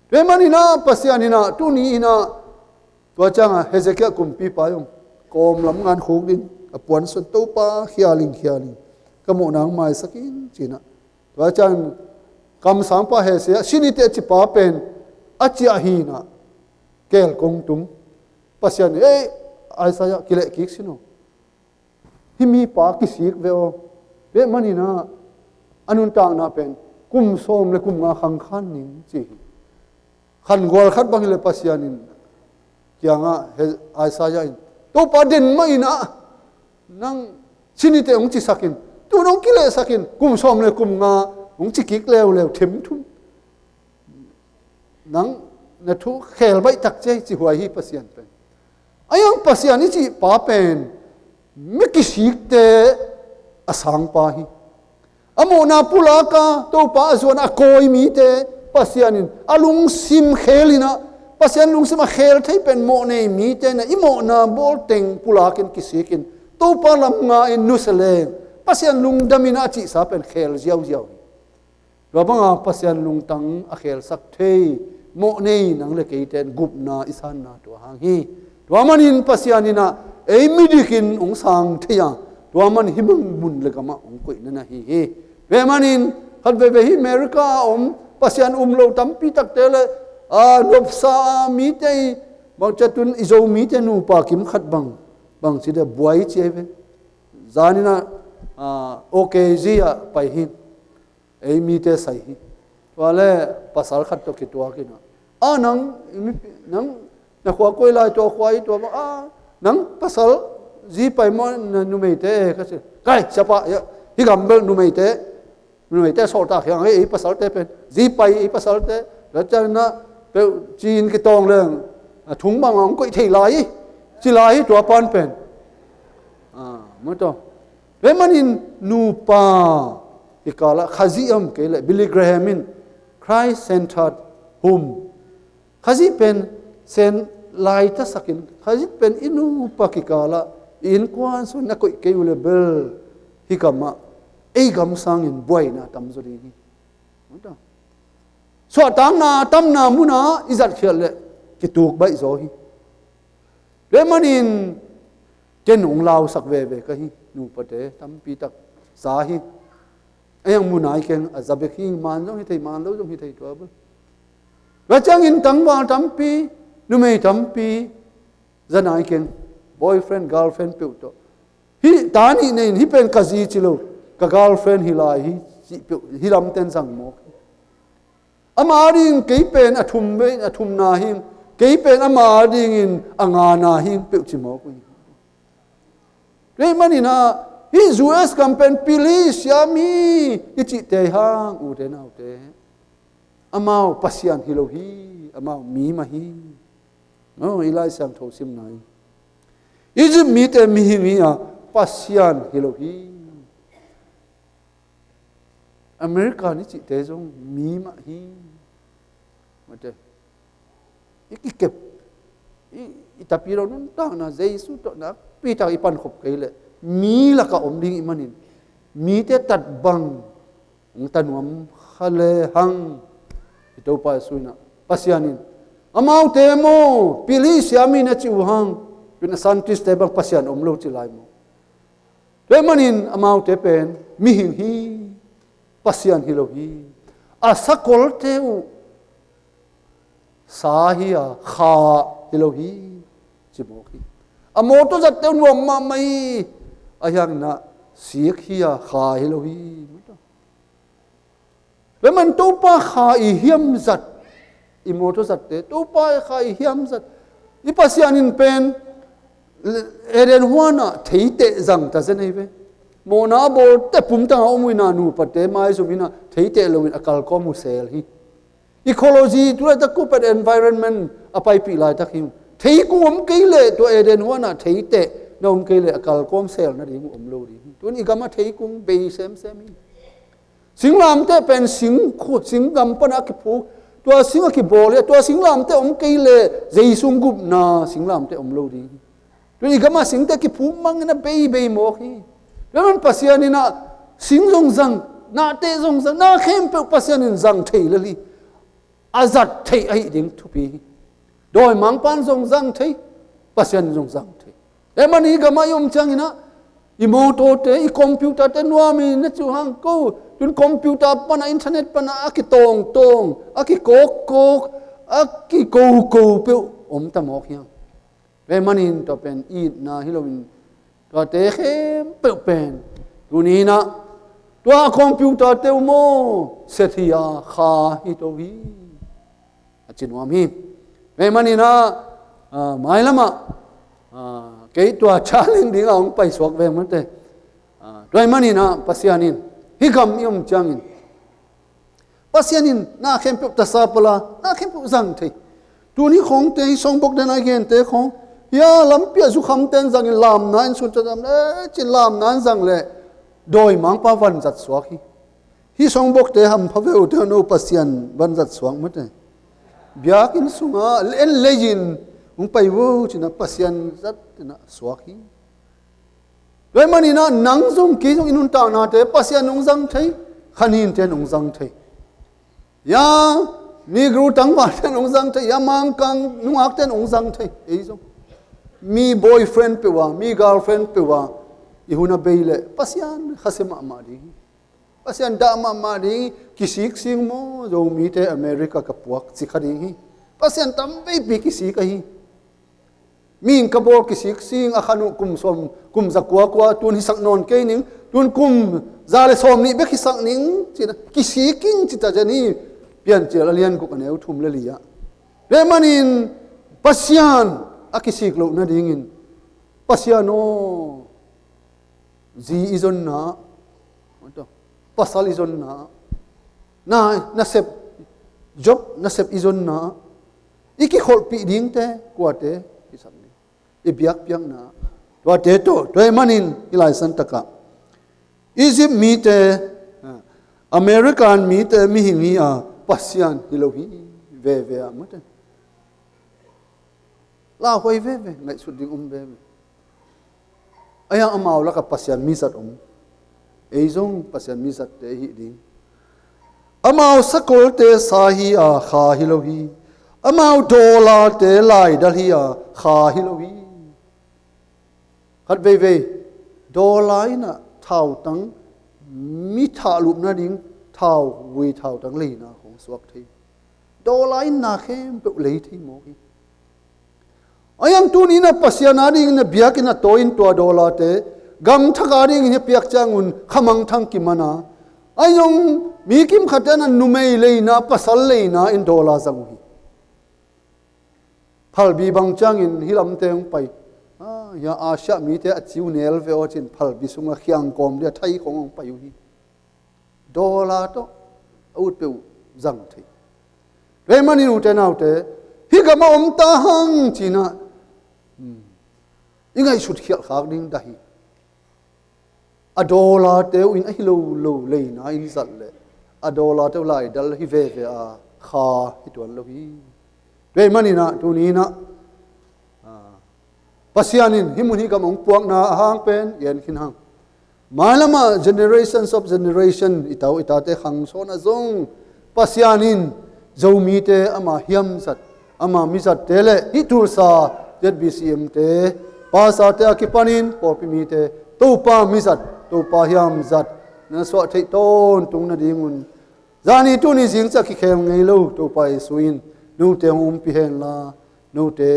Tua maninah Pasian inah tuni inah tua ciangah Hezekiah kumpipa zong kawm lam ngan khuk din a puansuan, Topa khialing khialing ka mawhna hong maisak in cinah, tua ciang kamsangpa Hezekiah sinite cipa pen a ciah hinah kel kong tung. Pasian in, ei, Isaiah kileh kik sin aw. Hih mipa kisik ve aw. Tua maninah a nuntakna pen kum sawm le kum nga khangkhan ning ci hi. Khangual khat bang hileh Pasian in kiangah Isaiah in, Topa den mah inah nang sinite hong cisakin, tun hong kilehsakin, kum sawm le kum nga hong ci kik leuleu themthum. Nang na thu khel baih tak cia hi ci huai hi Pasian pen. A iang Pasian i cih pa pen mi kisikte a sangpa hi. A mawhna pulaka Topa a zuan a kawi mite Pasian in a lungsim khel inah, Pasian lungsim a khel thei pen mawh nei mite na i mawhna bawl teng pulakin kisikin Topa lam nga in nusia leng Pasian lungdam inah a cihsa pen khel ziauziau hi. Tua banga Pasian lungtang a khelsak thei mawh nei nang le keite in gupna i sanna tua hang hi. Tua manin Pasian inah ei midikin hong sang thei a, tua man hih mun le gamah hong koihna na hi hi. Tua manin khat veve hih America a om Pasian um lo tampi takte le, a, nuapsa a mite i bangcia tun i Zo mite nupa kim khat bang, bangci dia buai cia hi ve. Zan inah, a, O K Z ah pai hi. Ei mite sai hi. Tua le pasal khat tawh kituak inah, a, nang, nang na khua koi lai, tua khua hi, tua bang, a, nang pasal zi pai maw, na numeite e ka ci. Kai, siapa, hih gam bel numeite, numeite sawltak hiang hi, ei pasalte pen zi pai, ei pasalte. Tua ciang inah peuh ci-in kitawng leng a thung bangah hong koih thei lai hi. Ci lai hi tua pan pen. A, maw taw. Tua manin nupa kikalah Khazih a om kei leh Billy Graham in Christ-centered home, Khazih pen sen laitasakin, Khazih pen i nupa kikalah i innkuan sung na koih kei uh le bel hih kamah ei gam sangin buaina tamzaw ding hi. Suahtakna tamna munah i zatkhiat leh kituk baih zaw hi. Tua manin ken hong lausak veve ka hi. Nupate tampi tak za hi. A iang mu nai keng, a za bek hi, man zong hi thei, man lo zong hi thei tua bel. Tua ciangin tangval tampi, numei tampi za nai keng, boyfriend, girlfriend peuh tawh. Hih ta nih nei in hih pen ka zi ci lo, ka girlfriend hi lai hi, cih peuh, hih lamten zang mawk hi. Ama adingin kei pen a thum ve, a thumna hi, kei pen ama adingin a ngana hi peuh ci mawk uh hi. Tua maninah hih U S gam pen pili siam hi i cihte hang, ute naute, amau pasian hi lo hi, amau mi mah hi. Oh, i Lai Siangtho simna hi. Egypt mite mihing hi a, pasian hi lo hi. America i cihte zong mi mah hi. Mate, i kikep, i, i tapidaw nuntakna Jesu tawh nakpi tak i pankhop kei leh mi lakah om ding i hih manin mite tat bang hong ta nuam kha le hang. I Topa Jesu inah, Pasian in amaute maw pili siam hi na ci uh hang, tua a scientist-te bang pasian om lo ci lai maw? Tua manin amaute pen mihing hi, pasian hi lo hi. A sakolte uh sa hi a, kha hi lo hi, ci mawk hi. A mawtaw zatte uh nuam mahmah hi, a hiangna sik hi a, kha hi lo hi. Tua man Topa kha i hiam zat, i mawtaw zatte, Topa i kha i hiam zat. I Pasian in pen Eden huanah theiteh zang ta zen ei ve. Mawhna a bawlte pumtang a om uh in ah nupate maizum in ah theiteh loin a kalkawm uh sel hi. Ecology tu laitak kupat environment a paipih laitak hi. Theikung om kei leh tua Eden huan ah theiteh na om kei leh a kalkawm sel nading uh om lo ding hi. Tun i gam ah theikung bei semsem hi. Singlamteh pen sing khu-, singgam pan a kiphuk, tua sing a kibawl hi a, tua singlamteh om kei leh zei sung gupna singlamteh om lo ding hi. Tun i gam ah singteh kiphuk mang in a beibei mawk hi. Tua man Pasian in ah sing zong zang, nahteh zong zang, na khempeuh Pasian in zang thei lel hi. A zat theih ahih ding thupi hi. Dawimangpa'n zong zang thei, Pasian in zong zang thei. Tua ahih manin i gam ah i om ciangin ah i mawtawte, i computer-te nuam in na ci uh hang ko. Tun computer pan ah, internet pan ah a kitawngtawng, a kikawkkawk, a kikoko peuh om ta mawk hi hang. Tua ahih manin tua pen itna hi loin tuate khempeuh pen tuni in ah tua computer-te uh maw, set hi a, kha hi to hi, a ci nuam hi. Tua ahih manin ah, ah, mailam ah, ah, kei tua challenge ding a hong paisuak veng mate. Ah, tua ahih manin ah Pasian in hih gam i om ciangin Pasian in na khempeuh tasa pala, na khempeuh zang thei. Tuni khawngte, hih songbook den a i gente khawng, hia lampi ah zukhamte in zangin lamna in sun cazam le cin lamna in zang leh dawimangpa vanzat suak hi. Hih songbookte hampha ve uh teh, no Pasian vanzat suak mate. Biakinn sungah en lei-in hong pai vo cin ah Pasian zat in ah suak hi. Tua ahih manin ah nang zong kei zong i nuntaknate Pasian in hong zang thei, kha ninte in hong zang thei. Ya, mi Gru tangvalte in hong zang thei, ya, Mangkang nungakte in hong zang thei, ei zong. Mi boyfriend peuh a, mi girlfriend peuh a i hun a bei leh Pasian khasia mahmah ding hi. Pasian dah mahmah ding hi. Kisik sing maw, Zomite America ka puak ci kha ding hi. Pasian tam veipi kisik ahi. Mihing ka bawl kisik sing, a khan uh kum sawm, kum za kua kua, tun hisak nawn kei ning, tun kum za le sawm nih bek hisak ning, ci-in ah kisik ing ci ta zen hi. Piancil a lian guk a neu thum le li ah. Tua ahih manin Pasian a kisik loh nadingin, Pasian aw, zi i zonna, pasal i zonna, na, nasep, Job nasep i zonna, i kikholhpih dingte kuate kisam ding, i biakpiakna tuate tawh. Tua ahih manin hih lai santak ah Egypt mite, American mite mihing hi a, Pasian hi lo hi veve a, mate. Lauhuai veve, ngaihsut ding um veve. Ahi hang amau lakah Pasian mizat om. Ei zong Pasian mizatte i hih ding. Amau sakolte sa hi a, kha hi lo hi. Amau dollar-te laidal hi a, kha hi lo hi. Khat veivei, dollar in ah thautang, mi thahlup nading thauvui thautang leina khawng suak thei. Dollar in na khempeuh lei thei mawk hi. Ahi hang tuni in ah Pasian adingin a biakinn a tawi in tua dollar-te, gam thak adingin a piak ciangun khamangthang kiman a, ahi zong mi kimkhatte in ah numei leina, pasal leina in dollar zang uh hi. Phalbi bang ciangin hih lamte hong pai. Ah, hia Asia mite a ciu nel ve aw cin phalbi sungah khiang kawm dia thai khawng hong pai uh hi. Dollar tawh a ut peuh zang thei. Tua ahih manin ute naute, hih gam a om ta hang ci-in ah, hmm, i ngaihsut khialh khak ding dah hi. A dollar-te uh in ahi lo lo leina in zat leh a dollar-te uh laidal hi veve a, kha hi tuan lo hi. Tua ahih manin ah tuni in ah, ah, Pasian in hih mun hih gam hong puakna a hang pen i en khin hang. Mailam ah generations of generation i tau i tate khang sawn ah zong Pasian in Zomite ama hiamzat, ama mizatte le hih Tulsa Z B C M-te, pastor-te a kipanin pawlpi mite Topa mizat, Topa hiamzat na suah theih tawntung nadingun, zani tuni zing ciang kikhel ngei lo Topa Jesu in note hong umpi hen la, note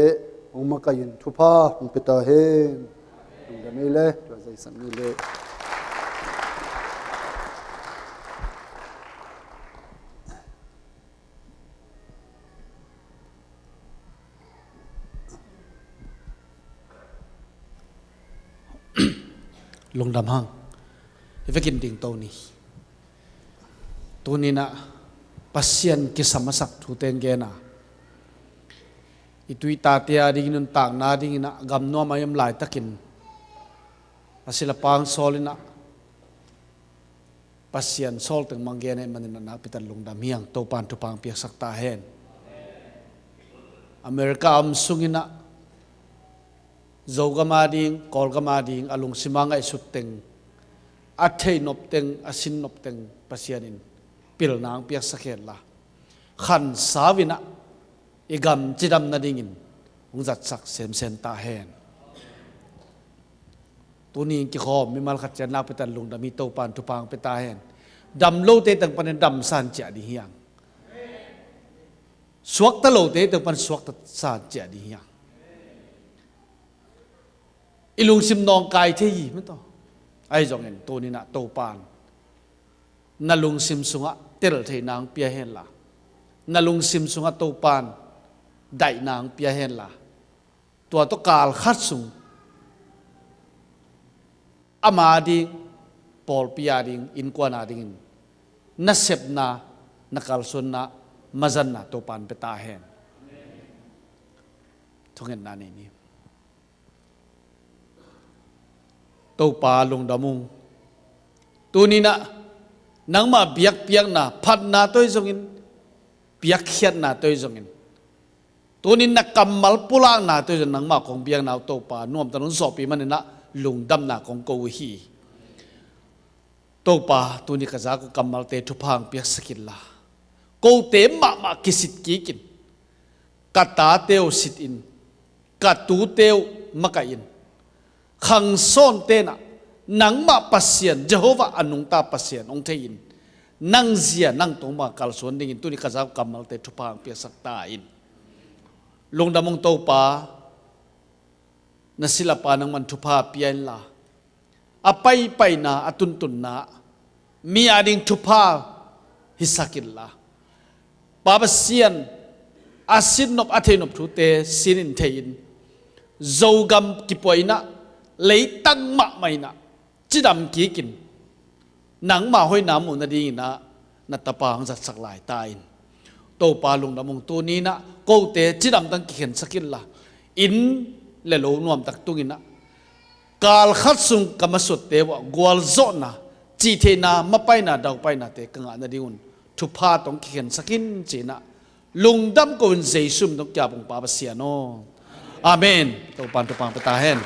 hong makai-in thupha hong pia ta hen. Lungdam ei le, tua zaisak ni le. Lungdam hang. I vekin dingto ni. Tuninah Pasian kisam a sak thute gen a, i tuitate a dingin nuntakna dinginah gamnuam a i om laitakin a silapang sawl inah Pasian sawl teng mang gen ahih maninah nakpitak lungdam hi hang. Topan thupha hong piaksak ta hen. America a om sunginah Zogam a ding, Kawlgam a ding a lungsim a ngaihsut teng, a theihnop teng, a sinnop teng Pasian in pilna hong piaksak henla, khansau inah i gam cidam nadingin hong zatsak semsem ta hen. Tuni in kikhawm mimal khat ciat nakpitak lungdam hi. Topan thupha hong pia ta hen. Dam lote teng panin damsan ciah ding hi hang. Suakta lote teng pan suakta san ciah ding hi hang. I lungsim nawngkai thei hi mataw. Ahi zongin tuninah Topan na lungsim sungah tel theihna hong pia henla, na lungsim sungah Topan daihna hong pia henla, tua tawh kal khat sung ama ding, pawlpi a ding, innkuan a dingin na sepna, na kalsuanna, mazanna Topan pia ta hen. Thungetna nei ni. Topa lungdam ung. Tuninah nangmah biakpiakna, phatna tawh hi zongin, piakkhiatna tawh hi zongin, tunin na kammal pulakna tawh hi zongin nangmah kong biakna uh Topa nuamtak nong zawhpih maninah lungdamna kong ko uh hi. Topa tuni ka zak uh kammalte thupha hong piaksak inla, kote mahmah kisit kikin, ka tate uh sitin, ka tute uh makahin, khangsawn tenah nangmah Pasian Jehovah a nungta Pasian hong theihin, nang zia nang tungah kalsuan dingin tuni ka zak uh kammalte thupha hong piaksak ta in. Lungdam ung Topa, na silapa nangman thupha pia inla, a paipaina, a tuntunna mi a ding thupha hisak inla, Pa Pasian, a sinnop a theihnop thute sinin theihin, Zogam kipuainah, leitang mahmah inah cidam kikin, nangmah hoihna muh nadinginah na tapa hong zatsak lai ta in. Topa lungdam ung. Tuninah kote cidam tang kikhensak inla, inn le lo nuamtak tunginah kal khat sung ka masuatte uh ah gualzawhna, cihtheihna, mapaina, daupainate ka ngah nadingun thupha tawh hong kikhensak in cinah lungdam ko in Jesu min tawh kiap ung Pa Pasian aw. Amen. Topan thupha hong pia ta hen.